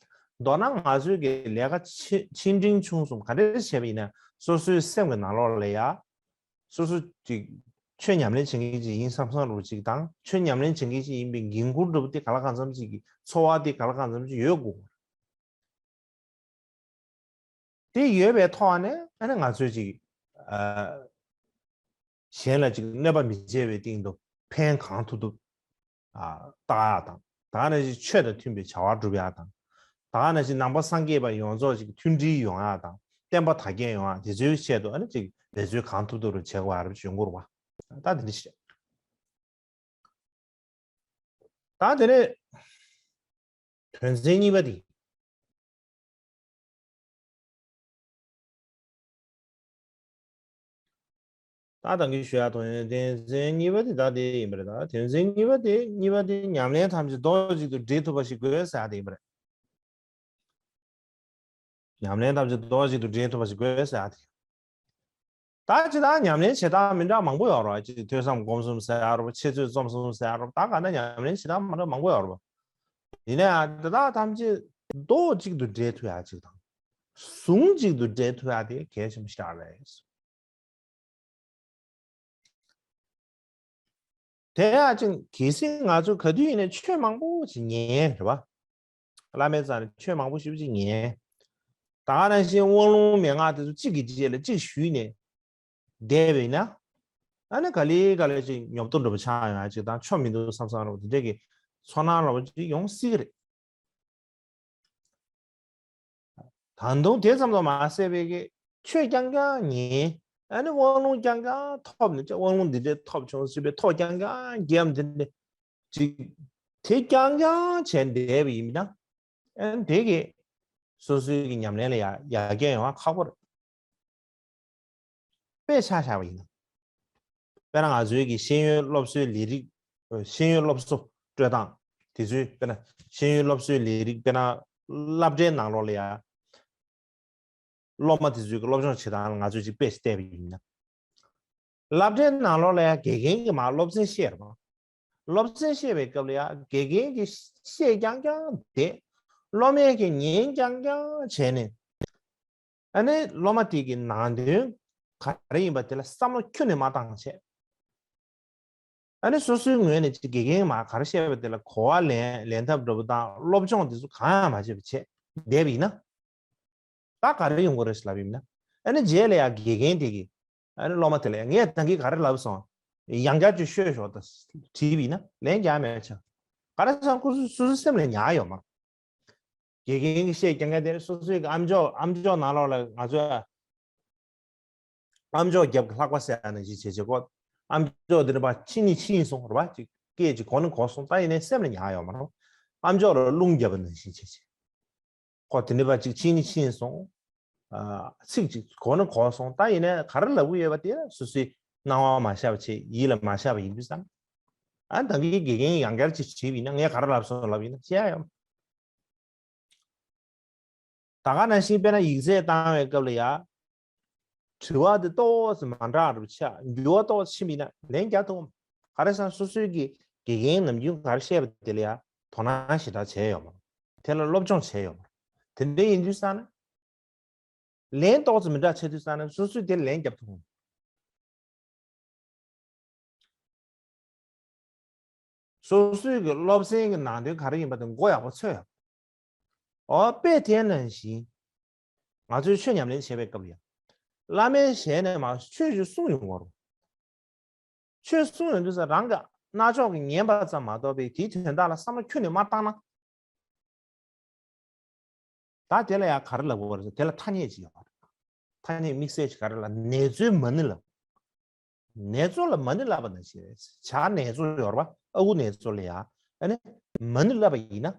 མདོར་ན་ང་ཚོའི་གི་ལས་ཀ་ཆེ་ཆེ་འབྲིང་ཆུང་གསུམ་ག་འདྲས་བྱས་པ་ཡིན་ན་སོ་སོའི་སེམས་ཀྱི་ནང་ལོགས་ལ་ཡ། སོ་སོ་ཅིག་ཆོས་ཉམས་ལེན་བྱེད་མཁན་ཅིག་ཡིན་བསམ་བསམ་འདྲ་པོ་ཅིག་དང་། ཆོས་ཉམས་ལེན་བྱེད་མཁན་ཅིག་ཡིན་པའི་འགན་འཁུར་འདྲ་པོ་དེ་གང་ལ་གང་འཚམ་ཅིག་གི་ཚོར་བ་དེ་གང་ལ་གང་འཚམ་ཅིག་ཡོད་དགོས། དེ་ཡོད་པའི་ཐོག་ནས་ཨ་ནི་ང་ཚོས་ཅིག་ཨ་གཞན་ལ་ཅིག་གནོད་པ་མི་བྱེད་པའི་སྟེང་དུ་ཕན་གང་ཐུབ་ཐུབ་ཨ་བལྟ་ཡག་དང་། ད་ག་ནང་བཞིན་ཆོས་དང་མཐུན་པའི་བྱ་བ་སྒྲུབ་ཡག་དང་། ད་ག་ནང་བཞིན་ནང་པ་སངས་རྒྱས་པ་ཡོངས་རྫོགས་ཅིག་མཐུན་སྒྲིལ་ཡོང་ཡག་དང་། བསྟན་པ་དར་རྒྱས་ཡོང་ཡག་དེ་ཚོའི་ཆེད་དུ་ཨ་ནི་ཅིག་འབད་རྩོལ་གང་ཐུབ་ཐུབ་རུ་བྱེད་དགོས་པ་རེད་བྱུང་དགོས་རེད་པ། ད་དེ་འདྲ་ཞིག་ད་དེ་ནས་དོན་ཚན་གཉིས་པ་དེ། ད་ད་གིན་ཞུ་ཡག་དོན་དོན་ཚན་གཉིས་པ་དེ་ད་དེ་ཡིན་པ་རེད། ད་དོན་ཚན་གཉིས་པ་དེ། གཉིས་པ་དེ་ཉམས་ལེན་ཐམས་ཅད་རྡོག་གཅིག་ཏུ་སྒྲིལ་ཐུབ་པ་ཞིག་དགོས་ཟེར་ཡག་དེ་ཡིན་པ་རེད། ཉམས་ལེན་ཐམས་ཅད་རྡོག་གཅིག་ཏུ་སྒྲིལ་ཐུབ་པ་ཞིག་དགོས་ཟེར་ཡག་དེ། ད་ཅི་ད་ཉམས་ལེན་བྱེད་སྟངས་མི་འདྲ་མང་པོ་ཡོད་རེད། ཅིག་ཐོས་བསམ་སྒོམ་གསུམ་ཟེར་ཡག་རེད་པ། འཆད་རྩོད་རྩོམ་གསུམ་ཟེར་ཡག་རེད་པ། ད་ག་ད་ཉམས་ལེན་བྱེད་སྟངས་མི་འདྲ་མང་པོ་ཡོད་རེད་པ། ཡིན་ན་ཡང་དེ་དག་ཐམས་ཅད་རྡོག་གཅིག་ཏུ་སྦྲེལ་ཐུབ་ཡག་ཅིག་དང་། ཟུང་གཅིག་ཏུ་སྦྲེལ་ཐུབ་ཡག་དེ་གལ་ཆེན་པོ་ཞིག་རེད། དེ་ཡང་ཅིག་གལ་སྲིད་ང་ཚོ་ག་དུས་ཡིན་ནའི་ཆོས་མང་པོ་ཞིག་ཉན་རེད་པ། བླ་མའི་རྩ་ནས་ཆོས་མང་པོ་ཞེ་པོ་ཅིག་ཉན། ད་ག་ནང་བཞིན་དབང་ལུང་མན་ངག་དེ་ཚོ་གཅིག་གི་རྗེས་ལ་གཅིག་ཞུས་ནས་བསྡད་པ་ཡིན་ན། ཨ་ནི་ག་ལེ་ག་ལེ་ཅིག་ཉོབ་ཏོ་འདྲ་པོ་ཆགས་ཡོང་ཡག་ཅིག་དང་། ཆོ་མི་འདུག་བསམ་བསམ་འདྲ་པོ་དེ་འདྲས་ཀྱི་ཚོར་སྣང་འདྲ་པོ་ཅིག་ཡོང་སྲིད་ཀྱི་རེད། ད་དུང་དེ་ཙམ་དུ་མ་ཟད་པའི་གི་ཆོས་རྐྱང་རྐྱང་ཉན། ཨ་ནི་དབང་ལུང་རྐྱང་རྐྱང་ཐོབ་ནས། དབང་ལུང་འདི་འདྲས་ཐོབ་བྱུང་ཟེར་བའི་ཐོ་རྐྱང་རྐྱང་བརྒྱབ། འདི་འདྲས་ཅིག་དེ་རྐྱང་རྐྱང་བྱས་བསྡད་པ་ཡིན་ན། ཨ་ནི་དེ་གིས་སོ་སོའི་གི་ཉམས་ལེན་ལ་ཡར་ཡར་རྒྱས་ཡོང་བ་ཁག་པོ་རེད། དཔེ་ཆ་བཞག་པ་ཡིན་ན། དཔེར་ན་ང་ཚོའི་གི་ཤེས་ཡོན་སློབ་གསོའི་ལས་རིགས། ཤེས་ཡོན་སློབ་གསོ་སྤྲོད་སྟངས་དེ་ཚོའི། དཔེར་ན་ཤེས་ཡོན་སློབ་གསོའི་ལས་རིགས། དཔེར་ན་སློབ་གྲྭའི་ནང་ལོགས་ལ་ཡ། སློབ་མ་དེ་ཚོའི་གི་སློབ་སྦྱོང་བྱེད་སྟངས་ལ་ང་ཚོས་ཅིག་དཔེ་བལྟས་པ་ཡིན་ན། སློབ་གྲྭའི་ནང་ལོགས་ལ་ཡ་དགེ་རྒན་གྱིས་མར་སློབ་ཚན་བཤད་རེད་པ། སློབ་ཚན་བཤད་པའི་སྐབས་ལ་ཡང་དགེ་རྒན་གྱིས་བཤད་རྐྱང་རྐྱང་བསྡད། སློབ་མས་ཀྱིས་ཉན་རྐྱང་རྐྱང་བྱས་ནས། ཨ་ནི་སློབ་མ་དེ་གི་ནང་དོན་ག་རེ་ཡིན་པ་དེ་ལ་བསམ་བློ་ཁྱོན་ནས་མ་བཏང་བྱས། ཨ་ནི་སོ་སོའི་ངོས་ནས་ཅིག་དགེ་རྒན་མ་ག་རེ་བཤད་པ་དེ་ལ་གོ་བ་ལེན་ལེན་ཐབས་འདྲ་པོ་དང་སློབ་སྦྱོང་དེ་ཚོ་གང་ཡང་མ་བྱས་པ་བྱས་བསྡད་པ་ཡིན་ན། ད་ག་རེ་ཡོང་གི་རེད་ལབ་ཡིན་ན། ཨ་ནི་རྗེས་ལ་ཡང་དགེ་རྒན་དེ་གིས་ཨ་ནི་སློབ་མ་དེ་ལ་ཡང་ངས་ད་གིན་ག་རེ་ལབ་སོང་། ཡང་བསྐྱར་ཅིག་ཤོད་ཤོག་ད་དྲིས་པ་ཡིན་ན་ལན་རྒྱག་མེད་ཆགས། ག་རེ་ཟེར་ན་ཁོ་ཚོ་སོ་སོའི་སེམས་ལ་ཉར་ཡོད་མ་རེད། དགེ་རྒན་གྱིས་བཤད་རྐྱང་རྐྱང་དེ་སོ་སོའི་གི་ཨམ་ཅོག་ཨམ་ཅོག་ནང་ལོགས་ལ་ང་ཚོས་ཨམ་ཅོག་རྒྱབ་ཀྱི་ལྷགས་པ་ཟེར་ཡ་ནང་བཞིན་བྱེད་བྱེད་ཀོ། ཨམ་ཅོག་འདི་འདྲ་པ་ཕྱིན་ནི་ཕྱིན་སོང་རེད་པ། ཅིག་སྐད་ཅིག་གོ་ནི་གོ་སོང་། ད་ཡིན་ནའི་སེམས་ལ་ཉར་ཡོད་མ་རེད། ཨམ་ཅོག་ལ་རླུང་རྒྱབ་པ་ནང་བཞིན་བྱེད་བྱེད། ཁོ་དེ་འདྲ་པ་ཅིག་ཕྱིན་ནི་ཕྱིན་སོང་། ཨ་ཚིག་ཅིག་གོ་ནི་གོ་སོང་། ད་ཡིན་ནའི་ག་རེ་ལབ་ཀྱི་ཡོད་པ་དེ་སོ་སོའི་སྣང་བ་མ་ཤར་བ་བྱས་ཡིད་ལ་མ་ཤར་བ་ཡིན་དུས་ཙང་། ཨ་ད་གིན་དགེ་རྒན་ཡང་བསྐྱར་ཅིག་དྲིས་པ་ཡིན་ན་ངས་ག་རེ་ལབ་སོང་ལབ་ཡིན་ན་བཤད་ཡ་ཡོད་མ་རེད། ད་ག་ནང་བཞིན་དཔེར་ན་ཡིག་ཚད་བཏང་བའི་སྐབས་ལ་ཡ། དྲི་བ་འདི་ཏོག་ཙམ་མ་འདྲ་བ་ཆགས། འགྱུར་བ་ཏོག་ཙམ་ཕྱིན་པ་ཡིན་ན་ལན་རྒྱག་ཐུབ་བམ། ག་རེ་ཟེར་ན་སོ་སོའི་གི་དགེ་རྒན་ནམ་རྒྱུན་ག་རེ་བཤད་པ་དེ་ལ་ཡ་དོ་སྣང་ཞེ་དྲག་བྱས་ཡོད་མ་རེད། དེ་ལ་སློབ་སྦྱོང་བྱས་ཡོད་མ་རེད། དེ་འདྲ་ཡིན་དུས་ཙང་ན། ལན་ཏོག་ཙམ་མི་འདྲ་ཆགས་དུས་ཙང་ན་སོ་སོས་དེ་ལན་རྒྱབ་ཐུབ་བམ། སོ་སོའི་གི་སློབ་ཚན་གྱི་ནང་དོན་ག་རེ་ཡིན་པ་དེ་མགོ་ཡག་པོ་ཚོས་ཡག། འོ་དཔེ་དེ་ནང་བཞིན། ང་ཚོས་ཆོས་ཉམས་ལེན་བྱེད་པའི་སྐབས་ལ་ཡང་། བླ་མའི་ཞལ་ནས་མར་ཆོས་ཞིག་གསུངས་ཡོང་བ་རེད། ཆོས་གསུངས་ཡོང་དུས་ཙང་རང་གི་རྣ་ཅོག་གིས་ཉན་པ་ཙམ་མ་གཏོགས་པའི་དེའི་དོན་དག་ལ་བསམ་བློ་ཁྱོན་ནས་མ་བཏང་ན། ད་དེ་ལ་ཡང་ག་རེ་ལབ་དགོས་རེད་ཟེར། དེ་ལ་ཐ་སྙད་ཅིག་ཡོད་པ་རེད། ཐ་སྙད་དམིགས་བསལ་ཅིག་ག་རེ་ལབ། ནེ་ཙོའི་མ་ཎི་ལབ། ནེ་ཙོ་ལ་མ་ཎི་ལབ་པ་ནང་བཞིན་རེད། བྱ་ནེ་ཙོ་ཡོད་རེད་པ། ཨ་ཁུ་ནེ་ཙོ་ལ་ཡང་ཨ་ནི་མ་ཎི་ལབ་པ་ཡིན་ན།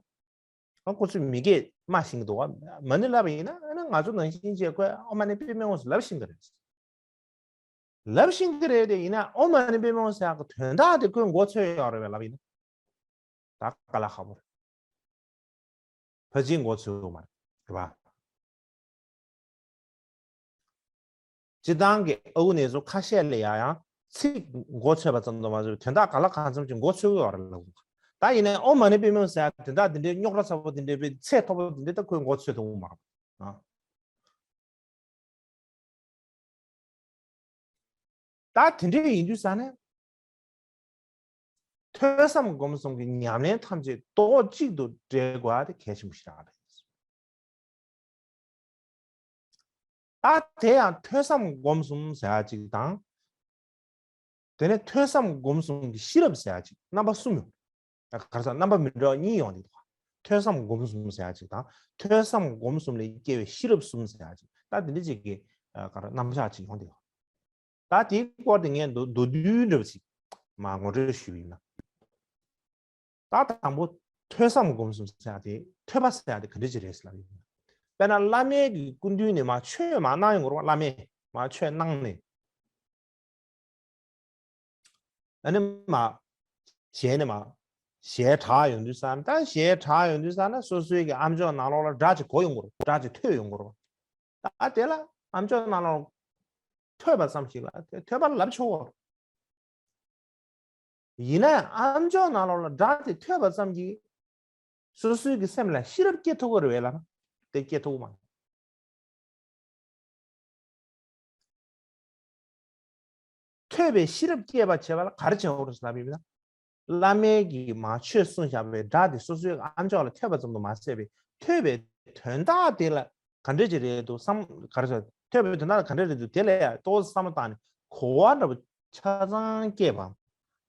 ཨ་ཁོ་ཚོས་མི་སྐད་སྨྲ་ཤེས་ཀྱི་འདུག་ག་མ་ཎི་ལབ་པ་ཡིན་ན་ཨ་ནི་ང་ཚོ་ནང་བཞིན་བྱས་ཁོས་ཨོཾ་མ་ཎི་པདྨེ་ཧཱུྃ་ཟེར་ལབ་ཤེས་ཀྱི་རེད། ལབ་ཤེས་ཀྱི་རེད་དེ། ཡིན་ན་ཨོཾ་མ་ཎི་པདྨེ་ཧཱུྃ་ཟེར་ཡག་གི་དོན་དག་དེ་ཁོས་མགོ་ཚོས་ཡོད་རེད་པས་ལབ་ཡིན་ན། ད་དཀའ་ལས་ཁག་པོ་རེད། ཕལ་ཆེར་མགོ་ཚོས་ཡོད་མ་རེད་པ། སྤྱིར་བཏང་གི་ཨ་ཁུ་ནེ་ཙོ་ཁ་ཤས་ལ་ཡང་ཡང་ཚིག་མགོ་ཚོས་པ་ཙམ་དུ་མ་ཟད་དོན་དག་གང་ལ་གང་འཚམ་ཅིག་མགོ་ཚོས་ཀྱི་ཡོད་རེད་ལབ། ད་ཡིན་ན་ཨོཾ་མ་ཎི་པདྨེ་ཧཱུྃ་ཟེར་ཡག་དོན་དག་འདི་འདྲའི་རྙོག་དྲ་ཚ་པོ་འདི་འདྲའི་དཔེ་ཚད་མཐོ་པོ་འདི་འདྲའི་ད་ཁོས་མགོ་ཚོས་ཐུབ་ཀྱི་མ་རེད། ཨ། ད་དེ་འདྲ་ཡིན་དུས་ཙང་ནས། ཐོས་བསམ་སྒོམ་གསུམ་གྱི་ཉམས་ལེན་ཐམས་ཅད་རྡོག་གཅིག་ཏུ་འདྲེས་དགོས་པ་དེ་གལ་ཆེན་པོ་ཞིག་རང་རེད། ད་དེ་ཡང་ཐོས་བསམ་སྒོམ་གསུམ་ཟེར་ཡག་ཅིག་དང་། དེ་ནས་ཐོས་བསམ་སྒོམ་གསུམ་གྱི་ཤེས་རབ་ཟེར་ཡག་ཅིག་རྣམ་པ་གསུམ་ཡོད། ད་ག་རེ་ཟེར། རྣམ་པ་མི་འདྲ་བ་གཉིས་ཡོང་གི་འདུག་ཐོས་བསམ་སྒོམ་གསུམ་ཟེར་ཡག་ཅིག་དང་། ཐོས་བསམ་སྒོམ་གསུམ་ལས་སྐྱེ་བའི་ཤེས་རབ་གསུམ་ཟེར་ཡག་ཅིག་ད་དེ་འདྲ་ཅིག་གི་ཨ་ག་རེ་རྣམ་གཞག་ཅིག་ཡོང་གི་འདུག་ད་དེའི་སྐོར་དེ་ངས་མདོ་མདོར་བསྡུས་འདྲ་པོ་ཅིག་མར་ངོ་སྤྲོད་ཞུས་པ་ཡིན་ན། ད་དང་པོ་ཐོས་བསམ་སྒོམ་གསུམ་ཟེར་ཡག་དེ། ཐོས་པ་ཟེར་ཡག་དེ་ག་འདྲ་ཅིག་རེད་ཟེར་ལབ་ཡིན་ན། དཔེར་ན་བླ་མའི་གི་སྐུ་མདུན་ནས་མར་ཆོས་མར་གནང་ཡོང་གི་རེད་པ། བླ་མས་མར་ཆོས་གནང་ནས། ཨ་ནི་མར་ཞལ་ནས་མར་ཞལ་གྲགས་ཡོང་དུས་ཙང་ན། ད་ཞལ་གྲགས་ཡོང་དུས་ཙང་ན་སོ་སོའི་གི་ཨམ་ཅོག་ནང་ལོགས་ལ་སྒྲ་ཅིག་གོ་ཡོང་གི་རེད། སྒྲ་ཅིག་ཐོས་ཡོང་གི་རེད། ད་དེ་ལ་ཨམ་ཅོག་ནང་ལོགས་ཐོས་པ་ཙམ་ཞིག་ལ་དེ་ཐོས་པ་ལབ་ཆོག་གི་རེད། ཡིན་ན་ཡང་ཨམ་ཅོག་ནང་ལོགས་ལ་སྒྲ་དེ་ཐོས་པ་ཙམ་གྱིས་སོ་སོའི་གི་སེམས་ལ་ཤེས་རབ་སྐྱེ་ཐུབ་ཀྱི་རེད་པས་ལབ་ན། དེ་སྐྱེ་ཐུབ་ཀྱི་མ་རེད། ཐོས་པའི་ཤེས་རབ་སྐྱེད་པ་བྱེད་པ་ལ་ག་རེ་བྱེད་དགོས་རེད་ཟེར་ལབ་ཡིན་ན། བླ་མས་ཀྱིས་མར་ཆོས་གསུངས་བཞག་པའི་སྒྲ་དེ་སོ་སོའི་ཨམ་ཅོག་ལ་ཐོས་པ་ཙམ་དུ་མ་ཟད་པའི་ཐོས་པའི་དོན་དག་དེ་ལ་ག་འདྲ་ཅིག་རེད་འདུག་བསམ། ག་རེ་ཟེར། ཐོས་པའི་དོན་དག་ལ་ག་འདྲ་རེད་འདུག་དེ་ལ་ཡང་ཏོག་ཙམ་བསམ་བློ་བཏང་ནས་གོ་བ་འདྲ་པོ་ཆ་ཚང་སྐྱེས་པ།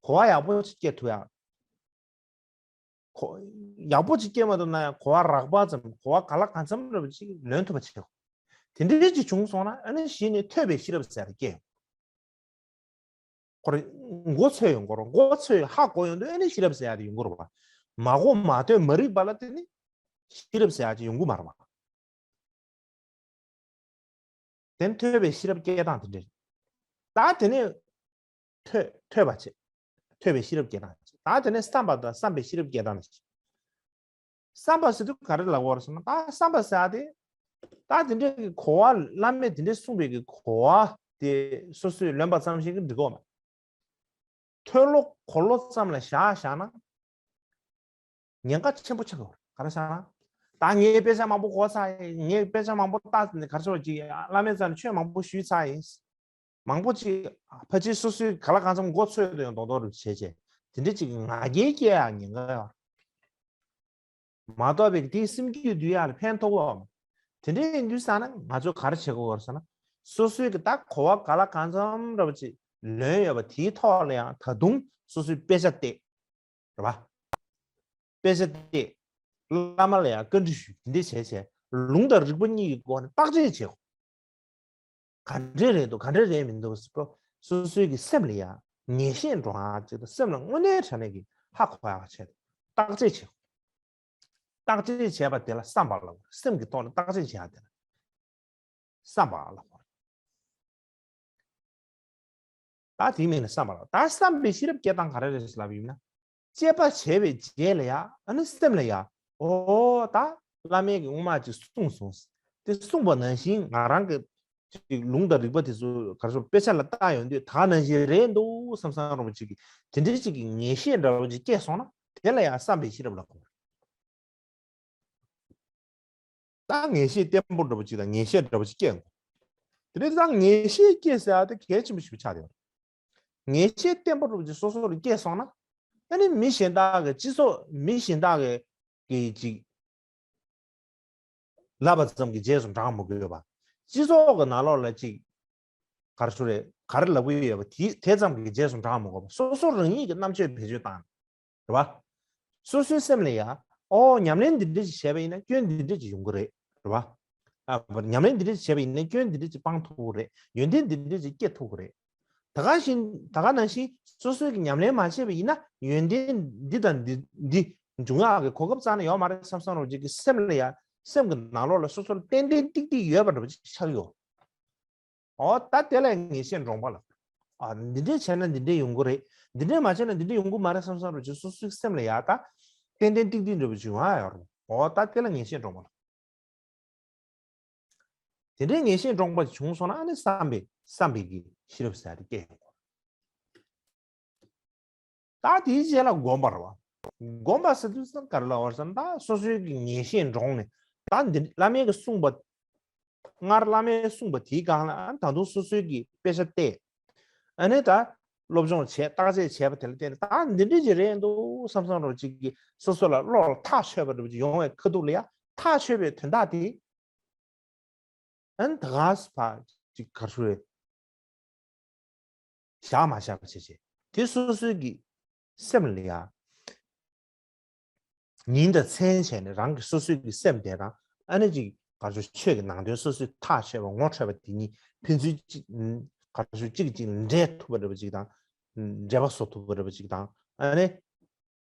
གོ་བ་ཡག་པོ་ཅིག་སྐྱེ་ཐུབ་ཡག་གོ། ཡག་པོ་ཅིག་སྐྱེས་མ་ཐུབ་ན་ཡང་གོ་བ་རགས་པ་ཙམ། གོ་བ་གང་ལ་གང་འཚམ་འདྲ་པོ་ཅིག་ལོན་ཐུབ་པ་བྱེད་དགོས། དེ་འདྲའི་ཅིག་བྱུང་སོང་ན་ཨ་ནི་གཞི་ནས་ཐོས་པའི་ཤེས་རབ་ཟེར་ཡག་དེ་སྐྱེ་ཡོང་། ཁོ་རང་མགོ་ཚོས་ཡོང་གི་རེད། མགོ་ཚོས་ཧ་གོ་ཡོང་དུས་ཨ་ནི་ཤེས་རབ་ཟེར་ཡག་དེ་ཡོང་གི་རེད་པ། མ་གོ་མ་ཐོས་མ་རིག་པ་ལ་དེ་ནི་ཤེས་རབ་ཟེར་ཡག་ཅིག་ཡོང་གི་མ་རེད་པ། དེ་ནི་ཐོས་པའི་ཤེས་རབ་སྐྱེ་སྟངས་དེ་འདྲ་རེད། ད་དེ་ནས་ཐོས་ཐོས་པ་བྱེད། ཐོས་པའི་ཤེས་རབ་སྐྱེ་སྟངས་བྱེད། ད་དེ་ནས་བསམ་པ་དང་བསམ་པའི་ཤེས་རབ་སྐྱེ་སྟངས་བྱེད། བསམ་པ་ཟེར་དུས་ག་རེ་ལབ་དགོས་རེད་ཟེར་ན། ད་བསམ་པ་ཟེར་ཡག་དེ། ད་དེ་འདྲའི་གི་གོ་བ། བླ་མས་དེ་འདྲའི་གསུངས་པའི་གི་གོ་བ་དེ་སོ་སོས་ལོན་པ་ཙམ་ཞིག་གིས་འགྲིག་གི་མ་རེད། མཐོལ་ལོ་འཁོར་ལོ་ཙམ་ལ་བཞག་བཞག་ན། ཉེན་ཁ་ཆེན་པོ་ཆགས་ཡོད་རེད། ག་རེ་ཟེར་ན། ད་ངས་དཔེ་ཆ་མང་པོ་གོ་ཚར་ཡིན། ངས་དཔེ་ཆ་མང་པོ་ལྟ་ནས་ག་རེ་ཟེར་བ་ཅིག་བླ་མའི་རྩ་ནས་ཆོས་མང་པོ་ཞུས་ཚར་ཡིན། མང་པོ་ཅིག་ཕལ་ཆེར་སོ་སོའི་ག་ལ་གང་འཚམ་མགོ་ཚོས་དུ་ཡང་རྡོག་རྡོག་རུ་བྱས་བྱས། དེ་འདྲ་ཅིག་ང་རྒྱལ་སྐྱེ་ཡག་ཉེན་ཁ་ཡོད་རེད། མ་གཏོགས་པའི་དེའི་སེམས་རྒྱུད་འདུལ་ཡག་ལ་ཕན་ཐོགས་པ། དེ་འདྲ་ཡིན་དུས་ཙང་ན་ང་ཚོས་ག་རེ་བྱེད་དགོས་རེད་ཟེར་ན། སོ་སོའི་གི་ད་གོ་བ་ག་ལ་གང་འཚམ་རེ་བ་ཅིག་ལོན་ཡོད་པ་དེའི་ཐོག་ལ་ཡང་ད་དུང་སོ་སོའི་དཔེ་ཆ་བལྟས། རེད་པ། དཔེ་ཆ་བལྟས། བླ་མ་ལ་ཡང་བཀའ་འདྲི་ཞུས། དེ་འདྲ་བྱས་བྱས་ལུང་དང་རིགས་པ་གཉིས་ཀྱི་སྒོ་ནས་བརྟག་དཔྱད་བྱེད་དགོས། ག་འདྲས་རེད་འདུག་ག་འདྲས་རེད་མི་འདུག་ཟེར་སྐོར། སོ་སོའི་གི་སེམས་ལ་ཡང་ངེས་ཤེས་འདྲོངས་ཡག་ཅིག་དང་སེམས་ལ་དངོས་གནས་དྲང་གནས་ཀྱི་ཧ་གོ་ཡག་ཆེད་དུ་བརྟག་དཔྱད་བྱེད་དགོས། བརྟག་དཔྱད་བྱས་པ་དེ་ལ་བསམ་པ་ལབ་དགོས། སེམས་ཀྱི་ཐོག་ནས་བརྟག་དཔྱད་བྱེད་ཡག་དེ་ལ་བསམ་པ་ལབ་དགོས། ད་དེའི་མིང་ལ་བསམ་པ་ལབ། ད་བསམ་པའི་ཤེས་རབ་སྐྱེ་སྟངས་ག་རེ་རེད་ལབ་ཡིན་ན། དཔྱད་པ་བྱས་པའི་རྗེས་ལ་ཡ། ཨ་ནི་སེམས་ལ་ཡ། ཨོ་ད་བླ་མས་ཀྱི་སྔོན་མ་ཅིག་གསུངས་སོང་། དེ་གསུངས་པ་ནང་བཞིན་ང་རང་གི་ཅིག་ལུང་དང་རིགས་པ་དེ་ཚོ་ག་རེ་ཟེར་དཔེ་ཆ་ལ་བལྟ་ཡོང་དུས་ད་ནང་བཞིན་རེད་འདུག་བསམ་བསམ་རོ་ཅིག་གི་དེ་འདྲའི་ཅིག་གི་ངེས་ཤེས་འདྲ་བོ་ཅིག་སྐྱེས་སོང་ན། དེ་ལ་ཡ་བསམ་པའི་ཤེས་རབ་ལབ་དགོས། ད་ངེས་ཤེས་བརྟན་པོ་འདྲ་པོ་ཅིག་དང་ངེས་ཤེས་འདྲ་པོ་ཅིག་སྐྱེ་དགོས། དེ་ནས་ད་ངེས་ཤེས་སྐྱེ་ཟེར་ཡ་དེ་གལ་ཆེན་པོ་ཞིག་ཆགས་ཡོད། ངེས་ཤེས་བརྟན་པོ་འདྲ་པོ་ཅིག་སོ་སོ་ལ་སྐྱེས་སོང་ན། ཨ་ནི་མི་གཞན་དག་གི་སྤྱི་ཚོགས་མི་གཞན་དག་གི་གི་ཅིག་ལབ་པ་ཙམ་གྱི་རྗེས་སུ་འབྲང་མི་དགོས་པ། སྤྱི་ཚོགས་ཀྱི་ནང་ལོགས་ལ་ཅིག་ག་རེ་ཞུ་རེད། ག་རེ་ལབ་ཀྱི་ཡོད་པ་དེ་དེ་ཙམ་གྱི་རྗེས་སུ་འབྲང་མི་དགོས་པ། སོ་སོ་རང་ཉིད་ཀྱི་རྣམ་དཔྱོད་བེད་སྤྱོད་བཏང་། རེད་བ། སོ་སོའི་སེམས་ལ་ཡ། ཨོ་ཉམས་ལེན་འདི་འདྲ་ཞིག་བྱས་པ་ཡིན་ན་སྐྱོན་འདི་འདྲ་ཞིག་ཡོང་གི་རེད། རེད་བ། ཨ་ཉམས་ལེན་འདི་འདྲ་ཞིག་བྱས་པ་ཡིན་ན་སྐྱོན་འདི་འདྲ་ཞིག་སྤང་ཐུབ་ཀྱི་རེད། ཡོན་ཏན་འདི་འདྲ་ཞིག་སྐྱེ་ཐུབ་ཀྱི་རེད། ད་ག་བཞིན་ད་ག་ནང་བཞིན་སོ་སོའི་གི་ཉམས་ལེན་མ་བྱས་པ་ཡིན་ན་ཡོན་ཏན་འདི་དང་འདི་འདི་འབྱུང་ཡག་གི་གོ་སྐབས་རྩ་ནས་ཡོད་མ་རེད་བསམ་བསམ་རོ་ཅིག་གི་སེམས་ལ་ཡ། སེམས་ཀྱི་ནང་ལོགས་ལ་སོ་སོར་ཏན་ཏན་ཏིག་ཏིག་ཡོད་པ་འདྲ་པོ་ཅིག་ཆགས་ཡོད། ཨོ་ད་དེ་ལ་ངེས་ཤེས་འདྲོངས་པ་ལ། ཨ་འདི་འདྲས་བྱས་ན་འདི་འདྲས་ཡོང་གི་རེད། འདི་འདྲས་མ་བྱས་ན་འདི་འདྲས་ཡོང་གི་མ་རེད་བསམ་བསམ་རོ་ཅིག་སོ་སོའི་སེམས་ལ་ཡ་ད། ཏན་ཏན་ཏིག་ཏིག་འདྲ་པོ་ཅིག་ཡོང་ཡ་ཡོད་རེད། ཨོ་ད་དེ་ལ་ངེས་ཤེས་འདྲོངས་པ་ལ། དེ་འདྲའི་ངེས་ཤེས་འདྲོངས་པ་བྱུང་སོང་ན་ཨ་ནི་བསམ་པའི་བསམ་པའི་གི་ཤེས་རབ་ཟེར་ཡ་དེ་སྐྱེ་ཡོང་། ད་དེའི་རྗེས་ལ་སྒོམ་པ་རེད་བ། སྒོམ་པ་ཟེར་དུས་ཙམ་ག་རེ་ལབ་པ་རེད་ཟེར་ན་ད་སོ་སོའི་གི་ངེས་ཤེས་འདྲོངས་ནས་ད་འདི་བླ་མའི་གི་གསུངས་པ། སྔར་བླ་མའི་གསུངས་པ་དེའི་སྒང་ལ་ཨ་ནི་ད་དུང་སོ་སོའི་གི་དཔེ་ཆ་བལྟས། ཨ་ནི་ད་སློབ་སྦྱོང་བྱས་བརྟག་དཔྱད་བྱས་པ་དེ་ལ་བརྟེན་ནས་ད་འདི་འདྲ་ཅིག་རེད་འདུག་བསམ་བསམ་རོ་ཅིག་གི་སོ་སོ་ལ་བློ་ལ་ཐག་ཆོད་པ་འདྲ་པོ་ཅིག་ཡོང་བའི་ཁ་ཐུག་ལ་ཡ་ཐག་ཆོད་པའི་དོན་དག་དེ། ཨ་ནི་ད་ག་ས་ཕ་ཅིག་ག་རེ་ཞུ་རེད། བཞག་མ་བཞག་པ་བྱས་བྱས་དེ་སོ་སོའི་གི་སེམས་ལ་ཡ། ཉིན་དང་མཚན་བྱས་ནས་རང་གི་སོ་སོའི་གི་སེམས་དེ་དང་ཨ་ནི་ཅིག་ག་རེ་ཞུ་ཆོས་ཀྱི་ནང་དོན་སོ་སོའི་ཐག་ཆོད་པ་ངོ་འཕྲོད་པ་དེ་གཉིས་ཕན་ཚུན་གཅིག་ག་རེ་ཞུ་གཅིག་གཅིག་འདྲེས་ཐུབ་པ་འདྲ་པོ་ཅིག་དང་། འབྲེལ་བ་བཟོ་ཐུབ་པ་འདྲ་པོ་ཅིག་དང་ཨ་ནི།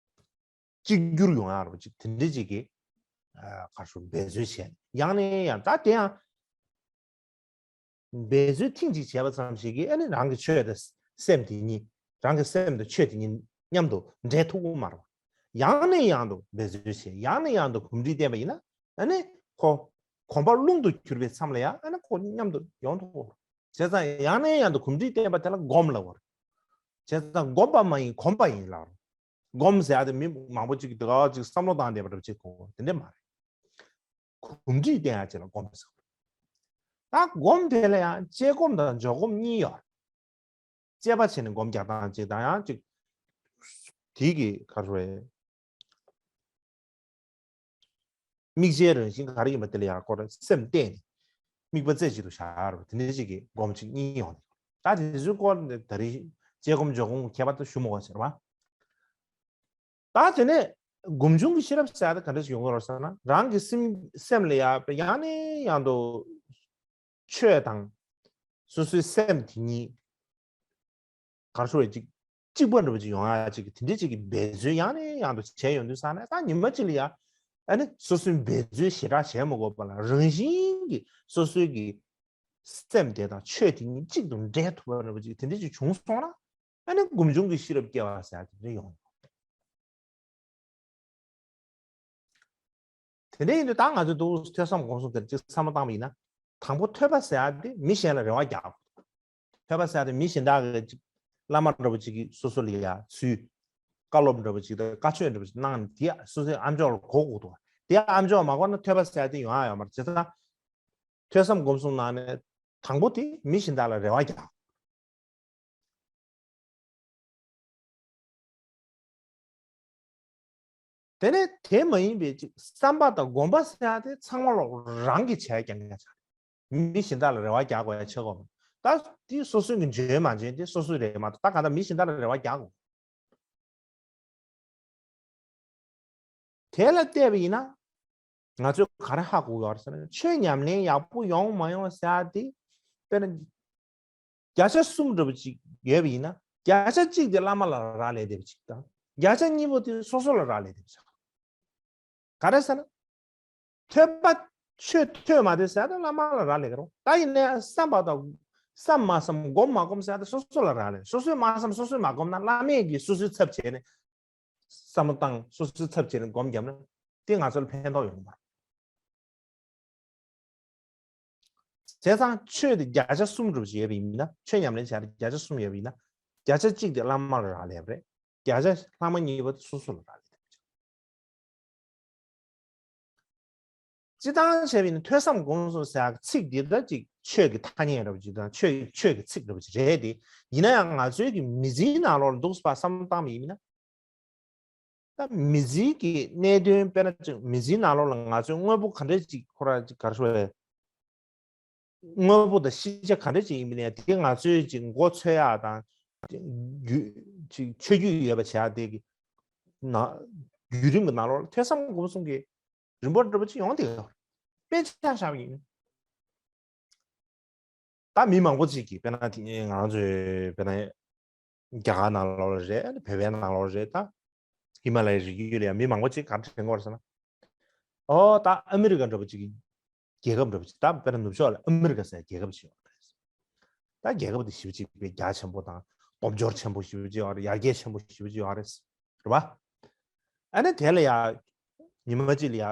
གཅིག་གྱུར་ཡོང་ཡག་རོ་ཅིག་དེ་འདྲ་ཅིག་གི་ག་རེ་ཞུ་འབད་རྩོལ་བྱས་ཡང་ནས་ཡང་ད་དེ་ཡང་འབད་རྩོལ་ཐེངས་གཅིག་བྱས་པ་ཙམ་ཞིག་གིས་ཨ་ནི་རང་གི་ཆོས་དང་སེམས་དེ་གཉིས་རང་གི་སེམས་དང་ཆོས་དེ་གཉིས་མཉམ་དུ་འདྲེས་ཐུབ་ཀྱི་མ་རེད། ཡང་ནས་ཡང་དུ་འབད་རྩོལ་བྱས་ཡང་ནས་ཡང་དུ་གོམས་འདྲིས་བསྟེན་པ་ཡིན་ན་ཨ་ནི་ཁོ་གོམས་པ་རླུང་དུ་གྱུར་པའི་མཚམས་ལ་ཡང་ཨ་ནི་ཁོ་མཉམ་དུ་ཡོང་ཐུབ་ཀྱི་རེད། བྱས་ཙང་ཡང་ནས་ཡང་དུ་གོམས་འདྲིས་བསྟེན་པ་དེ་ལ་སྒོམ་ལབ་པ་རེད། བྱས་ཙང་སྒོམ་པ་མ་ཡིན་གོམས་པ་ཡིན་ལབ་རེད། སྒོམ་ཟེར་ཡ་དེ་མི་མང་པོ་ཅིག་གིས་དེ་ག་ཅིག་བསམ་བློ་བཏང་བསྡད་པ་འདྲ་པོ་ཅིག་གོ་དེ་འདྲས་མ་རེད། གོམས་འདྲིས་བསྟེན་ཡ་ཅིག་ལ་སྒོམ་ཟེར། ད་སྒོམ་དེ་ལ་ཡང་དཔྱད་སྒོམ་དང་འཇོག་སྒོམ་གཉིས་ཡོད། དཔྱད་པ་བྱས་ནས་སྒོམ་རྒྱག་སྟངས་ཅིག་དང་ཡང་ཅིག་དེ་གི་ག་རེ་རེད། དམིགས་བྱའི་རང་བཞིན་ག་རེ་ཡིན་པ་དེ་ལ་ཡང་ཁོ་རང་སེམས་གཏད་ནས་དམིགས་པ་རྩེ་གཅིག་ཏུ་བཞག་རོགས་དེ་འདྲ་ཅིག་གི་སྒོམ་ཅིག་གཉིས་ཡོང་། ད་དེ་ཚོའི་སྐོར་ནས་ད་རེས་དཔྱད་སྒོམ་འཇོག་སྒོམ་ཁྱད་པར་དུ་ཞུ་མི་དགོས་ཟེར་བ། ད་དེ་ནས་སྒོམ་བྱུང་གི་ཤེས་རབ་ཟེར་ཡ་དེ་ག་འདྲ་ཞིག་ཡོང་གི་རེད་ཟེར་ན་རང་གི་སེམས་སེམས་ལ་ཡ་ཡང་ནས་ཡང་དུ་ཆོས་དང་སོ་སོའི་སེམས་དེ་གཉིས་ག་རེ་ཞུ་རེད་ཅིག་གཅིག་པ་འདྲ་པོ་ཅིག་ཡོང་ཡ་ཅིག་དེ་འདྲ་ཅིག་གི་འབད་རྩོལ་ཡང་ནས་ཡང་དུ་བྱས་ཡོང་དུས་ཙང་ནས་ད་ཉི་མ་གཅིག་ལ་ཡ་ཨ་ནི་སོ་སོའི་འབད་རྩོལ་ཞེ་དྲག་བྱས་མ་དགོས་པ་ལ་རང་བཞིན་གྱིས་སོ་སོའི་གི་སེམས་དེ་དང་ཆོས་དེ་གཉིས་གཅིག་ཏུ་འདྲེས་ཐུབ་པ་འདྲ་པོ་ཅིག་དེ་འདྲ་ཅིག་བྱུང་སོང་ན་ཨ་ནི་སྒོམ་བྱུང་གི་ཤེས་རབ་སྐྱེ་བ་ཟེར་ཡ་དེ་འདྲ་ཡོང་། དེ་འདྲ་ཡིན་དུས་ད་ང་ཚོས་འདུག་ཐོས་བསམ་སྒོམ་གསུམ་དེར་གཅིག་བསམ་བློ་བཏང་བ་ཡིན་ན། དང་པོ་ཐོས་པ་ཟེར་ཡ་དེ་མི་གཞན་ལ་རེ་བ་རྒྱག་དགོས། ཐོས་པ་ཟེར་ཡ་དེ་མི་གཞན་དག་གི་གཅིག་ བླ་མ་འདྲ་པོ་ཅིག་གིས་སོ་སོ་ལ་ཡ་ཚུལ་བཀའ་སློབ་འདྲ་པོ་ཅིག་དང་བཀའ་ཆོས་འདྲ་པོ་ཅིག་གནང་ནས་དེ་སོ་སོའི་ཨམ་ཅོག་ལ་གོ་དགོས་འདུག་དེ་ཨམ་ཅོག་མ་གོ་ན་ཐོས་པ་ཟེར་ཡ་དེ་ཡོང་ཡ་ཡོད་མ་རེད། བྱས་ཙང་ཐོས་བསམ་སྒོམ་གསུམ་ནང་ནས་དང་པོ་དེ་མི་གཞན་དག་ལ་རེ་བ་རྒྱག་དེ་ནས་དེ་མ་ཡིན་པའི་ཅིག་བསམ་པ་དང་སྒོམ་པ་ཟེར་ཡ་དེ་ཚང་མ་ལོག་རང་གིས་བྱས་ཀྱང་ཡང་ཆགས། མི་གཞན་དག་ལ་རེ་བ་རྒྱག་དགོས་ཡ་ཆགས་ཀྱི་མ་རེད། ད་དེ་སོ་སོའི་གི་འཇོན་མ་འཇོན་དེ་སོ་སོའི་རེད་མ་གཏོགས། ད་གང་ལྟར་མི་གཞན་དག་ལ་རེ་བ་རྒྱག་དགོས། དེ་ལ་བལྟས་པ་ཡིན་ན། ང་ཚོས་ག་རེ་ཧ་གོ་ཡོད་རེད་ཟེར་ན། ཆོས་ཉམས་ལེན་ཡག་པོ་ཡོང་མ་ཡོང་ཟེར་ཡ་དེ། དཔེར་ན། བརྒྱ་ཆ་གསུམ་འདྲ་པོ་ཅིག་ཡོད་པ་ཡིན་ན། བརྒྱ་ཆ་གཅིག་དེ་བླ་མ་ལ་རག་ལས་བསྡད་པ་ཅིག་དང་། བརྒྱ་ཆ་གཉིས་པོ་དེ་སོ་སོ་ལ་རག་ལས་བསྡད་པ་ཅིག་ག་རེ་ཟེར་ན། ཐོས་པ། ཆོས་ཐོས་མ་ཐོས་ཟེར་ཡ་དེ་བླ་མ་ལ་རག་ལས་ཀྱི་རེད། ད་ཡིན་ནའི་བསམ་པ་དང་། བསམ་མ་བསམ་སྒོམ་མ་སྒོམ་ཟེར་ཡ་དེ་སོ་སོ་ལ་རག་ལས། སོ་སོས་མ་བསམ་སོ་སོས་མ་སྒོམ་ན། བླ་མས་ཀྱིས་སོ་སོའི་ཚབ་བྱས་ནས་བསམ་བློ་བཏང་། སོ་སོའི་ཚབ་བྱས་ནས་སྒོམ་བརྒྱབ་ན་དེ་ང་ཚོ་ལ་ཕན་ཐོགས་ཡོང་གི་མ་རེད། བྱས་ཙང་ཆོས་དེ་བརྒྱ་ཆ་གསུམ་འདྲ་པོ་ཅིག་ཡོད་པ་ཡིན་ན། ཆོས་ཉམས་ལེན་བྱས་ཏེ་བརྒྱ་ཆ་གསུམ་ཡོད་པ་ཡིན་ན། བརྒྱ་ཆ་གཅིག་དེ་བླ་མ་ལ་རག་ལས་པ་རེད། བརྒྱ་ཆ་ལྷག་མ་གཉིས་པ་དེ་སོ་སོ་ལ་རག་ལས་པ་རེད། སྤྱིར་བཏང་བྱས་པ་ཡིན་ན་ཐོས་བསམ་སྒོམ་གསུམ་ཟེར་ཡག་ཚིག་འདི་ལྟར་ཅིག་ཆོས་ཀྱི་ཐ་སྙད་འདྲ་པོ་ཅིག་དང་ཆོས་ཆོས་ཀྱི་ཚིག་འདྲ་པོ་ཅིག་རེད་དེ། ཡིན་ན་ཡང་ང་ཚོའི་གི་མི་ཚེའི་ནང་ལོགས་ལ་འདུག་སེ་བསམ་བློ་བཏང་བ་ཡིན་ན། ད་མི་ཚེའི་གི་གནད་དོན། དཔེར་ན་ཅིག་མི་ཚེའི་ནང་ལོགས་ལ་ང་ཚོའི་དངོས་པོ་ག་འདྲ་ཅིག་ཁོ་རང་ཅིག་ག་རེ་ཞུ་དགོས་རེད། དངོས་པོ་དང་ཤེས་བྱ་ག་འདྲ་ཅིག་ཡིན་པ་ཡིན་ན་དེ་ང་ཚོའི་ཅིག་མགོ་འཚོས་ཡག་དང་། རྒྱུ་ཅིག་ཆོས་བརྒྱུད་ཡོད་པ་བྱས་ཡག་དེ་གི་ནང་བརྒྱུད་རིམ་གྱི་ནང་ལོགས་ལ་ཐོས་བསམ་སྒོམ་གསུམ་གྱི་རིམ་པ་འདྲ་པོ་ཅིག་ཡོང་བསྡད་ཡོད་རེད། དཔེ་ཆ་བཞག་པ་ཡིན། ད་མི་མང་པོ་ཅིག་གིས། དཔེར་ན་དེ་ང་རང་ཚོའི། དཔེར་ན་རྒྱ་གར་ནང་ལོགས་ལ་རེད། བོད་པའི་ནང་ལོགས་ལ་རེད། ད་ཧི་མ་ལ་ཡའི་རི་རྒྱུད་ལ་ཡང་མི་མང་པོ་ཅིག་ག་རེ་དྲན་གྱི་ཡོད་རེད་ཟེར་ན། ཨོ། ད་ཨ་མི་རི་ཀ་འདྲ་པོ་ཅིག་གི་རྒྱལ་ཁབ་འདྲ་པོ་ཅིག་ད་དཔེར་ན་ནུབ་ཕྱོགས་ལ་ཨ་མི་རི་ཀ་ཟེར་རྒྱལ་ཁབ་ཅིག་ཡོད་རེད། ད་རྒྱལ་ཁབ་དེ་ཞེ་པོ་ཅིག་དཔེ་རྒྱ་ཆེན་པོ་དང་། སྟོབས་འབྱོར་ཆེན་པོ་ཞེ་པོ་ཅིག་ཡོད་རེད། ཡར་རྒྱས་ཆེན་པོ་ཞེ་པོ་ཅིག་ཡོད་རེད། རེད་པ། ཨ་ནི་དེ་ལ་ཡ་ཉི་མ་གཅིག་ལ་ཡ་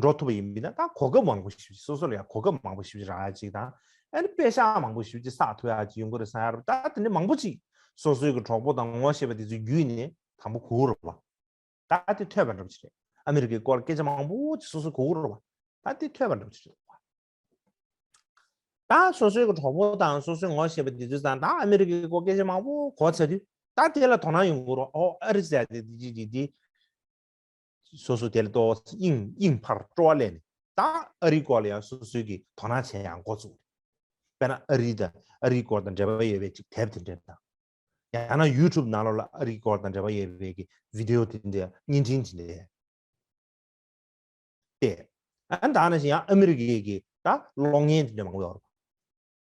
འགྲོ་ཐུབ་པ་ཡིན་པ་ཡིན་ན། ད་གོ་སྐབས་མང་པོ་ཞེ་པོ་ཅིག་སོ་སོ་ལ་ཡ་གོ་སྐབས་མང་པོ་ཞེ་པོ་ཅིག་རག་ཡ་ཅིག་དང་། ཨ་ནི་པེ་ཤག་མང་པོ་ཞེ་པོ་ཅིག་བསགས་ཐུབ་ཡ་ཅིག་ཡོང་གི་རེད་བསམ་ཡ་རེད། ད་དེ་འདྲ་མང་པོ་ཅིག་སོ་སོའི་གི་གྲོགས་པོ་དང་ངོ་ཤེས་པ་དེ་ཚོའི་བརྒྱུད་ནས་དང་པོ་གོ་གི་རེད་པ། ད་དེ་ཐོས་པ་འདྲ་པོ་ཅིག་རེད། ཨ་མི་རི་ཀའི་སྐོར་སྐད་ཆ་མང་པོ་ཅིག་སོ་སོ་གོ་གི་རེད་པ། ད་དེ་ཐོས་པ་འདྲ་པོ་ཅིག་རེད་པ། ད་སོ་སོའི་གི་གྲོགས་པོ་དང་སོ་སོའི་ངོ་ཤེས་པ་དེ་ཚོས་ཀྱང་ད་ཨ་མི་རི་ཀའི་སྐོར་སྐད་ཆ་མང་པོ་གོ་ཚར་དུས། ད་དེ་ལ་དོ་སྣང་ཡོང་གི་རེད་པ། ཨོ། ཨ་རི་ཟེར་ཡ་དེ་འདི་འདི་འདི་སོ་སོ་དེ་ལ་ཏོག་ཙམ་དབྱིངས་དབྱིངས་འཕར་སྤྲོ་བ་སླེབས་ནས། ད་ཨ་རིའི་སྐོར་ལ་ཡང་སོ་སོའི་གི་དོ་སྣང་བྱེད་ཡག་འགོ་བཙུགས། དཔེར་ན་ཨ་རི་དང་ཨ་རིའི་སྐོར་དང་འབྲེལ་བ་ཡོད་པའི་ཅིག་དེབ་དེ་འདྲ་དང་། ཡང་ན་ཡུ་ཊུབ་ནང་ལོགས་ལ་ཨ་རིའི་སྐོར་དང་འབྲེལ་བ་ཡོད་པའི་གི་བི་ཌི་ཡོ་དེ་འདྲ། བརྙན་འཕྲིན་དེ་འདྲ་བལྟས། ཨ་ནི་ད་ནང་བཞིན་ཡང་ཨ་མི་རི་ཀའི་གི་ད་གློག་བརྙན་དེ་འདྲ་མང་པོ་ཡོད་རེད།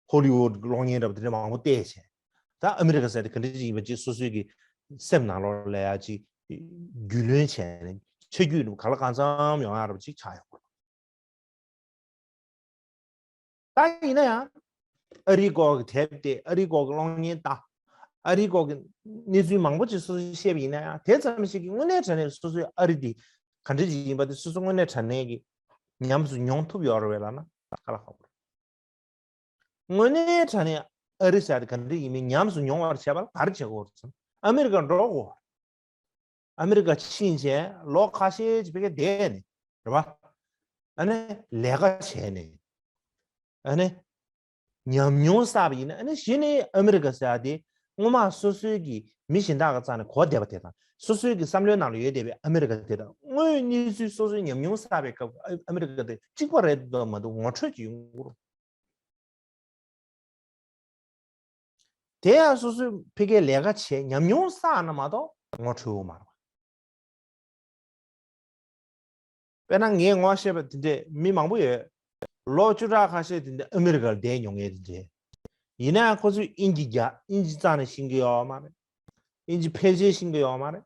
ཧོ་ལི་ཝུད་གློག་བརྙན་འདྲ་པོ་དེ་འདྲ་མང་པོ་བལྟས་བྱས། ད་ཨ་མི་རི་ཀ་ཟེར་དེ་ག་འདྲ་ཅིག་ཡིན་པ་ཅིག་སོ་སོའི་གི་སེམས་ནང་ལོགས་ལ་ཡ་ཅིག་རྒྱུས་ལོན་བྱས་ནས། ཆ་རྒྱུས་ག་ལ་གང་འཚམ་ཡོང་ཡ་འདྲ་པོ་ཅིག་ཆགས་ཡོང་གི་རེད། ད་ཡིན་ན་ཡང་ཨ་རིའི་སྐོར་གྱི་དེབ་བལྟས། ཨ་རིའི་སྐོར་གྱི་གློག་བརྙན་ལྟ། ཨ་རིའི་སྐོར་གྱི་གནས་ཚུལ་མང་པོ་ཅིག་སོ་སོས་ཤེས་པ་ཡིན་ན་ཡང་། དེ་ཙམ་ཞིག་གིས་དངོས་གནས་དྲང་གནས་སོ་སོའི་ཨ་རི་འདི་ག་འདྲ་ཅིག་ཡིན་པ་དེ་སོ་སོ་དངོས་གནས་དྲང་གནས་ཀྱི་ཉམས་སུ་མྱོང་ཐུབ་ཡོད་རེད་པས་ལབ་ན་དཀའ་ལས་ཁག་པོ་རེད། དངོས་གནས་དྲང་གནས་ཨ་རི་ཟེར་དེ་ག་འདྲ་ཡིན་མིན་ཉམས་སུ་མྱོང་བར་བྱེད་པ་ལ་ག་རེ་བྱེད་དགོས་རེད་ཟེར་ན། ཨ་མི་རི་ཀར་འགྲོ་དགོས། ཨ་མི་རི་ཀ་ཕྱིན་བྱས་ལོ་ཁ་ཤས་ཅིག་ཕ་གིར་བསྡད་ནས། རེད་པ། ཨ་ནི་ལས་ཀ་བྱས་ནས། ཨ་ནི་ཉམས་མྱོང་བསགས་པ་ཡིན་ན། ཨ་ནི་གཞི་ནས་ཨ་མི་རི་ཀ་ཟེར་ཡ་དེ་སྔོན་མ་སོ་སོའི་གི་མི་གཞན་དག་གི་རྩ་ནས་གོ་བསྡད་པ་དེ་དང་། སོ་སོའི་གི་བསམ་བློའི་ནང་ལ་ཡོད་བསྡད་པའི་ཨ་མི་རི་ཀ་དེ་དང་། དངོས་ཡོད་གནས་ཚུལ་སོ་སོའི་ཉམས་མྱོང་བསགས་པའི་སྐབས་ཨ་མི་རི་ཀ་དེ་གཅིག་པ་རེད་འདུག་མ་གཏོགས་ངོ་འཕྲོད་ཅིག་ཡོང་གི་རེད། དེ་ཡང་སོ་སོས་ཕ་གིར་ལས་ཀ་བྱས་ཉམས་མྱོང་བསགས་ན་མ་གཏོགས་ངོ་འཕྲོད་ཡོད་མ་རེད། དཔེར་ན་ངས་ངོ་ཤེས་པ་དེ་འདྲས་མི་མང་པོ་ཡོད། ལོ་བཅུ་ཕྲག་ཁ་ཤས་དེ་འདྲས་ཨ་མི་རི་ཀར་བསྡད་མྱོང་མཁན་དེ་འདྲས། ཡིན་ན་ཡང་ཁོ་ཚོས་དབྱིན་ཇི་རྒྱག་དབྱིན་ཇི་རྩ་ནས་ཤེས་ཀྱི་ཡོད་མ་རེད། དབྱིན་ཇི་ཕལ་ཆེར་ཤེས་ཀྱི་ཡོད་མ་རེད།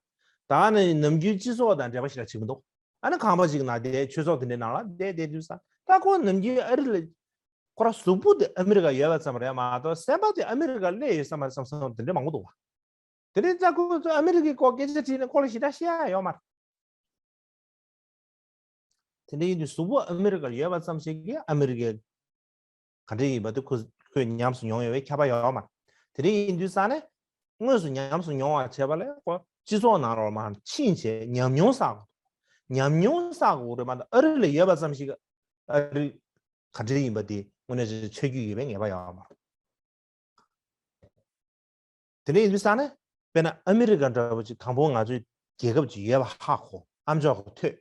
ད་ནི་ནམ་རྒྱུན་སྤྱི་ཚོགས་དང་འབྲེལ་བ་ཞེ་དྲག་བྱེད་ཀྱི་མི་འདུག་ཨ་ནི་ཁང་པ་ཞིག་ནང་བསྡད། ཆོས་ཚོགས་དེ་འདྲའི་ནང་ལ་བསྡད་བསྡད་དུས་ཙང་། ད་ཁོ་ནམ་རྒྱུན་ཨ་རི་ལ། ཁོ་རང་གཟུགས་པོ་དེ་ཨ་མི་རི་ཀ་ཡོད་པ་ཙམ་རེད་མ་གཏོགས་སེམས་པ་དེ་ཨ་མི་རི་ཀར་སླེབས་ཡོད་ས་མ་རེད་བསམ་བསམ་དེ་འདྲ་མང་པོ་འདུག་བ། དེ་འདྲའི་ཙང་ཁོ་ཚོས་ཨ་མི་རི་ཀའི་སྐོར་སྐད་ཆ་དྲིས་ན་ཁོ་ལ་ཞེ་དྲག་བཤད་ཡ་ཡོད་མ་རེད། དེ་འདྲ་ཡིན་དུས་གཟུགས་པོ་ཨ་མི་རི་ཀར་ཡོད་པ་ཙམ་ཞིག་གིས་ཨ་མི་རི་ཀའི་ག་འདྲ་ཡིན་པ་དེ་ཁོ་ཁོས་ཉམས་སུ་མྱོང་ཡོད་པའི་ཁྱབ་པ་ཡོད་མ་རེད། དེ་འདྲ་ཡིན་དུས་ཙང་ནས་ དངོས་སུ་ཉམས་སུ་མྱོང་བ་བྱས་པ་ལས་ཁོ་སྤྱི་ཚོགས་ནང་ལོགས་མར་ཕྱིན་བྱས་ཉམས་མྱོང་བསགས་དགོས། ཉམས་མྱོང་བསགས་དགོས་རེད་མ་གཏོགས་ཨ་རི་ལ་ཡོད་པ་ཙམ་ཞིག་ཨ་རི་ག་འདྲ་ཡིན་པ་དེ་དངོས་གནས་ཆོས་བརྒྱུད་ཡོད་པའི་ངེས་པ་ཡོད་མ་རེད། དེ་འདྲ་ཡིན་དུས་ཙང་ནས་དཔེར་ན་ཨ་མི་རི་ཀ་འདྲ་བོ་ཅིག་དང་པོ་ང་ཚོའི་རྒྱལ་ཁབ་ཅིག་ཡོད་པ་ཧ་གོ། ཨ་མཆོག་གི་ཐོས།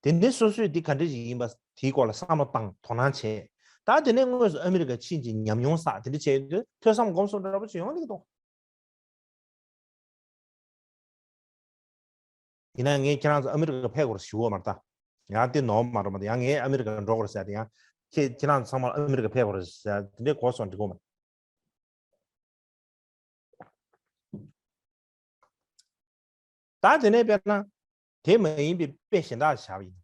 དེ་ནས་སོ་སོས་འདི་ག་འདྲ་ཞིག་ཡིན་པ་དེའི་སྐོར་ལ་བསམ་བློ་བཏང་དོ་སྣང་བྱས། ད་དེ་ནས་དངོས་སུ་ཨ་མི་རི་ཀ་ཕྱིན་ཅིང་ཉམས་མྱོང་བསགས། དེ་འདྲ་བྱས་ཡོང་དུས་ཐོས་བསམ་སྒོམ་གསུམ་འདྲ་བོ་ཅིག་ཡོང་གི་འདུག་ཡིན་ན་ངས་ཁྱེད་རང་ཚོ་ཨ་མི་རི་ཀ་ཕེབས་དགོས་རེད་ཞུ་གི་ཡོད་མ་རེད་ད། ཡང་དེ་ནོར་མ་རེད་མ་གཏོགས་ཡང་ངས་ཨ་མི་རི་ཀ་འགྲོ་དགོས་རེད་ཟེར་ཏེ་ཡང་ཁྱེད་ཁྱེད་རང་ཚོ་ཚང་མ་ཨ་མི་རི་ཀ་ཕེབས་དགོས་རེད་ཟེར་དེ་འདྲའི་གོ་སོང་འགྲིག་གི་ཡོད་མ་རེད། ད་དེ་ནས་དཔེར་ན་དེ་མ་ཡིན་པའི་དཔེ་གཞན་དག་བཞག་པ་ཡིན།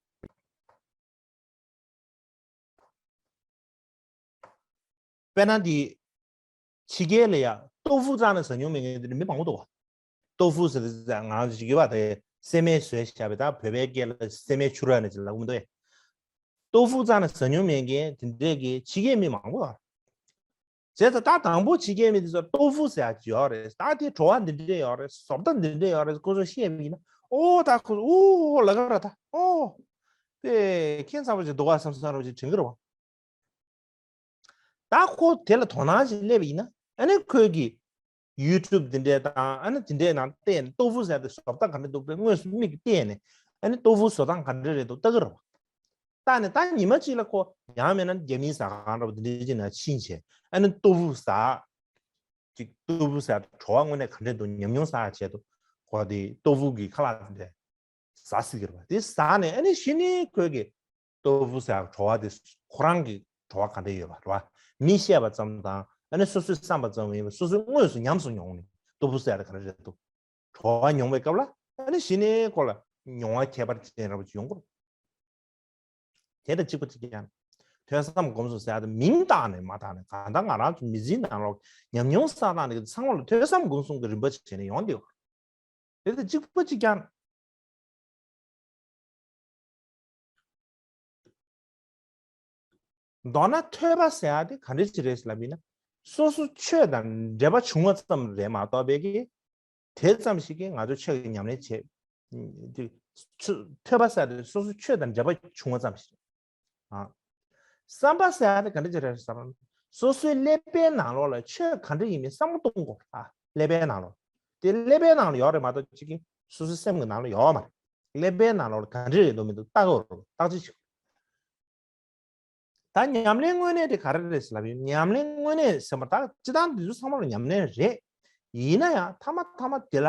དཔེར་ན་འདི་ཕྱི་རྒྱལ་ལ་ཡ་ཏོ་ཧྥུ་རྩ་ནས་ཟ་མྱོང་མེད་མཁན་དེ་འདྲ་མི་མང་པོ་འདུག་བ། ཏོ་ཧྥུ་ཟེར་ཏེ་ང་ཚོ་ཞིག་ཡོད་པ་དེ་སྲན་མའི་ཟས་བཞག་པའི་ད་བོད་པའི་སྐད་ལ་སྲན་མའི་ཆུ་ར་ནས་ཅིག་ལབ་ཀྱི་མི་འདུག་ཨེ། ཏོ་ཧྥུ་རྩ་ནས་ཟ་མྱོང་མེད་མཁན་དེ་འདྲས་ཀྱི་ཕྱི་རྒྱལ་མི་མང་པོ་ཡོད་རེད། བྱས་ཙང་ད་དང་པོ་ཕྱི་རྒྱལ་མི་དེ་ཚོ་ཏོ་ཧྥུ་ཟེར་ཡ་ཅིག་ཡོད་རེད། ད་དེ་བྲོ་བ་འདི་འདྲས་ཡོད་རེད། བཟོ་ལྟ་འདི་འདྲས་ཡོད་རེད། ཁོ་ཚོ་བཤད་པ་ཡིན་ན་ཨོ་ད་ཁོ་ཚོ་ཨོ་ལ་ག་ར་ད་ཨོ་དེ་ཁྱད་མཚར་པོ་ཅིག་འདུག་ག་བསམ་བསམ་རོགས་ཅིག་དྲན་གྱི་རེད་བ། ད་ཁོ་དེ་ལ་དོ་སྣང་ཞིག་སླེབས་པ་ཡིན་ན་ཨ་ནི་ཁོས་ཀྱི་ཡུ་ཊུབ་དེ་འདྲས་དང་ཨ་ནི་དེ་འདྲས་ནང་བལྟས་ནས་ཏོ་ཧྥུ་ཟེར་དེ་བཟོ་ལྟ་ག་འདྲས་འདུག་དཔེ་དངོས་སུ་མིག་གིས་བལྟས་ནས་ཨ་ནི་ཏོ་ཧྥུ་བཟོ་སྟངས་ག་འདྲས་རེད་འདུག་ལྟ་གི་རེད་བ། ལྟ་ནས་ད་ཉི་མ་གཅིག་ལ་ཁོ་ཡང་མིན་ན་རྒྱ་མིའི་ཟ་ཁང་འདྲ་པོ་དེ་འདྲས་ཅིག་ནང་ཕྱིན་བྱས་ཨ་ནི་ཏོ་ཧྥུ་ཟ། ཅིག་ཏོ་ཧྥུ་ཟ་བྲོ་བ་དངོས་གནས་ག་འདྲས་འདུག་ཉམས་མྱོང་བསགས་ཆེད་དུ་ཁོ་དེ་ཏོ་ཧྥུ་གི་ཁ་ལག་དེ་འདྲས་ཟ་སྲིད་ཀྱི་རེད་བ། དེ་ཟ་ནས་ཨ་ནི་གཞི་ནས་ཁོས་ཀྱི་ཏོ་ཧྥུ་ཟ་བྲོ་བ་དེ་ཁོ་རང་གི་བྲོ་བ་ག་འདྲས་ཡོད་པ་རེད་བ། མིས་བཤད་པ་ཙམ་དང་ཨ་ནི་སོ་སོས་བསམ་པ་ཙམ་ཡིན་པ་སོ་སོས་དངོས་སུ་ཉམས་སུ་མྱོང་ནས་ཏོ་ཧྥུ་ཟ་དེ་ག་འདྲས་རེད་འདུག་བྲོ་བ་མྱོང་བའི་སྐབས་ལ་ཨ་ནི་གཞི་ནས་ཁོ་ལ་མྱོང་བ་ཁྱད་པར་ཅན་འདྲ་པོ་ཅིག་ཡོང་གི་རེད། དེ་དང་གཅིག་པ་གཅིག་རྐྱང་། ཐོས་བསམ་སྒོམ་གསུམ་ཟེར་ཡ་དེ་མིང་བཏགས་ནས་མ་བཏགས་ནས་གང་ལྟར་ང་རང་ཚོ་མི་ཚེའི་ནང་ལོགས་ཉམས་མྱོང་བསགས་སྟངས་དེ་ཚང་མ་ལ་ཐོས་བསམ་སྒོམ་གསུམ་གྱི་རིམ་པ་བྱས་ནས་ཡོང་བསྡད་ཡོད། དེ་དང་གཅིག་པ་གཅིག་རྐྱང་། མདོར་ན་ཐོས་པ་ཟེར་ཡ་དེ་ག་འདྲ་ཅིག་རེད་ལབ་ཡིན་ན། སོ་སོ་ཆོས་དང་འབྲེལ་བ་བྱུང་བ་ཙམ་རེད་མ་གཏོགས་པའི་གི། དེ་ཙམ་ཞིག་གིས་ང་ཚོ་ཆོས་ཀྱི་ཉམས་ལེན་བྱེད། དེ་ཆོས་ཐོས་པ་ཟེར་ཡ་དེ་སོ་སོ་ཆོས་དང་འབྲེལ་བ་བྱུང་བ་ཙམ་ཞིག་ཨ། བསམ་པ་ཟེར་ཡ་དེ་ག་འདྲ་ཅིག་རེད་ཟེར་ན། སོ་སོའི་ཀླད་པའི་ནང་ལོགས་ལ་ཆོས་ག་འདྲ་ཡིན་མིན་བསམ་བློ་གཏོང་དགོས་ཨ། ཀླད་པའི་ནང་ལོགས། དེ་ཀླད་པའི་ནང་ལ་ཡོད་རེད་མ་གཏོགས་ཅིག་གིས་སོ་སོའི་སེམས་ཀྱི་ནང་ལ་ཡོད་མ་རེད། ཀླད་པའི་ནང་ལོགས་ལ་ག་འདྲ་རེད་འདུག་མི་འདུག་བརྟག་དགོས་རེད། བརྟག་དཔྱད་བྱེད་དགོས། ད་ཉམས་ལེན་དངོས་གནས་དེ་ག་རེ་རེད་ཟེར་ལབ་ཡོད། ཉམས་ལེན་དངོས་གནས་ཟེར་བ་ད་སྤྱིར་བཏང་འདི་ཚོ་ཚང་མ་ལ་ཉམས་ལེན་རེད། ཡིན་ན་ཡང་མཐའ་མ་མཐའ་མ་དེ་ལ་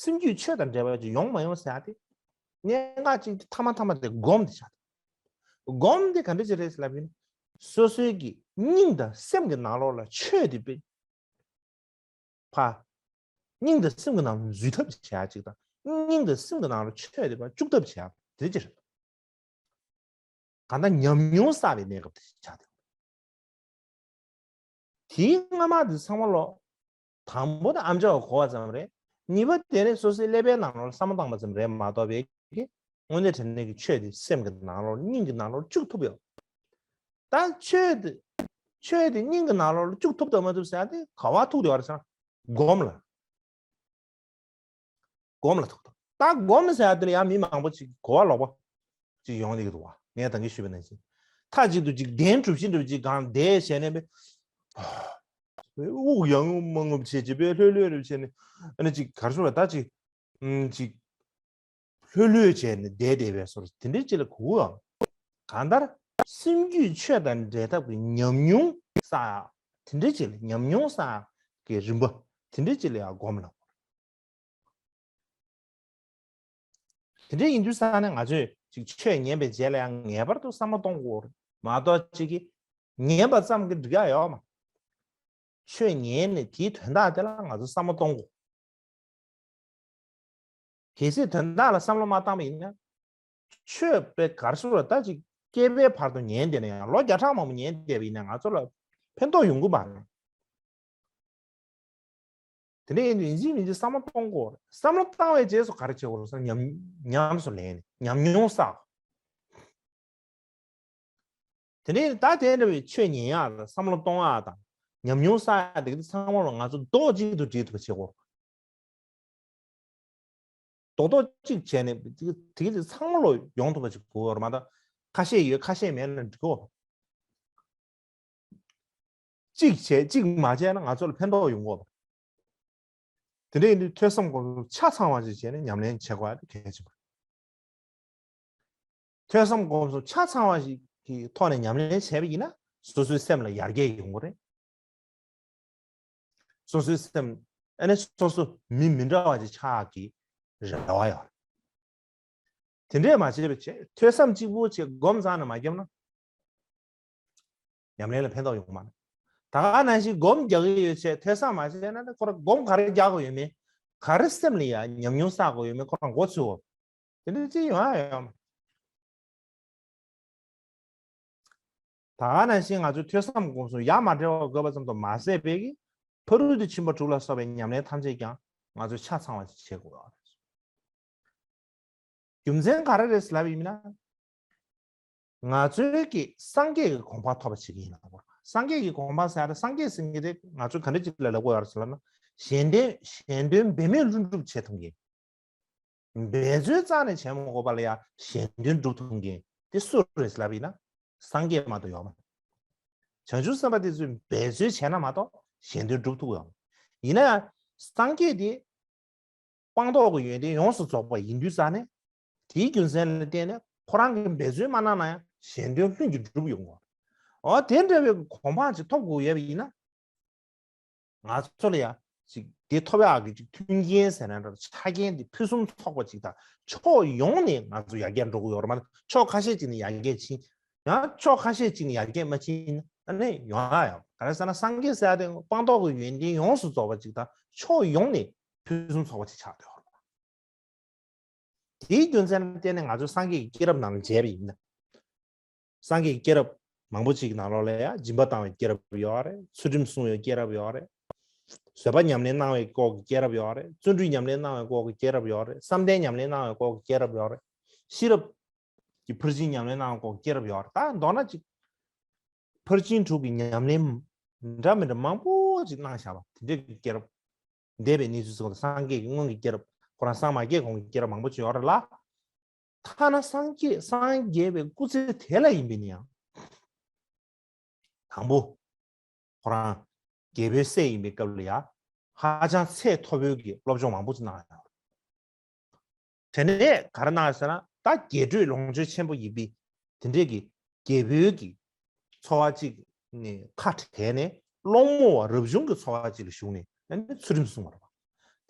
སེམས་རྒྱུད་ཆོས་དང་འབྲེལ་བ་ཅིག་ཡོང་མ་ཡོང་ཟེར་ཡ་དེ། གནད་འགག་ཅིག་དེ་མཐའ་མ་མཐའ་མ་དེ་སྒོམ་དེ་ཆགས། སྒོམ་དེ་ག་འདྲ་ཅིག་རེད་ཟེར་ལབ་ཡོད་ན། སོ་སོའི་གི་སྙིང་དང་སེམས་ཀྱི་ནང་ལོགས་ལ་ཆོས་དེ་དཔེ། ཕ། སྙིང་དང་སེམས་ཀྱི་ནང་ལ་འཛུལ་ཐབས་བྱེད་ཡ་གཅིག་དང་། སྙིང་དང་སེམས་ཀྱི་ནང་ལ་ཆོས་དེ་ཕར་བཅུག་ཐབས་བྱེད་ཡ་དེ་གཅིག་རེད། གང་ལྟར་ཉམས་མྱོང་བསགས་པའི་གནས་སྐབས་དེ་ཆགས་ཏེ། དེའི་སྔ་མ་དེ་ཚང་མ་ལོ། དང་པོ་དེ་ཨམ་ཅོག་གིས་གོ་བ་ཙམ་རེད། གཉིས་པ་དེ་ནི་སོ་སོའི་ཀླད་པའི་ནང་ལོགས་ལ་བསམ་བློ་བཏང་བ་ཙམ་རེད་མ་གཏོགས་པའི་གི། དངོས་གནས་དྲང་གནས་ཀྱི་ཆོས་དེ་སེམས་ཀྱི་ནང་ལོགས་སྙིང་གི་ནང་ལོགས་བཅུག་ཐུབ་ཡོད། ད་ཆོས་དེ། ཆོས་དེ་སྙིང་གི་ནང་ལོགས་ལ་བཅུག་ཐུབ་དང་མ་ཐུབ་ཟེར་ཡ་དེ་ག་པར་ཐུག་བསྡད་ཡོད་རེད་ཟེར་ན། སྒོམ་ལ། སྒོམ་ལ་ཐུག་ཐུབ། ད་སྒོམ་ཟེར་ཡ་དེ་ལ་ཡང་མི་མང་པོ་ཅིག་གོ་བ་ལོག་པ་ཅིག་ཡོང་བསྡད་ཀྱི་འདུག་བ། ངས་ད་གིན་ཞུས་པ་ནང་བཞིན། མཐའ་གཅིག་ཏུ་ཅིག་གདན་གྲུ་བཞི་འདྲ་བོ་ཅིག་སྒང་བསྡད་བྱས་ནས་དབུགས་ཡང་རྔུབ་མ་རྔུབ་བྱས་བྱས་པས་ལྷོད་ལྷོད་རེ་བྱས་ནས་ཨ་ནི་ཅིག་ག་རེ་ཟེར་བ་ད་ཅིག་ཨམ་ཅིག་ལྷོད་ལྷོད་བྱས་ནས་བསྡད་བསྡད་པའི་བཟོ་འདྲ་དེ་འདྲའི་ཅིག་ལ་གོ་གི་ཡོད། གང་ལྟར་སེམས་རྒྱུད་ཆོས་དང་འབྲེལ་ཐབས་ཀྱི་ཉམས་མྱོང་བསགས་ཡག་དེ་འདྲའི་ཅིག་ལ་ཉམས་མྱོང་བསགས་ཡག་གི་རིམ་པ་དེ་འདྲའི་ཅིག་ལ་ཡང་སྒོམ་ལ། དེ་འདྲ་ཡིན་དུས་ཙང་ནས་ང་ཚོས་ཅིག་ཆོས་ཉན་པའི་རྗེས་ལ་ཡང་ངེས་པར་དུ་བསམ་བློ་གཏོང་དགོས་རེད་མ་གཏོགས་ཅིག་གིས་ཉན་པ་ཙམ་གྱིས་འགྲིག་ཡག་ཡོད་མ། ཆོས་ཉན་ནས་དེའི་དོན་དག་དེ་ལ་ང་ཚོ་བསམ་བློ་གཏོང་དགོས། གལ་སྲིད་དོན་དག་ལ་བསམ་བློ་མ་བཏང་བ་ཡིན་ན། ཆོས་དཔེ་ག་རེ་ཟེར་བ་ད་ཅིག་སྐྱེས་པའི་བར་དུ་ཉན་བསྡད་ན་ཡང་ལོ་བརྒྱ་ཕྲག་མང་པོ་ཉན་བསྡད་པ་ཡིན་ན་ང་ཚོ་ལ་ཕན་ཐོགས་ཡོང་གི་མ་རེད། དེ་འདྲ་ཡིན་དུས་ཡིན་གཅིག་མིན་གཅིག་བསམ་བློ་གཏོང་དགོས་རེད། བསམ་བློ་བཏང་བའི་རྗེས་སུ་ག་རེ་བྱེད་དགོས་རེད་ཟེར་ན་ཉམས་ཉམས་སུ་ལེན་ནས་ཉམས་མྱོང་བསགས། དེ་ནས་ད་དེ་འདྲ་བའི་ཆོས་ཉན་ཡག་དང་བསམ་བློ་གཏོང་ཡག་དང་ ཉམས་མྱོང་བསགས་ཡ་དེ་གི་ཚང་མ་ལོ་ང་ཚོ་རྡོག་གཅིག་ཏུ་སྒྲིལ་ཐུབ་པ་བྱེད་དགོས། རྡོག་རྡོག་གཅིག་བྱས་ནས་དེ་གི་དེ་ཚང་མ་ལོ་ཡོང་ཐུབ་པ་ཅིག་དགོས་པ་རེད་མ་གཏོགས། ཁ་ཤས་ཡོད་ཁ་ཤས་མེད་ན་འགྲིག་གོ། གཅིག་བྱས་གཅིག་མ་བྱས་ན་ང་ཚོ་ལ་ཕན་ཐོགས་ཡོང་གོ། དེ་འདྲ་ཡིན་དུས་ཐོས་བསམ་སྒོམ་གསུམ་ཆ་ཚང་བ་ཞིག་བྱས་ནས་ཉམས་ལེན་བྱེད་དགོས་པ་དེ་གལ་ཆེན་པོ་རེད། ཐོས་བསམ་སྒོམ་གསུམ་ཆ་ཚང་བ་ཞིག་གི་ཐོག་ནས་ཉམས་ལེན་བྱས་པ་ཡིན་ན་སོ་སོའི་སེམས་ལ་ཡར་རྒྱས་ཡོང་གི་རེད། སོ་སོའི་སེམས་ཨ་ནི་སོ་སོ་མི་མི་འདྲ་བ་ཅིག་ཆགས་ཀྱི་རེ་བ་ཡོད་རེད། དེ་འདྲས་མ་བྱས་པ་བྱས་ཐོས་བསམ་གཅིག་པུ་བྱས་སྒོམ་ཙམ་ནས་མ་བརྒྱབ་ན། ཉམས་ལེན་ལ་ཕན་ཐོགས་ཡོང་མ་རེད། ད་ག་ནང་བཞིན་སྒོམ་རྒྱག་གི་ཡོད་ཚེ་ཐོས་བསམ་མ་བྱས་ན་ཁོ་རང་སྒོམ་ག་རེ་རྒྱག་དགོས་ཡོད་མེད། ག་རེ་སེམས་ལ་ཡ་ཉམས་མྱོང་བསགས་དགོས་ཡོད་མེད་ཁོ་རང་མགོ་ཚོས་འོ། དེ་འདྲ་ཅི་ཡོང་ཡ་ཡོད་མ་རེད། ད་ག་ནང་བཞིན་ང་ཚོས་ཐོས་བསམ་སྒོམ་གསུམ་ཡ་མ་བྲལ་བ་དགོས་པ་ཙམ་དུ་མ་ཟད་པའི་གི་ཕ་རོལ་ཏུ་ཕྱིན་པ་དྲུག་ལ་སོགས་པའི་ཉམས་ལེན་ཐམས་ཅད་ཀྱང་ང་ཚོས་ཆ་ཚང་བ་ཞིག་བྱེད་དགོས་པ་རེད། རྒྱུ་མཚན་ག་རེ་རེད་ཟེར་ལབ་ཡིན་ན། ང་ཚོའི་གི་སངས་རྒྱས་ཀྱི་གོ་འཕང་ཐོབ་པ་བྱེད་ཀྱི་ཡིན་ལ། སངས་རྒྱས་ཀྱི་གོ་འཕང་ཟེར་ཡ་དེ་སངས་རྒྱས་ཟེར་མཁན་དེ་ང་ཚོས་ག་འདྲ་ཅིག་ལ་ལབ་དགོས་ཡོད་རེད་ཟེར་ལབ་ན། གཞན་དོན་གཞན་དོན་འབད་མེད་ལྷུན་གྲུབ་བྱེད་ཐུབ་མཁན། འབད་རྩོལ་རྩ་ནས་བྱེད་མ་དགོས་པ་ལ་ཡང་གཞན་དོན་སྒྲུབ་ཐུབ་མཁན་དེ་སུ་རེད་ལབ་ཡིན་ན། སངས་རྒྱས་མ་གཏོགས་ཡོད་མ་རེད། བྱང་ཆུབ་སེམས་དཔའ་དེ་ཚོས་འབད་རྩོལ་བྱས་ན་མ་གཏོགས་གཞན་དོན་སྒྲུབ་ཐུབ་ཡོད་མ་རེད། ཡིན་ན་ཡང་སངས་རྒྱས་དེ་སྤངས་རྟོགས་ཀྱི་ཡོན་ཏན་ཡོངས་སུ་རྫོགས་པ་ཡིན་དུས་ཙང་ནས། དེའི་རྒྱུ་མཚན་ལ་བརྟེན་ནས་ཁོ་རང་གིས་འབད་རྩོལ་མ་གནང་ན་ཡང་གཞན་དོན་ལྷུན་གྱིས་འགྲུབ་ཡོང་གི་རེད། འོ་དེ་འདྲ་བའི་གོ་འཕང་ཅིག་ཐོབ་དགོས་ཡོད་པ་ཡིན་ན། ང་ཚོ་ལ་ཡང་ཅིག་དེ་ཐོབ་ཡག་གི་ཅིག་མཐུན་རྐྱེན་ཟེར་ན་འདྲ་ཆ་རྐྱེན་དེ་ཕུན་སུམ་ཚོགས་པ་ཅིག་དང་ཕྱོགས་ཡོངས་ནས་ང་ཚོ་ཡར་རྒྱས་འགྲོ་གི་ཡོད་རེད་མ་གཏོགས་ཕྱོགས་ཁ་ཤས་ཅིག་ནས་ཡར་རྒྱས་ཕྱིན། ཡང་ཕྱོགས་ཁ་ཤས་ཅིག་ནས་ཡར་རྒྱས་མ་ཕྱིན་ན་ཨ་ནི་ཡོང་ཡག་ཡོད་མ་རེད། ག་རེ་ཟེར་ན་སངས་རྒྱས་ཟེར་ཡག་དེ་སྤངས་རྟོགས་ཀྱི་ཡོན་ཏན་ཡོངས་སུ་རྫོགས་པ་ཅིག་དང་ཕྱོགས་ཡོངས་ནས་ཕུན་སུམ་ཚོགས་པ་ཅིག་ཆགས་བསྡད་ཡོད་རེད། དེའི་རྒྱུ་མཚན་ལ་བརྟེན་ནས་ང་ཚོས་སངས་རྒྱས་ཀྱི་སྐྱེས་རབས་ནང་ལ་མཇལ་བ་ཡིན་ན། སངས་རྒྱས་ཀྱི་སྐྱེས་རབས་མང་པོ་ཅིག་གི་ནང་ལོགས་ལ་ཡང་སྦྱིན་པ་བཏང་བའི་སྐྱེས་རབས་ཡོད་རེད། ཚུལ་ཁྲིམས་བསྲུང་བའི་སྐྱེས་རབས་ཡོད་རེད། བཟོད་པ་ཉམས་ལེན་གནང་བའི་སྐོར་གྱི་སྐྱེས་རབས་ཡོད་རེད། བརྩོན་འགྲུས་ཉམས་ལེན་གནང་བའི་སྐོར་གྱི་སྐྱེས་རབས་ཡོད་རེད། བསམ་གཏན་ཉམས་ལེན་གནང་བའི་སྐོར་གྱི་སྐྱེས་རབས་ཡོད་རེད། ཤེས་རབ་ཀྱི་ཕར་ཕྱིན་ཉམས་ལེན་གནང་བའི་སྐོར་གྱི་སྐྱེས་རབས་ཡོད་རེད། ད་མདོར་ན་ཅིག་ཕར་ཕྱིན་དྲུག་གི་ཉམས་ལེན་འདྲ་མི་འདྲ་མང་པོ་ཅིག་གནང་བཞག་པ་དེ་འདྲའི་སྐྱེས་རབས། འདས་པའི་གནས་ཚུལ་ཚོ་སངས་རྒྱས་ཀྱི་སྔོན་གྱི་སྐྱེས་རབས་ཁོ་རང་སངས་མ་རྒྱས་གོང་གི་སྐྱེས་རབས་མང་པོ་ཅིག་ཡོད་རེད་ལ། ཐ་ན་སངས་རྒྱས་སངས་རྒྱས་པའི་སྐུ་ཚེ་དེ་ལ་ཡིན་པས་ན་ཡང་། དང་པོ། ཁོ་རང་རྒྱལ་པོའི་སྲས་ཡིན་པའི་སྐབས་ལ་ཡང་ཧ་ཅང་ཚད་མཐོ་པོའི་གི་སློབ་སྦྱོང་མང་པོ་ཅིག་གནང་ཡོད། དེ་ནས་ག་རེ་གནང་ཟེར་ན་ད་རྒྱས་སྤྲོས་ལོངས་སྤྱོད་ཆེན་པོ་ཡིན་པའི་དེ་འདྲས་ཀྱི་རྒྱལ་པོའི་གི་འཚོ་བ་ཅིག་ནས་ཁ་བྲལ་ནས་སློང་མོ་བ་རབ་བྱུང་གི་འཚོ་བ་ཅིག་ལ་ཞུགས་ནས་ཨ་ནི་ཚུལ་ཁྲིམས་བསྲུང་བ་རེད་པ།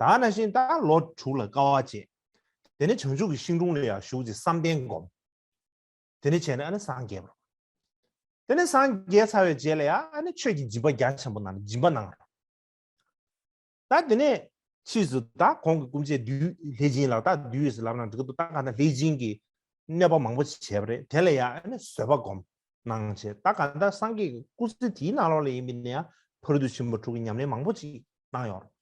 ད་ནང་བཞིན་ད་ལོ་དྲུག་ལ་དཀའ་བ་སྤྱད། དེ་ནས་བྱང་ཆུབ་ཀྱི་ཤིང་དྲུང་ལ་ཡང་ཞུགས་ཏེ་བསམ་གཏན་བསྒོམ། དེ་ནས་བྱས་ནས་ཨ་ནི་སངས་རྒྱས་པ་རེད། དེ་ནས་སངས་རྒྱས་ཚར་བའི་རྗེས་ལ་ཡང་ཨ་ནི་ཆོས་ཀྱི་སྦྱིན་པ་རྒྱ་ཆེན་པོ་གནང་ནས་སྦྱིན་པ་གནང་རེད། ད་དེ་ནས་ཕྱིས་སུ་ད་གོང་གི་སྐུ་མཆེད་བདུད་ལྷས་བྱིན་ལ་ད་བདུད་ཟེར་ལབ་ན་འགྲིག་གི་འདུག་ད་ག་ད་ལྷས་བྱིན་གྱི་གནོད་པ་མང་པོ་བྱས་པ་རེད། དེ་ལ་ཡང་ཨ་ནི་བཟོད་པ་སྒོམ་གནང་བྱས་ད་ག་ད་སངས་རྒྱས་ཀྱི་སྐུ་ཚེ་དེའི་ནང་ལོགས་ལ་ཡིན་པས་ན་ཡང་ཕ་རོལ་ཏུ་ཕྱིན་པ་དྲུག་གི་ཉམས་ལེན་མང་པོ་ཅིག་གནང་ཡོད་རེད།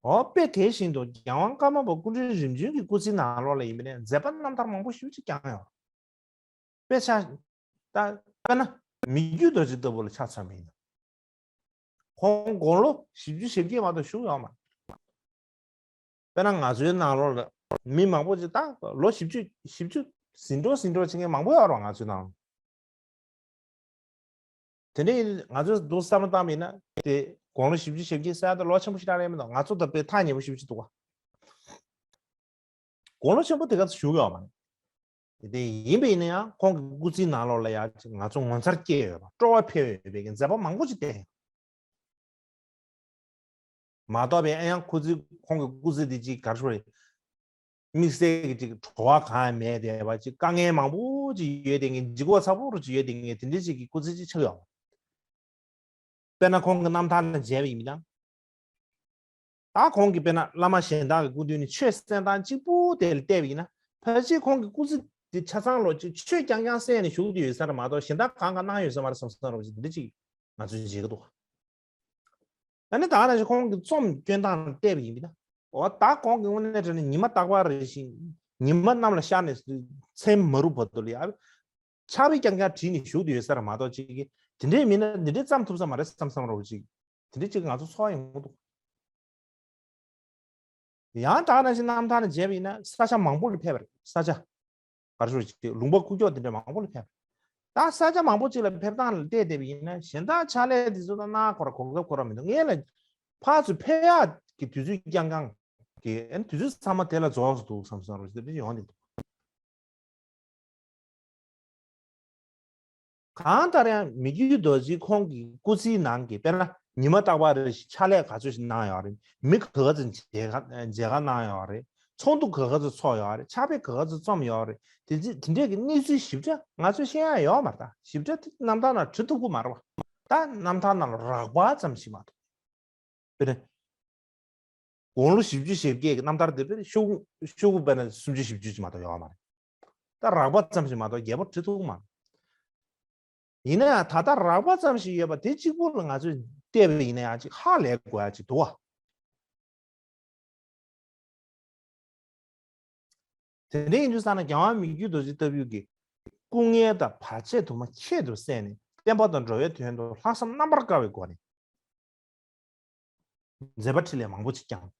འོ་དཔེ་དེ་བཞིན་དུ་རྒྱལ་དབང་ཀརྨ་པ་སྐུ་ཕྲེང་རིམ་བྱོན་གྱི་སྐུ་ཚེའི་ནང་ལོགས་ལ་ཡིན་པས་ན་མཛད་པ་རྣམ་ཐར་མང་པོ་ཞེ་པོ་ཅིག་བསྐྱངས་ཡོད། དཔེ་ཆ། ད་དཔེར་ན་མི་བསྐྱོད་རྡོ་རྗེ་ལྟ་བུ་ལ་ཆ་མཚོན་པ་ཡིན་ན། ཁོང་དགུང་ལོ་བཞི་བཅུ་ཞེ་བརྒྱད་མ་གཏོགས་བཞུགས་ཡོད་མ་རེད། དཔེར་ན་ང་ཚོའི་ནང་ལོགས་ལ་མི་མང་པོ་ཅིག་ད་ལོ་བཞི་བཅུ་བཞི་བཅུ་ཟིན་འགྲོ་ཟིན་འགྲོ་བྱེད་མཁན་མང་པོ་ཡོད་རེད་པ་ང་ཚོའི་ནང་ལ། དེ་ནས་ང་ཚོས་འདུག་བསམ་བློ་བཏང་བ་ཡིན་ན་དེ་དགུང་ལོ་བཞི་བཅུ་ཞེ་བརྒྱད་ཟེར་ཡ་དེ་ལོ་ཆེན་པོ་ཞིག་རང་རེད་མི་འདུག་ང་ཚོ་ད་དཔེ་ཐག་ཉེ་པོ་ཞེ་པོ་ཅིག་འདུག་ག་དགུང་ལོ་ཆེན་པོ་དེ་ག་ཚོད་བཞུགས་ཡོད་མ་རེད། དེ་ཡིན་པ་ཡིན་ན་ཡང་ཁོང་གི་སྐུ་ཚེའི་ནང་ལོགས་ལ་ཡང་ང་ཚོ་ངོ་མཚར་སྐྱེས་ཡོད་པ་སྤྲོ་བ་འཕེལ་ཡོད་པའི་མཛད་པ་མང་པོ་ཅིག་བསྟན་ཡོད། མ་གཏོགས་པའི་ཨ་ཡང་ཁོ་ཚོའི་ཁོང་གི་སྐུ་ཚེ་འདི་ཅིག་ག་རེ་ཞུ་དགོས་རེད། དམིགས་བསལ་གྱི་ཅིག་བྲོ་བ་གང་ཡང་མེད་བསྡད་པ་ཅིག་དཀའ་ངལ་མང་པོ་ཅིག་ཡོད་བསྡད་མཁན་ལྗིད་ཁོག་ཚ་པོ་རུ་ཅིག་ཡོད་བསྡད་མཁན་དེ་འདྲ་ཅིག་གི་སྐུ་ཚེ་ཅིག་ཆགས་ཡོད། དཔེར་ན་ཁོང་གི་རྣམ་ཐར་ལ་མཇལ་བ་ཡིན་ན། ད་ཁོང་གིས་དཔེར་ན་བླ་མ་གཞན་དག་གི་སྐུ་མདུན་ནས་ཆོས་གསན་སྟངས་གཅིག་པུ་དེ་ལ་བལྟས་པ་ཡིན་ན་ཕལ་ཆེར་ཁོང་གི་སྐུ་ཚེ་འདི་ཆ་ཚང་ལོ་ཅིག་ཆོས་རྐྱང་རྐྱང་གསན་ནས་བཞུགས་བསྡད་ཡོད་ས་རེད་མ་གཏོགས་གཞན་དག་གང་ག་གནང་ཡོད་ས་མ་རེད་བསམ་བསམ་རོགས་ཅིག་འདི་འདྲ་ཅིག་ང་ཚོས་མཇལ་གི་འདུག་ཨ་ནི་ད་ག་ནང་བཞིན་ཁོང་གི་རྩོམ་སྐྱོན་སྟངས་བལྟས་པ་ཡིན་ན། འོ་ད་ཁོང་གི་དངོས་གནས་དྲང་གནས་ཉི་མ་རྟག་པར་རེ་བཞིན་ཉི་མ་གནམ་ལ་ཤར་ནས་མཚན་མ་རུབ་བར་དུ་ལ་ཡ། ཕྱག་དཔེ་རྐྱང་རྐྱང་བྲིས་ནས་བཞུགས་བསྡད་ཡོད་ས་རེད་མ་གཏོགས་ཅིག་གི་དེ་འདྲའི་མི་སྣ་འདི་འདྲའི་བརྩམས་ཐུབ་ས་མ་རེད་བསམ་བསམ་རོགས་ཅིག་དེ་འདྲའི་ཅིག་ང་ཚོ་ཚོར་བ་ཡོང་གི་འདུག་ཡང་དག་ནང་བཞིན་རྣམ་ཐར་ནས་མཇལ་བ་ཡིན་ན་ས་ཆ་མང་པོ་ལ་ཕེབས་པ་རེད། ས་ཆ་ག་རེ་ཞུ་ཅིག་ལུང་པ་ཁུག་ཀྱོག་དེ་འདྲ་མང་པོ་ལ་ཕེབས་པ་རེད། ད་ས་ཆ་མང་པོ་ཅིག་ལ་ཕེབས་སྟངས་ལ་བལྟས་བསྡད་པ་ཡིན་ན་གཞན་དག་ཕྱག་ལས་དེ་ཚོ་ད་གནང་ཁོ་ར་གོ་སྐབས་ཁོ་ར་མི་འདུག་ངས་ལ་ཕར་ཚུར་ཕེབས་ཡག་གི་དུས་ཚོད་རྐྱང་རྐྱང་གི་ཨ་ནི་དུས་ཚོད་ཚང་མ་དེ་ལ་རྫོགས་སུ་འདུག་བསམ་བསམ་རོགས་ཞེས་དེ་འདྲ་ཡོང་བསྡད་འདུག་གང་ལྟར་ཡང་མི་བསྐྱོད་རྡོ་རྗེ་ཁོང་གི་སྐུ་ཚེའི་ནང་གི་དཔེར་ན་ཉི་མ་རྟག་པར་རེ་ཞིག་ཕྱག་ལས་ག་ཚོད་ཞིག་གནང་ཡོད་རེད། མི་ག་ཚོད་མཇལ་ཁ་མཇལ་ཁ་གནང་ཡོད་རེད། ཚོགས་འདུ་ག་ག་ཚོད་ཚོགས་ཡོད་རེད། ཕྱག་དཔེ་ག་ག་ཚོད་རྩོམ་ཡོད་རེད། དེ་ཚོ་དེ་འདྲས་ཀྱི་གནས་ཚུལ་ཞིབ་ཕྲ་ང་ཚོས་ཤེས་ཡ་ཡོད་མ་རེད། ད་ཞིབ་ཕྲ་དེ་རྣམ་ཐར་ནང་བྲི་ཐུབ་ཀྱི་མ་རེད་བ། ད་རྣམ་ཐར་ནང་ལ་རགས་པ་ཙམ་ཞིག་མ་གཏོགས། དཔེར་ན། དགུང་ལོ་བཞི་བཅུ་ཞེ་བརྒྱད་ཀྱི་རྣམ་ཐར་དེ་དཔེར་ན་ཤོག་གུ་ཤོག་གུ་དཔེར་ན་སུམ་ཅུ་བཞི་བཅུ་ཅིག་མ་གཏོགས་ཡོད་མ་རེད། ད་རགས་པ་ཙམ་ཞིག་མ་གཏོགས་རྒྱས་པོ་བྲི་ཐུབ་མ་རེད། ཡིན་ན་ཡང་ད་ལྟ་རགས་པ་ཙམ་ཞིག་ཡོད་པ་དེ་གཅིག་པུ་ལ་ང་ཚོས་བལྟས་པ་ཡིན་ན་ཡང་ཅིག་ཧ་ལས་དགོས་ཡ་ཅིག་འདུག་བ། དེ་འདྲ་ཡིན་དུས་ཙང་ན་རྒྱལ་དབང་མི་བསྐྱོད་རྡོ་རྗེ་ལྟ་བུའི་གི་སྐུ་ངལ་དང་བར་ཆད་དུ་མ་ཁྱད་དུ་བསད་ནས་བསྟན་པ་དང་འགྲོ་བའི་དོན་དུ་ལྷག་བསམ་རྣམ་པར་དཀར་བའི་སྒོ་ནས། མཛད་པ་འཕྲིན་ལས་མང་པོ་ཅིག་བསྐྱངས།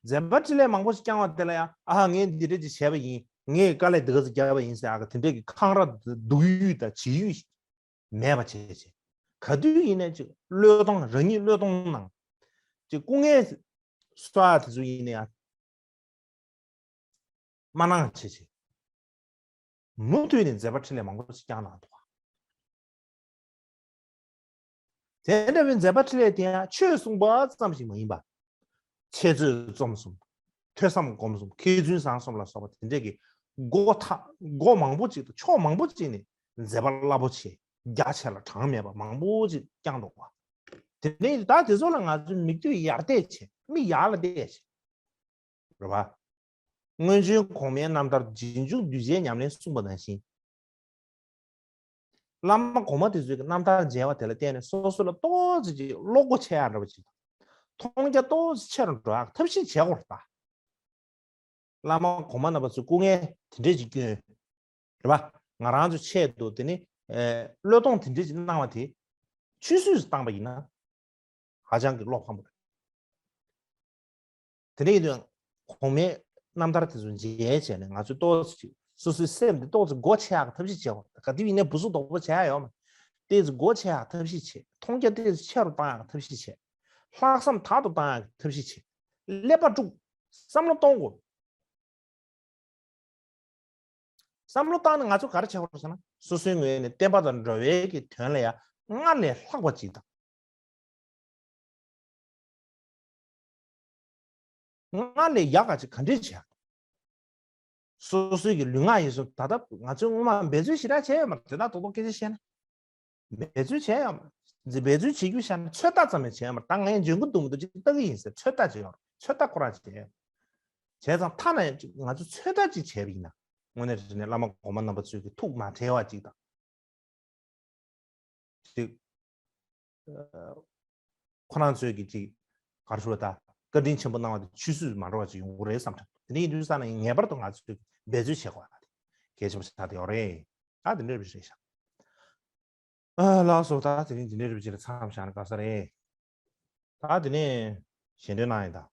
མཛད་པ་འཕྲིན་ལས་མང་པོ་ཅིག་བསྐྱངས་པ་དེ་ལ་ཡང་ཨ་ཧ་ངས་འདི་འདྲ་ཅིག་བྱས་པ་ཡིན། ངས་དཀའ་ལས་འདི་ག་ཙམ་བརྒྱབ་པ་ཡིན་ཟེར་ཨ་ཁ་དེ་འདྲས་ཀྱི་འཁང་ར་སྡུག་ཡུས་དང་བྱེད་ཡུས་མེད་པ་བྱས་བྱས། ག་དུས་ཡིན་ནའི་ཅིག་བློས་གཏོང་རང་ཉིད་བློས་གཏོང་གནང་། ཅིག་སྐུ་ངལ་གསོ་ཡ་དེ་ཚོ་ཡིན་ནའི་ཡང་། མ་གནང་བྱེད་ཅིག་མུ་མཐུད་ནས་མཛད་པ་འཕྲིན་ལས་མང་པོ་ཞིག་བསྐྱངས་གནང་འདུག་དེ་འདྲ་བའི་མཛད་པ་འཕྲིན་ལས་དེ་ཡང་ཆོས་གསུངས་པ་ཙམ་ཞིག་མ་ཡིན་པ། འཆད་རྩོད་རྩོམ་གསུམ། ཐོས་བསམ་སྒོམ་གསུམ། མཁས་བཙུན་བཟང་གསུམ་ལ་སོགས་པ་དེ་འདྲས་ཀྱི་སྒོ་ཐ་སྒོ་མང་པོ་ཅིག་དང་ཕྱོགས་མང་པོ་ཅིག་ནས་མཛད་པ་རླབས་པོ་ཆེ་རྒྱ་ཆེ་ལ་གྲངས་མེད་པ་མང་པོ་ཅིག་བསྐྱངས་འདུག་བ། དེ་ནས་ད་དེ་ཚོ་ལ་ང་ཚོས་མིག་ལྟོས་ཡར་བལྟས་བྱས་མིག་ཡར་ལ་བལྟས་བྱས། རེད་པ། སྔོན་བྱོན་གོང་མའི་རྣམ་ཐར་རྗེས་འཇུག་གདུལ་བྱའི་ཉམས་ལེན་གསུངས་པ་ནང་བཞིན། བླ་མ་གོང་མ་དེ་ཚོའི་རྣམ་ཐར་མཇལ་བ་དེ་ལ་བརྟེན་ནས་སོ་སོ་ལ་ཏོག་ཙམ་ཅིག་བློ་སྒོ་ཕྱེ་ཡག་འདྲ་པོ་ཅིག་དང་། མཐོང་རྒྱ་ཏོག་ཙམ་ཆེ་རུ་འགྲོ་ཡག་ཐབས་ཤེས་བྱེད་དགོས་རེད་ད། བླ་མ་གོང་མ་རྣམ་པ་ཚོས་སྐུ་ངལ་དེ་འདྲས་ཅིག་བསྐྱོན། རེད་པ། ང་རང་ཚོའི་ཆེད་དུ་དེ་ནི་བློས་གཏོང་དེ་འདྲས་ཅིག་གནང་བ་དེ་ཆུད་ཟོས་སུ་བཏང་པ་ཡིན་ན། ཧ་ཅང་གི་བློ་ཕམ་པོ་རེད། དེ་འདྲ་ཡིན་དུས་གོང་མའི་རྣམ་ཐར་དེ་ཚོ་མཇལ་བྱས་ནས་ང་ཚོས་ཏོག་ཙམ་ཅིག་སོ་སོའི་སེམས་དེ་ཏོག་ཙམ་སྒོ་ཕྱེ་ཡག་གི་ཐབས་ཤེས་བྱེད་དགོས། ག་དུས་ཡིན་ནའི་སྦུ་སུབ་རྡོག་པོ་བྱེད་ཡག་ཡོད་མ་རེད། ཏོག་ཙམ་སྒོ་ཕྱེ་ཡག་ཐབས་ཤེས་བྱེད། མཐོང་རྒྱ་ཏོག་ཙམ་ཆེ་རུ་བཏང་ཡག་གི་ཐབས་ཤེས་བྱེད། ལྷག་བསམ་དག་ཏུ་བཏང་ཡག་གི་ཐབས་ཤེས་བྱེད། ཀླད་པ་དཀྲུག་བསམ་བློ་གཏོང་དགོས། བསམ་བློ་བཏང་ནས་ང་ཚོ་ག་རེ་བྱེད་དགོས་ཟེར་ན་སོ་སོའི་ངོས་ནས་བསྟན་པ་དང་འགྲོ་བའི་གི་དོན་ལ་ཡང་སྔར་ལས་ལྷག་པ་ཅིག་དང་། སྔར་ལས་ཡག་ག་ཅིག་ག་འདྲས་བྱེད། སོ་སོའི་གི་ལུས་ངག་ཡིད་གསུམ་ད་ལྟ་ང་ཚོའི་སྔོན་མ་འབད་རྩོལ་ཞེ་དྲག་བྱས་ཡོད་མ་རེད། དེ་དག་རྡོག་རྡོག་སྐད་ཆ་བཤད་ན། འབད་རྩོལ་བྱས་ཡོད་མ་རེད། འབད་རྩོལ་བྱེད་རྒྱུ་བཤད་ན་ཚོད་ལྟ་ཙམ་ཡང་བྱས་ཡོད་མ་རེད། ད་ངས་འཇོན་གི་འདུག་མི་འདུག་ཅིག་ལྟ་གི་ཡིན་ཟེར་ཚོད་ལྟ་བྱས་ཡོད་རེད། ཚོད་ལྟ་ཁོ་རང་བྱས་ཡོད། བྱས་ཙང་ཐ་ན་ཡང་ཅིག་ང་ཚོས་ཚོད་ལྟ་ཅིག་བྱས་པ་ཡིན་ན། དངོས་གནས་དྲང་གནས་བླ་མ་གོང་མ་རྣམ་པ་ཚོས་ཀྱི་ཐུགས་མ་བྲལ་བ་ཅིག་དང་། ཅིག་ཁོ་རང་ཚོས་ཀྱི་ཅིག་ག་རེ་ཞུ་བ་ད་བཀའ་དྲིན་ཆེན་པོ་གནང་བ་དེ་ཆུད་ཟོས་མ་འགྲོ་བ་ཅིག་ཡོང་གི་རེད་བསམ་དྲན། དེ་འདྲ་ཡིན་དུས་ཙང་ན་ངེས་པར་དུ་ང་ཚོས་འབད་རྩོལ་བྱེད་དགོས་པ་དེ་གལ་ཆེན་པོ་ཆགས་བསྡད་ཡོད་རེད། ད་དེ་འདྲ་རེད་ཤག་ཨ་ལགས་སོ། ད་དེ་རིང་འདི་འདྲའི་རིབ་ཅིག་ལ་མཚམས་བཞག་ན་དགའ་ས་རེད། ད་དེ་ནས་ཞལ་འདོན་གནང་ཡིན་ད།